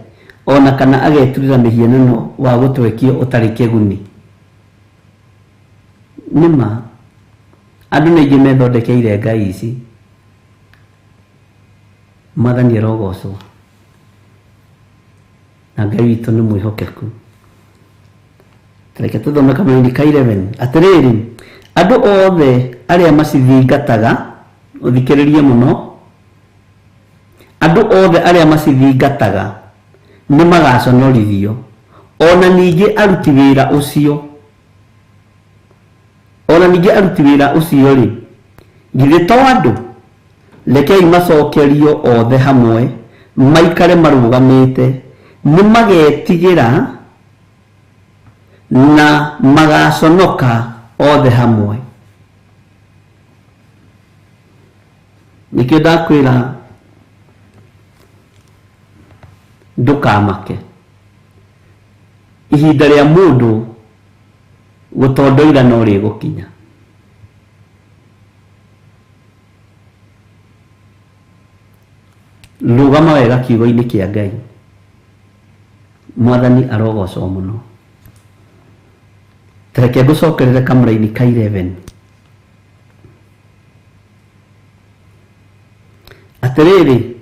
ona kana ageturĩra mĩhianano wa gũtwekio ũtarĩ kĩguni? Nĩ ma andũ nĩ aingĩ methondekeire Ngai ici. Mwathani arogocwo. Na Ngai witũ nĩ mwĩhokeku. Reke tũthome kamũraini ka 11. Atĩrĩrĩ, andũ othe arĩa macithingataga, ũthikĩrĩrie mũno, andũ othe arĩa macithingataga nĩ magaconorithio, ona ningĩ aruti wĩra ũcio, ona ningĩ aruti wĩra ũcio rĩ, githĩ to andũ? Rekei macokerio othe hamwe, maikare marũgamĩte, nĩ magetigĩra na magaconoka othe hamwe. Nĩkĩo ndakwĩra ndũkamake. Ihinda rĩa mũndũ gũtondoira no rĩgũkinya. Rũgama wega kiugo-inĩ kĩa Ngai. Mwathani arogocwo mũno. Reke ngũcokerere kamũraini ka 11. Atĩrĩrĩ,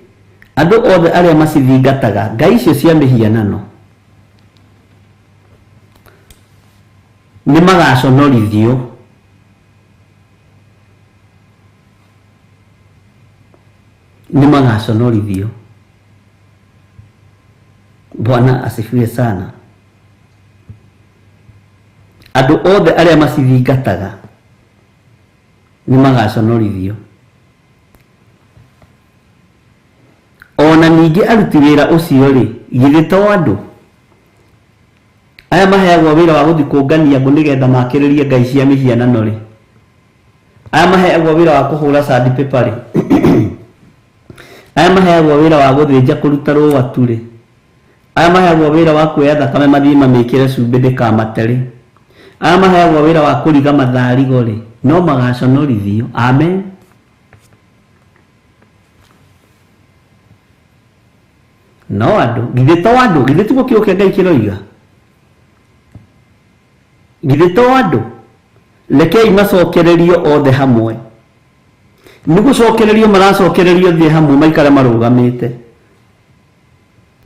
andũ othe arĩa macithingataga ngai icio cia mĩhianano nĩ magaconorithio, nĩ magaconorithio. Bwana asifiwe sana. Andũ othe arĩa macithingataga nĩ magaconorithio. Ona ningĩ aruti wĩra ũcio rĩ, githĩ to andũ? Aya maheagwo wĩra wa gũthiĩ kũngania ngũ nĩgetha makĩrĩrie ngai cia mĩhianano rĩ. Aya maheagwo wĩra wa kũhũra sandpaper rĩ. Aya maheagwo wĩra wa gũthĩnja kũruta rũa tu rĩ. Aya maheagwo wĩra wa kuoya thakame mathiĩ mamĩkĩre cumbĩ ndĩkamate rĩ. Aya maheagwo wĩra wa kũriga matharigo rĩ, no magaconorithio. Amen. No andũ, githĩ to andũ, githĩ tiguo kiugo kĩa Ngai kĩroiga? Githĩ to andũ? Rekei macokererio othe hamwe. Nĩ gũcokererio maracokererio thĩ hamwe maikare marũgamĩte.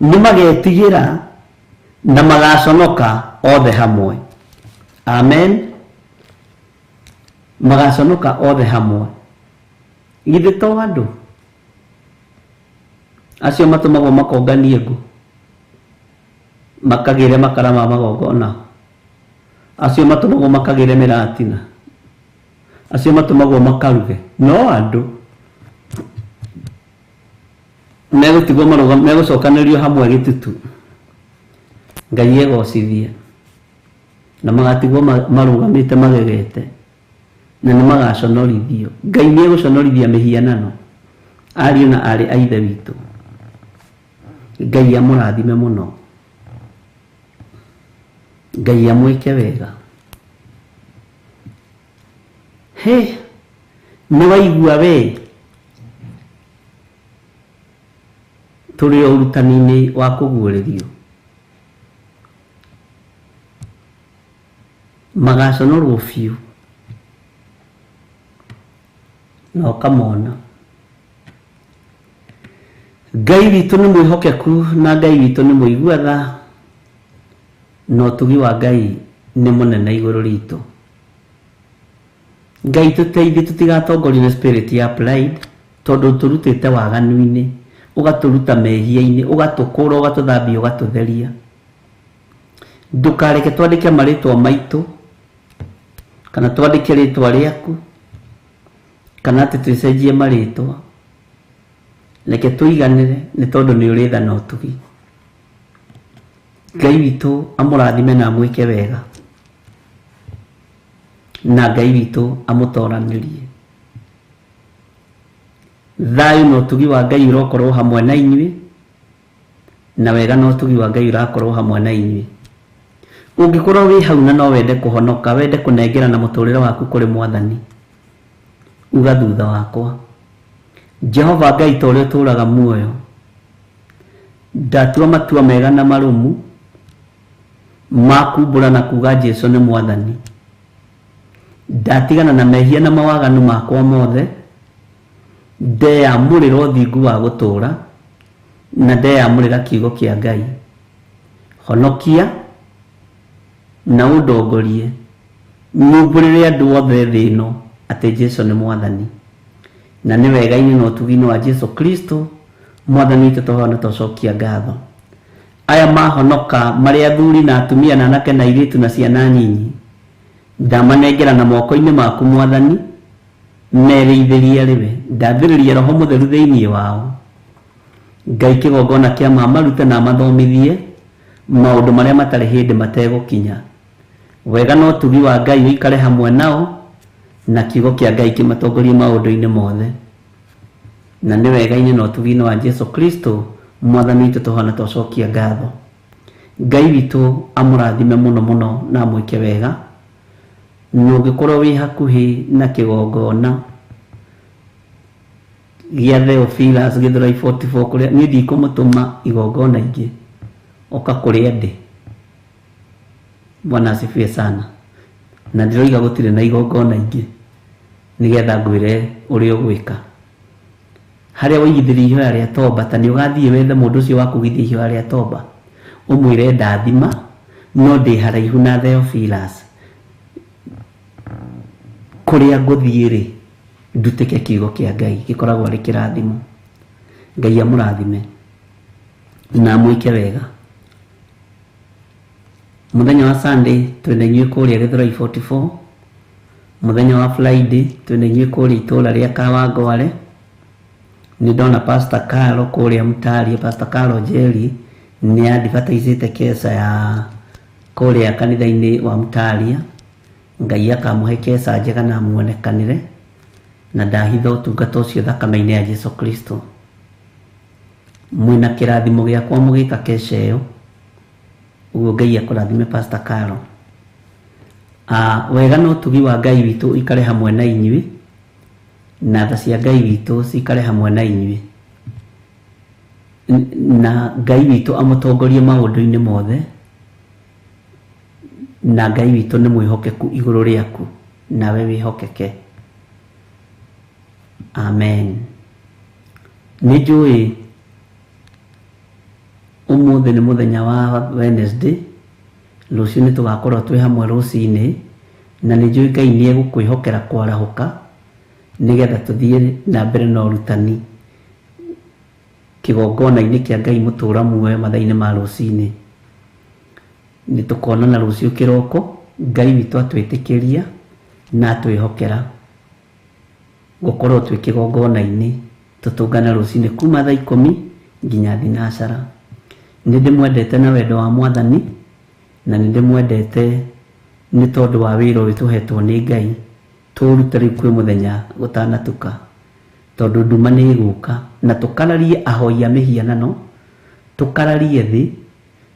Nĩ magetigĩra na magaconoka othe hamwe. Amen. Magaconoka othe hamwe. Githĩ to andũ? Acio matũmagwo makonganie ngũ, makagĩre makara ma magongona. Acio matũmagwo makagĩre mĩratina. Acio matũmagwo makaruge. No andũ megũtigwo megũcokanĩrio hamwe gĩtutu. Ngai egocithie. Na magatigwo marũgamĩte magegete. Na nĩ magaconorithio. Ngai nĩ egũconorithia mĩhianano. Ariũ na aarĩ a Ithe witũ. Ngai amũrathime mũno. Ngai amwĩke wega. He, nĩ waigua we tũrĩ o ũrutani-inĩ wa kũguũrĩrio. Magaconorwo biũ na ũkamona. Ngai witũ nĩ mwĩhokeku na Ngai witũ nĩ mũigua tha, na ũtugi wa Ngai nĩ mũnene igũrũ ritũ. Ngai tũteithie tũtigatongorio nĩ spirit ya pride, tondũ tũrutĩte waganu-inĩ, ũgatũruta mehia-inĩ, ũgatũkũra, ũgatũthambia, ũgatũtheria. Ndũkareke twandĩke marĩtwa maitũ kana twandĩke rĩtwa rĩaku kana atĩ twĩcenjie marĩtwa. Reke tũiganĩre nĩ tondũ nĩ ũrĩ tha na ũtugi. Ngai witũ amũrathime na amwĩke wega. Na Ngai witũ amũtoranĩrie. Thayũ na ũtugi wa Ngai ũrokorwo hamwe na inyuĩ, na wega na ũtugi wa Ngai ũrakorwo hamwe na inyuĩ. Ũngĩkorwo wĩ hau na no wende kũhonoka, wende kũnengera na mũtũrĩre waku kũrĩ Mwathani, uga thutha wakwa, Jehova Ngai ta ũrĩa ũtũũraga muoyo, ndatua matua mega na marũmu ma kumbũra na kuga Jesu nĩ Mwathani. Ndatigana na mehia na mawaganu makwa mothe, ndeyamũrĩra ũthingu wa gũtũũra na ndeyamũrĩra kiugo kĩa Ngai. Honokia na ũndongorie, nyumbũrĩre andũ othe thĩ ĩno atĩ Jesu nĩ Mwathani. Na nĩ wega-inĩ na ũtugi-inĩ wa Jesu Kristo Mwathani witũ tũhoya na tũcokia ngatho. Aya mahonoka marĩ athuri na atumia na anake na airĩtu na ciana nyinyi, ndamanengera na moko-inĩ maku Mwathani, merĩithĩrie rĩwe, ndathĩrĩria Roho Mũtheru thĩinĩ wao. Ngai kĩgongona kĩa ma marute na mathomithie maũndũ marĩa matarĩ hĩndĩ mategũkinya. Wega na ũtugi wa Ngai ũikare hamwe nao, na kiugo kĩa Ngai kĩmatongorie maũndũ-inĩ mothe. Na nĩ wega-inĩ na ũtugi-inĩ wa Jesu Kristo Mwathani witũ tũhoya na tũcokia ngatho. Ngai witũ amũrathime mũno mũno na amwĩke wega. Na ũngĩkorwo wĩ hakuhĩ na kĩgongona gĩa Theophilus Gĩthũrai 44 kũrĩa niĩ ndikũmũtũma igongona ingĩ, ũka kũrĩa ndĩ. Bwana asifiwe sana. Na ndĩroiga gũtirĩ na igongona ingĩ nĩgetha ngwĩre ũrĩa ũgwĩka. Harĩa waigithĩria ihoya rĩa tomba, ta nĩ ũgathiĩ wethe mũndũ ũcio wa kũgithia ihoya rĩa tomba, ũmwĩre ndathima no ndĩ haraihu na Theophilus, kũrĩa ngũthiĩ rĩ ndutĩke kiugo kĩa Ngai gĩkoragwo arĩ kĩrathimo. Ngai amũrathime na amwĩke wega. Mũthenya wa Sunday twĩna inyuĩ kũrĩa Gĩthũrai 44. Mũthenya wa Friday twĩna inyuĩ kũrĩa itũũra rĩa Kawangware. Nĩ ndona Pastor Carlo kũrĩa Mtaria, Pastor Carlo Njeri nĩ advertisĩte keca ya Kũrĩa kanitha-inĩ wa Mutaria. Ngai akamũhe keca njega na amuonekanĩre, na ndahitha ũtungata ũcio thakame-inĩ ya Jesu Kristo. Mwĩna kĩrathimo gĩakwa mũgĩka keca ĩyo. Ũguo Ngai akũrathime Pastor Caro. Wega na ũtugi wa Ngai witũ ikare hamwe na inyuĩ, na tha cia Ngai witũ cikare hamwe na inyuĩ, na Ngai witũ amũtongorie maũndũ-inĩ mothe, na Ngai witũ nĩ mwĩhokeku igũrũ rĩaku, nawe wĩhokeke. Amen. Nĩ njũĩ ũmũthĩ nĩ mũthenya wa Wednesday, rũciũ nĩ tũgakorwo twĩ hamwe rũcinĩ, na nĩ njũĩ Ngai nĩ egũkwĩhokera kwarahũka nĩgetha tũthiĩ na mbere na ũrutani kĩgongona-inĩ kĩa Ngai mũtũra muoyo mathaa-inĩ ma rũcinĩ. Nĩ tũkonana rũciũ kĩroko, Ngai witũ atwĩtĩkĩria na atwĩhokera gũkorwo twĩ kĩgongona-inĩ, tũtũngane rũcinĩ kuma thaa 10 nginya thinacara. Nĩ ndĩmwendete na wendo wa Mwathani, na nĩ ndĩmwendete nĩ tondũ wa wĩra ũyũ tũhetwo nĩ Ngai, tũũrute rĩu kwĩ mũthenya gũtanatuka, tondũ nduma nĩ ĩgũka, na tũkararie ahoi a mĩhianano, tũkararie thĩ,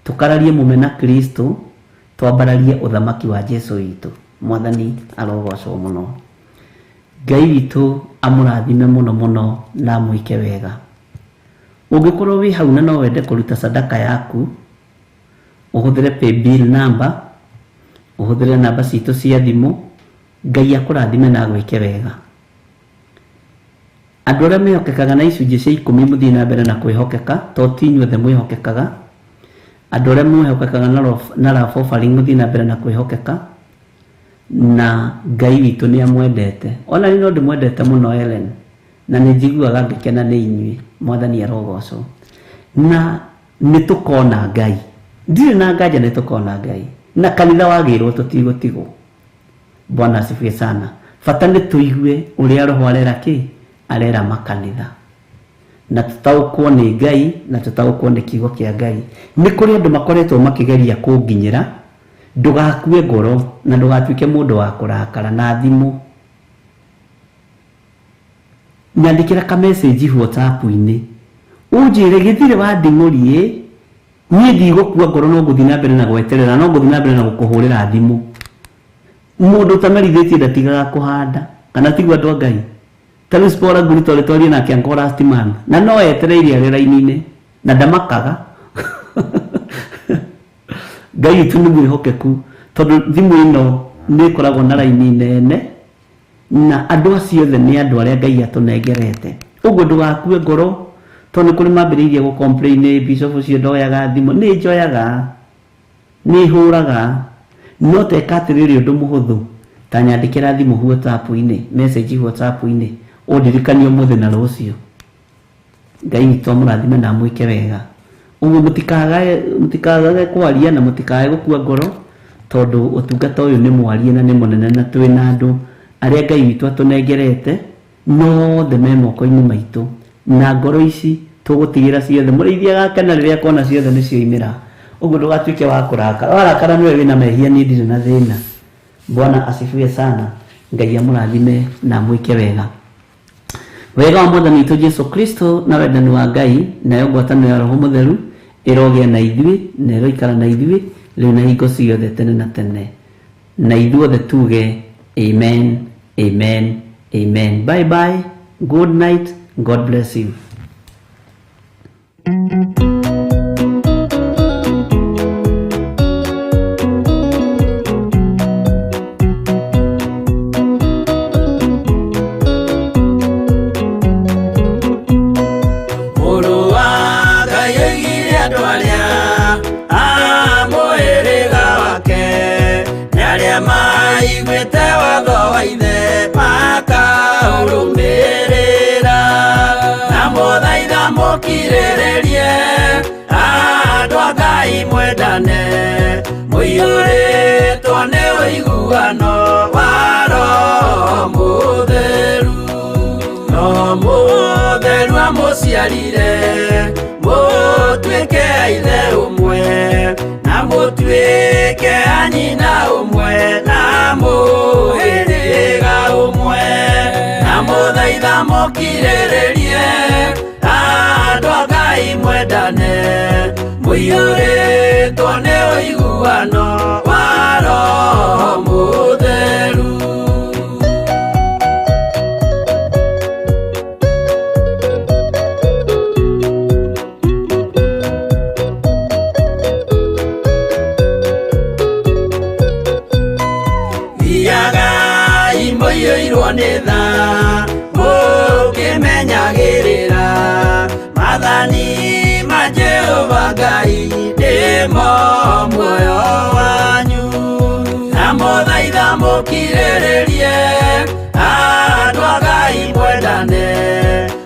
tũkararie mũmena Kristo, twambararie ũthamaki wa Jesu witũ. Mwathani arogocwo mũno. Ngai witũ amũrathime mũno mũno na amwĩke wega. Ũngĩkorwo wĩ hau na no wende kũruta sadaka yaku, ũhũthĩre paybill number, ũhũthĩre namba citũ cia thimũ, Ngai akũrathime na agwĩke wega. Andũ arĩa mehokekaga na icunjĩ cia 10 mũthiĩ na mbere na kwĩhokeka, to ti inyuothe mwĩhokekaga. Andũ arĩa mwĩhokekaga na love offering mũthiĩ na mbere na kwĩhokeka, na Ngai witũ nĩ amwendete. Ona niĩ no ndĩmwendete mũno Ellen, na nĩ njiguaga ngĩkena nĩ inyuĩ. Mwathani arogocwo. Na nĩ tũkona Ngai. Ndirĩ na nganja nĩ tũkona Ngai. Na kanitha wagĩrwo tũtigũtigwo. Bwana asifiwe sana. Bata nĩ tũigue ũrĩa Roho arera kĩ? Arera makanitha. Na tũtaũkwo nĩ Ngai, na tũtaũkwo nĩ kiugo kĩa Ngai. Nĩ kũrĩ andũ makoretwo makĩgeria kũnginyĩra, ndũgakue ngoro na ndũgatuĩke mũndũ wa kũrakara na thimũ. Nyandĩkĩra ka message WhatsApp-inĩ, ũnjĩre gĩthire wa nding'ũri ĩ, niĩ ndigũkua ngoro, no ngũthiĩ na mbere na gweterera, no ngũthiĩ na mbere na gũkũhũrĩra thimũ. Mũndũ ũtamerithĩtie ndatigaga kũhanda, kana tiguo andũ a Ngai? Ta rĩu Spora Nguru twarĩ twarie nake Uncle Last Man, na no etereire arĩ raini-inĩ na ndamakaga. Ngai witũ nĩ mwĩhokeku, tondũ thimũ ĩno nĩ ĩkoragwo na raini nene, na andũ acio othe nĩ andũ arĩa Ngai atũnengerete. Ũguo ndũgakue ngoro, tondũ nĩ kũrĩ mambĩrĩirie gũ complain, bishop ũcio ndoyaga thimũ. Nĩ njoyaga, nĩ hũraga, no teka atĩrĩrĩ ũndũ mũhũthũ, ta nyandĩkĩra thimũ WhatsApp-inĩ, message WhatsApp-inĩ, ũndirikanie ũmũthĩ na rũciũ. Ngai witũ amũrathime na amwĩke wega. Ũguo mũtikagage kwaria na mũtikage gũkua ngoro, tondũ ũtungata ũyũ nĩ mwarie na nĩ mũnene, na twĩna andũ arĩa Ngai witũ atũnengerete, nothe me moko-inĩ maitũ, na ngoro ici tũgũtigĩra ciothe. Mũrĩithi agakena rĩrĩa akona ciothe nĩ cioimĩra. Ũguo ndũgatuĩke wa kũrakara. Warakara nĩwe wĩna mehia, niĩ ndirĩ na thĩna. Bwana asifiwe sana. Ngai amũrathime na amwĩke wega. Wega wa Mwathani witũ Jesu Kristo na wendani wa Ngai nayo ngwatanĩro ya Roho Mũtheru ĩrogĩa na ithuĩ na ĩroikara na ithuĩ rĩu na hingo ciothe tene na tene. Na ithuothe tuge amen, amen, amen. Bye bye, good night, God bless you. Mũrũ wa Ngai oigire andũ arĩa a mũhĩrĩga wake nĩ arĩa maiguĩte watho wa ithe makaũrũmĩrĩra, na mũthaitha mũkirĩrĩrie andũ a Ngai mwendane, mũiyũrĩtwo nĩ ũiguano wa Roho Mũtheru. Roho Mũtheru amũciarire mũtuĩke Mũtuĩke a ithe ũmwe na mũtuĩke a nyina ũmwe na mũhĩrĩga ũmwe na mũthaitha mũkirĩrĩrie andũ a Ngai mwendane mũiyũrĩtwo nĩ ũiguano wa Roho Mũtheru. Thiagai mũiyũirwo nĩ tha mũkĩmenyagĩrĩra maathani ma Jehova Ngai nĩmo muoyo wanyu na mũthaitha mũkirĩrĩrie andũ a Ngai mwendane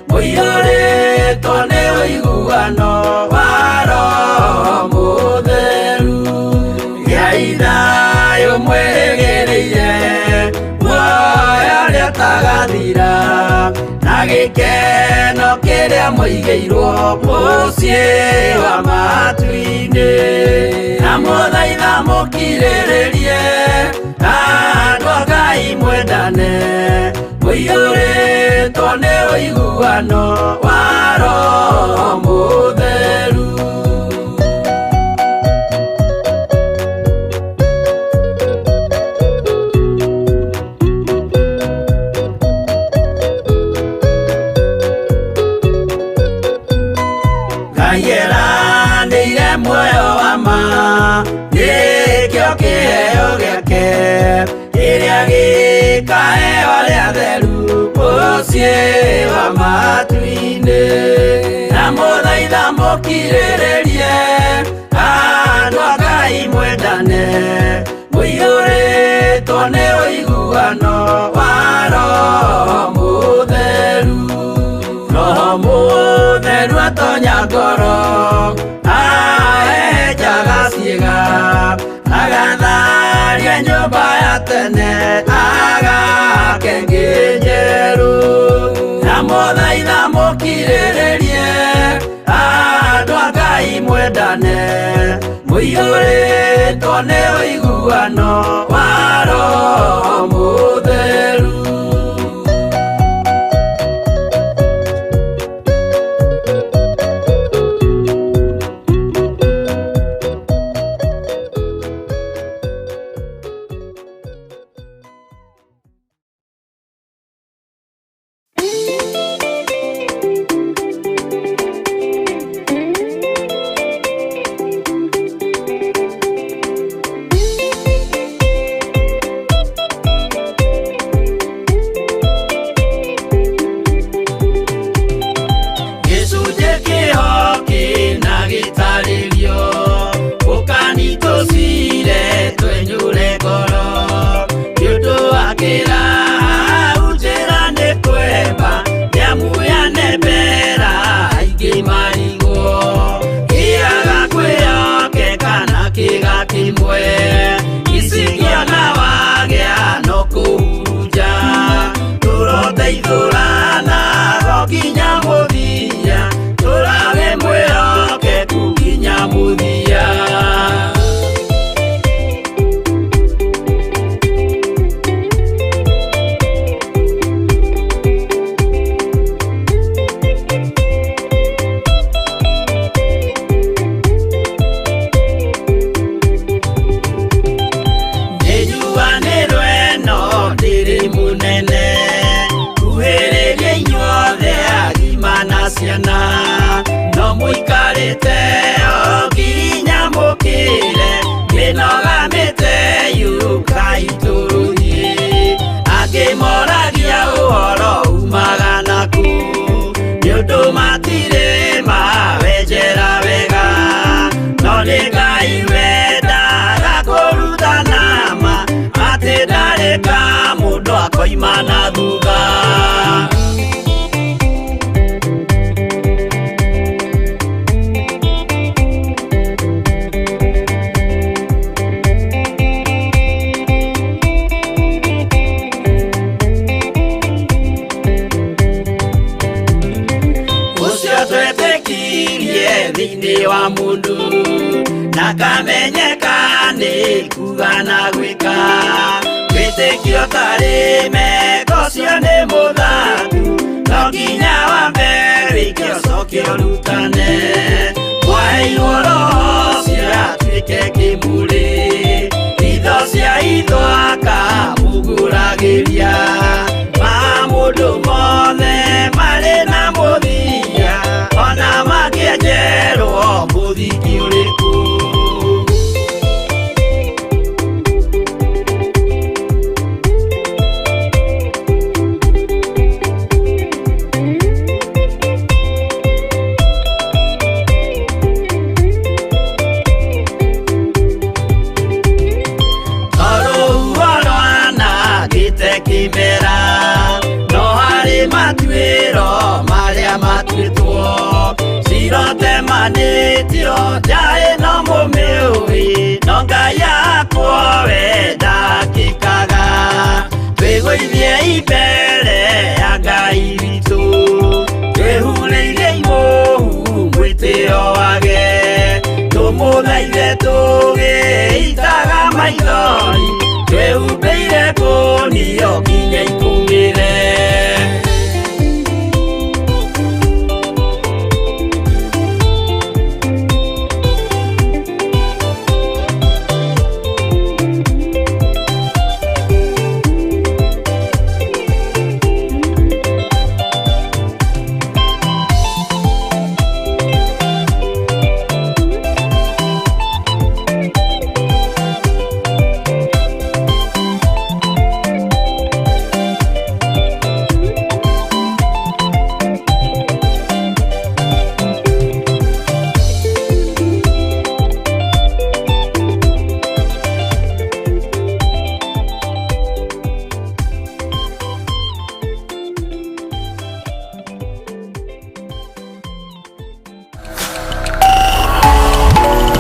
mũiyũrĩtwo nĩ ũiguano wa Roho Mũtheru. Gĩai thayũ mwĩrĩgĩrĩire muoyo ũrĩa ũtagathira na gĩkeno kĩrĩa mũigĩirwo mũciĩ wa matu-inĩ na mũthaitha mũkirĩrĩrie andũ a Ngai mwendane mũiyũrĩtwo nĩ ũiguano wa Roho Mũtheru. Ngai eranĩire muoyo wa ma nĩkĩo kĩheo gĩake kĩrĩa gĩkaheo arĩa atheru mũciĩ wa matu-inĩ na mũthaitha mũkirĩrĩrie andũ a Ngai mwendane mũiyũrĩtwo nĩ ũiguano wa Roho Mũtheru. Roho Mũtheru atonya ngoro ahehenjaga ciĩga agatharia nyũmba ya tene agaka ĩngĩ njerũ na mũthaitha mũkirĩrĩrie andũ a Ngai mwendane mũiyũrĩtwo nĩ ũiguano wa Roho Mũtheru. Gĩcunjĩ kĩho kĩna gĩtarĩrio ũkani tũcire twenyũre ngoro nĩ ũndũ wa kĩraha njĩra nĩ kwemba nĩamu yanembera aingĩ marigwo kĩaga kwĩhokeka na kĩga kĩmwe icingĩona wagĩa no kũhurunja tũroteithũrana go nginya mũthia tũrage mwĩhokeku nginya mũthia. Nĩnjuanĩrwo ĩno ndĩrĩ mũnene kuhĩrĩria inyuothe agima na ciana no mũikarĩte o nginya mũkĩre mĩnoga mĩte yũkai tũrũthiĩ angĩ moragia ũhoro umaga naku nĩ ũndũ matirĩ mawenjera wega no nĩ Ngai wendaga kũrutana ma atĩ ndarĩ ka mũndũ akoima na thutha. Thĩinĩ wa mũndũ na kamenyeka nĩ kuga na gwĩka wĩtĩkio tarĩ meko cio nĩ mũthaku no nginya wambe wĩke ũcoke ũrutane mwaheirwo roho ũcio atuĩke kĩmũrĩ itho cia itho akamũgũragĩria ma mũndũ mothe marĩ na mũthia ona mangĩenjerwo mũthingi ũrĩkũ. Kimera no harĩ matuĩro marĩa matuĩtwo cirotemanĩtio njaĩ no mũmĩũĩ no Ngai yakwo we ndakĩkaga twĩgũithie imbere ya Ngai witũ twĩhurĩirie imũhu mwĩtĩo wage tũmũthaithe tũgĩitaga maithori twĩhumbĩire kũnio nginya ikũmbĩ.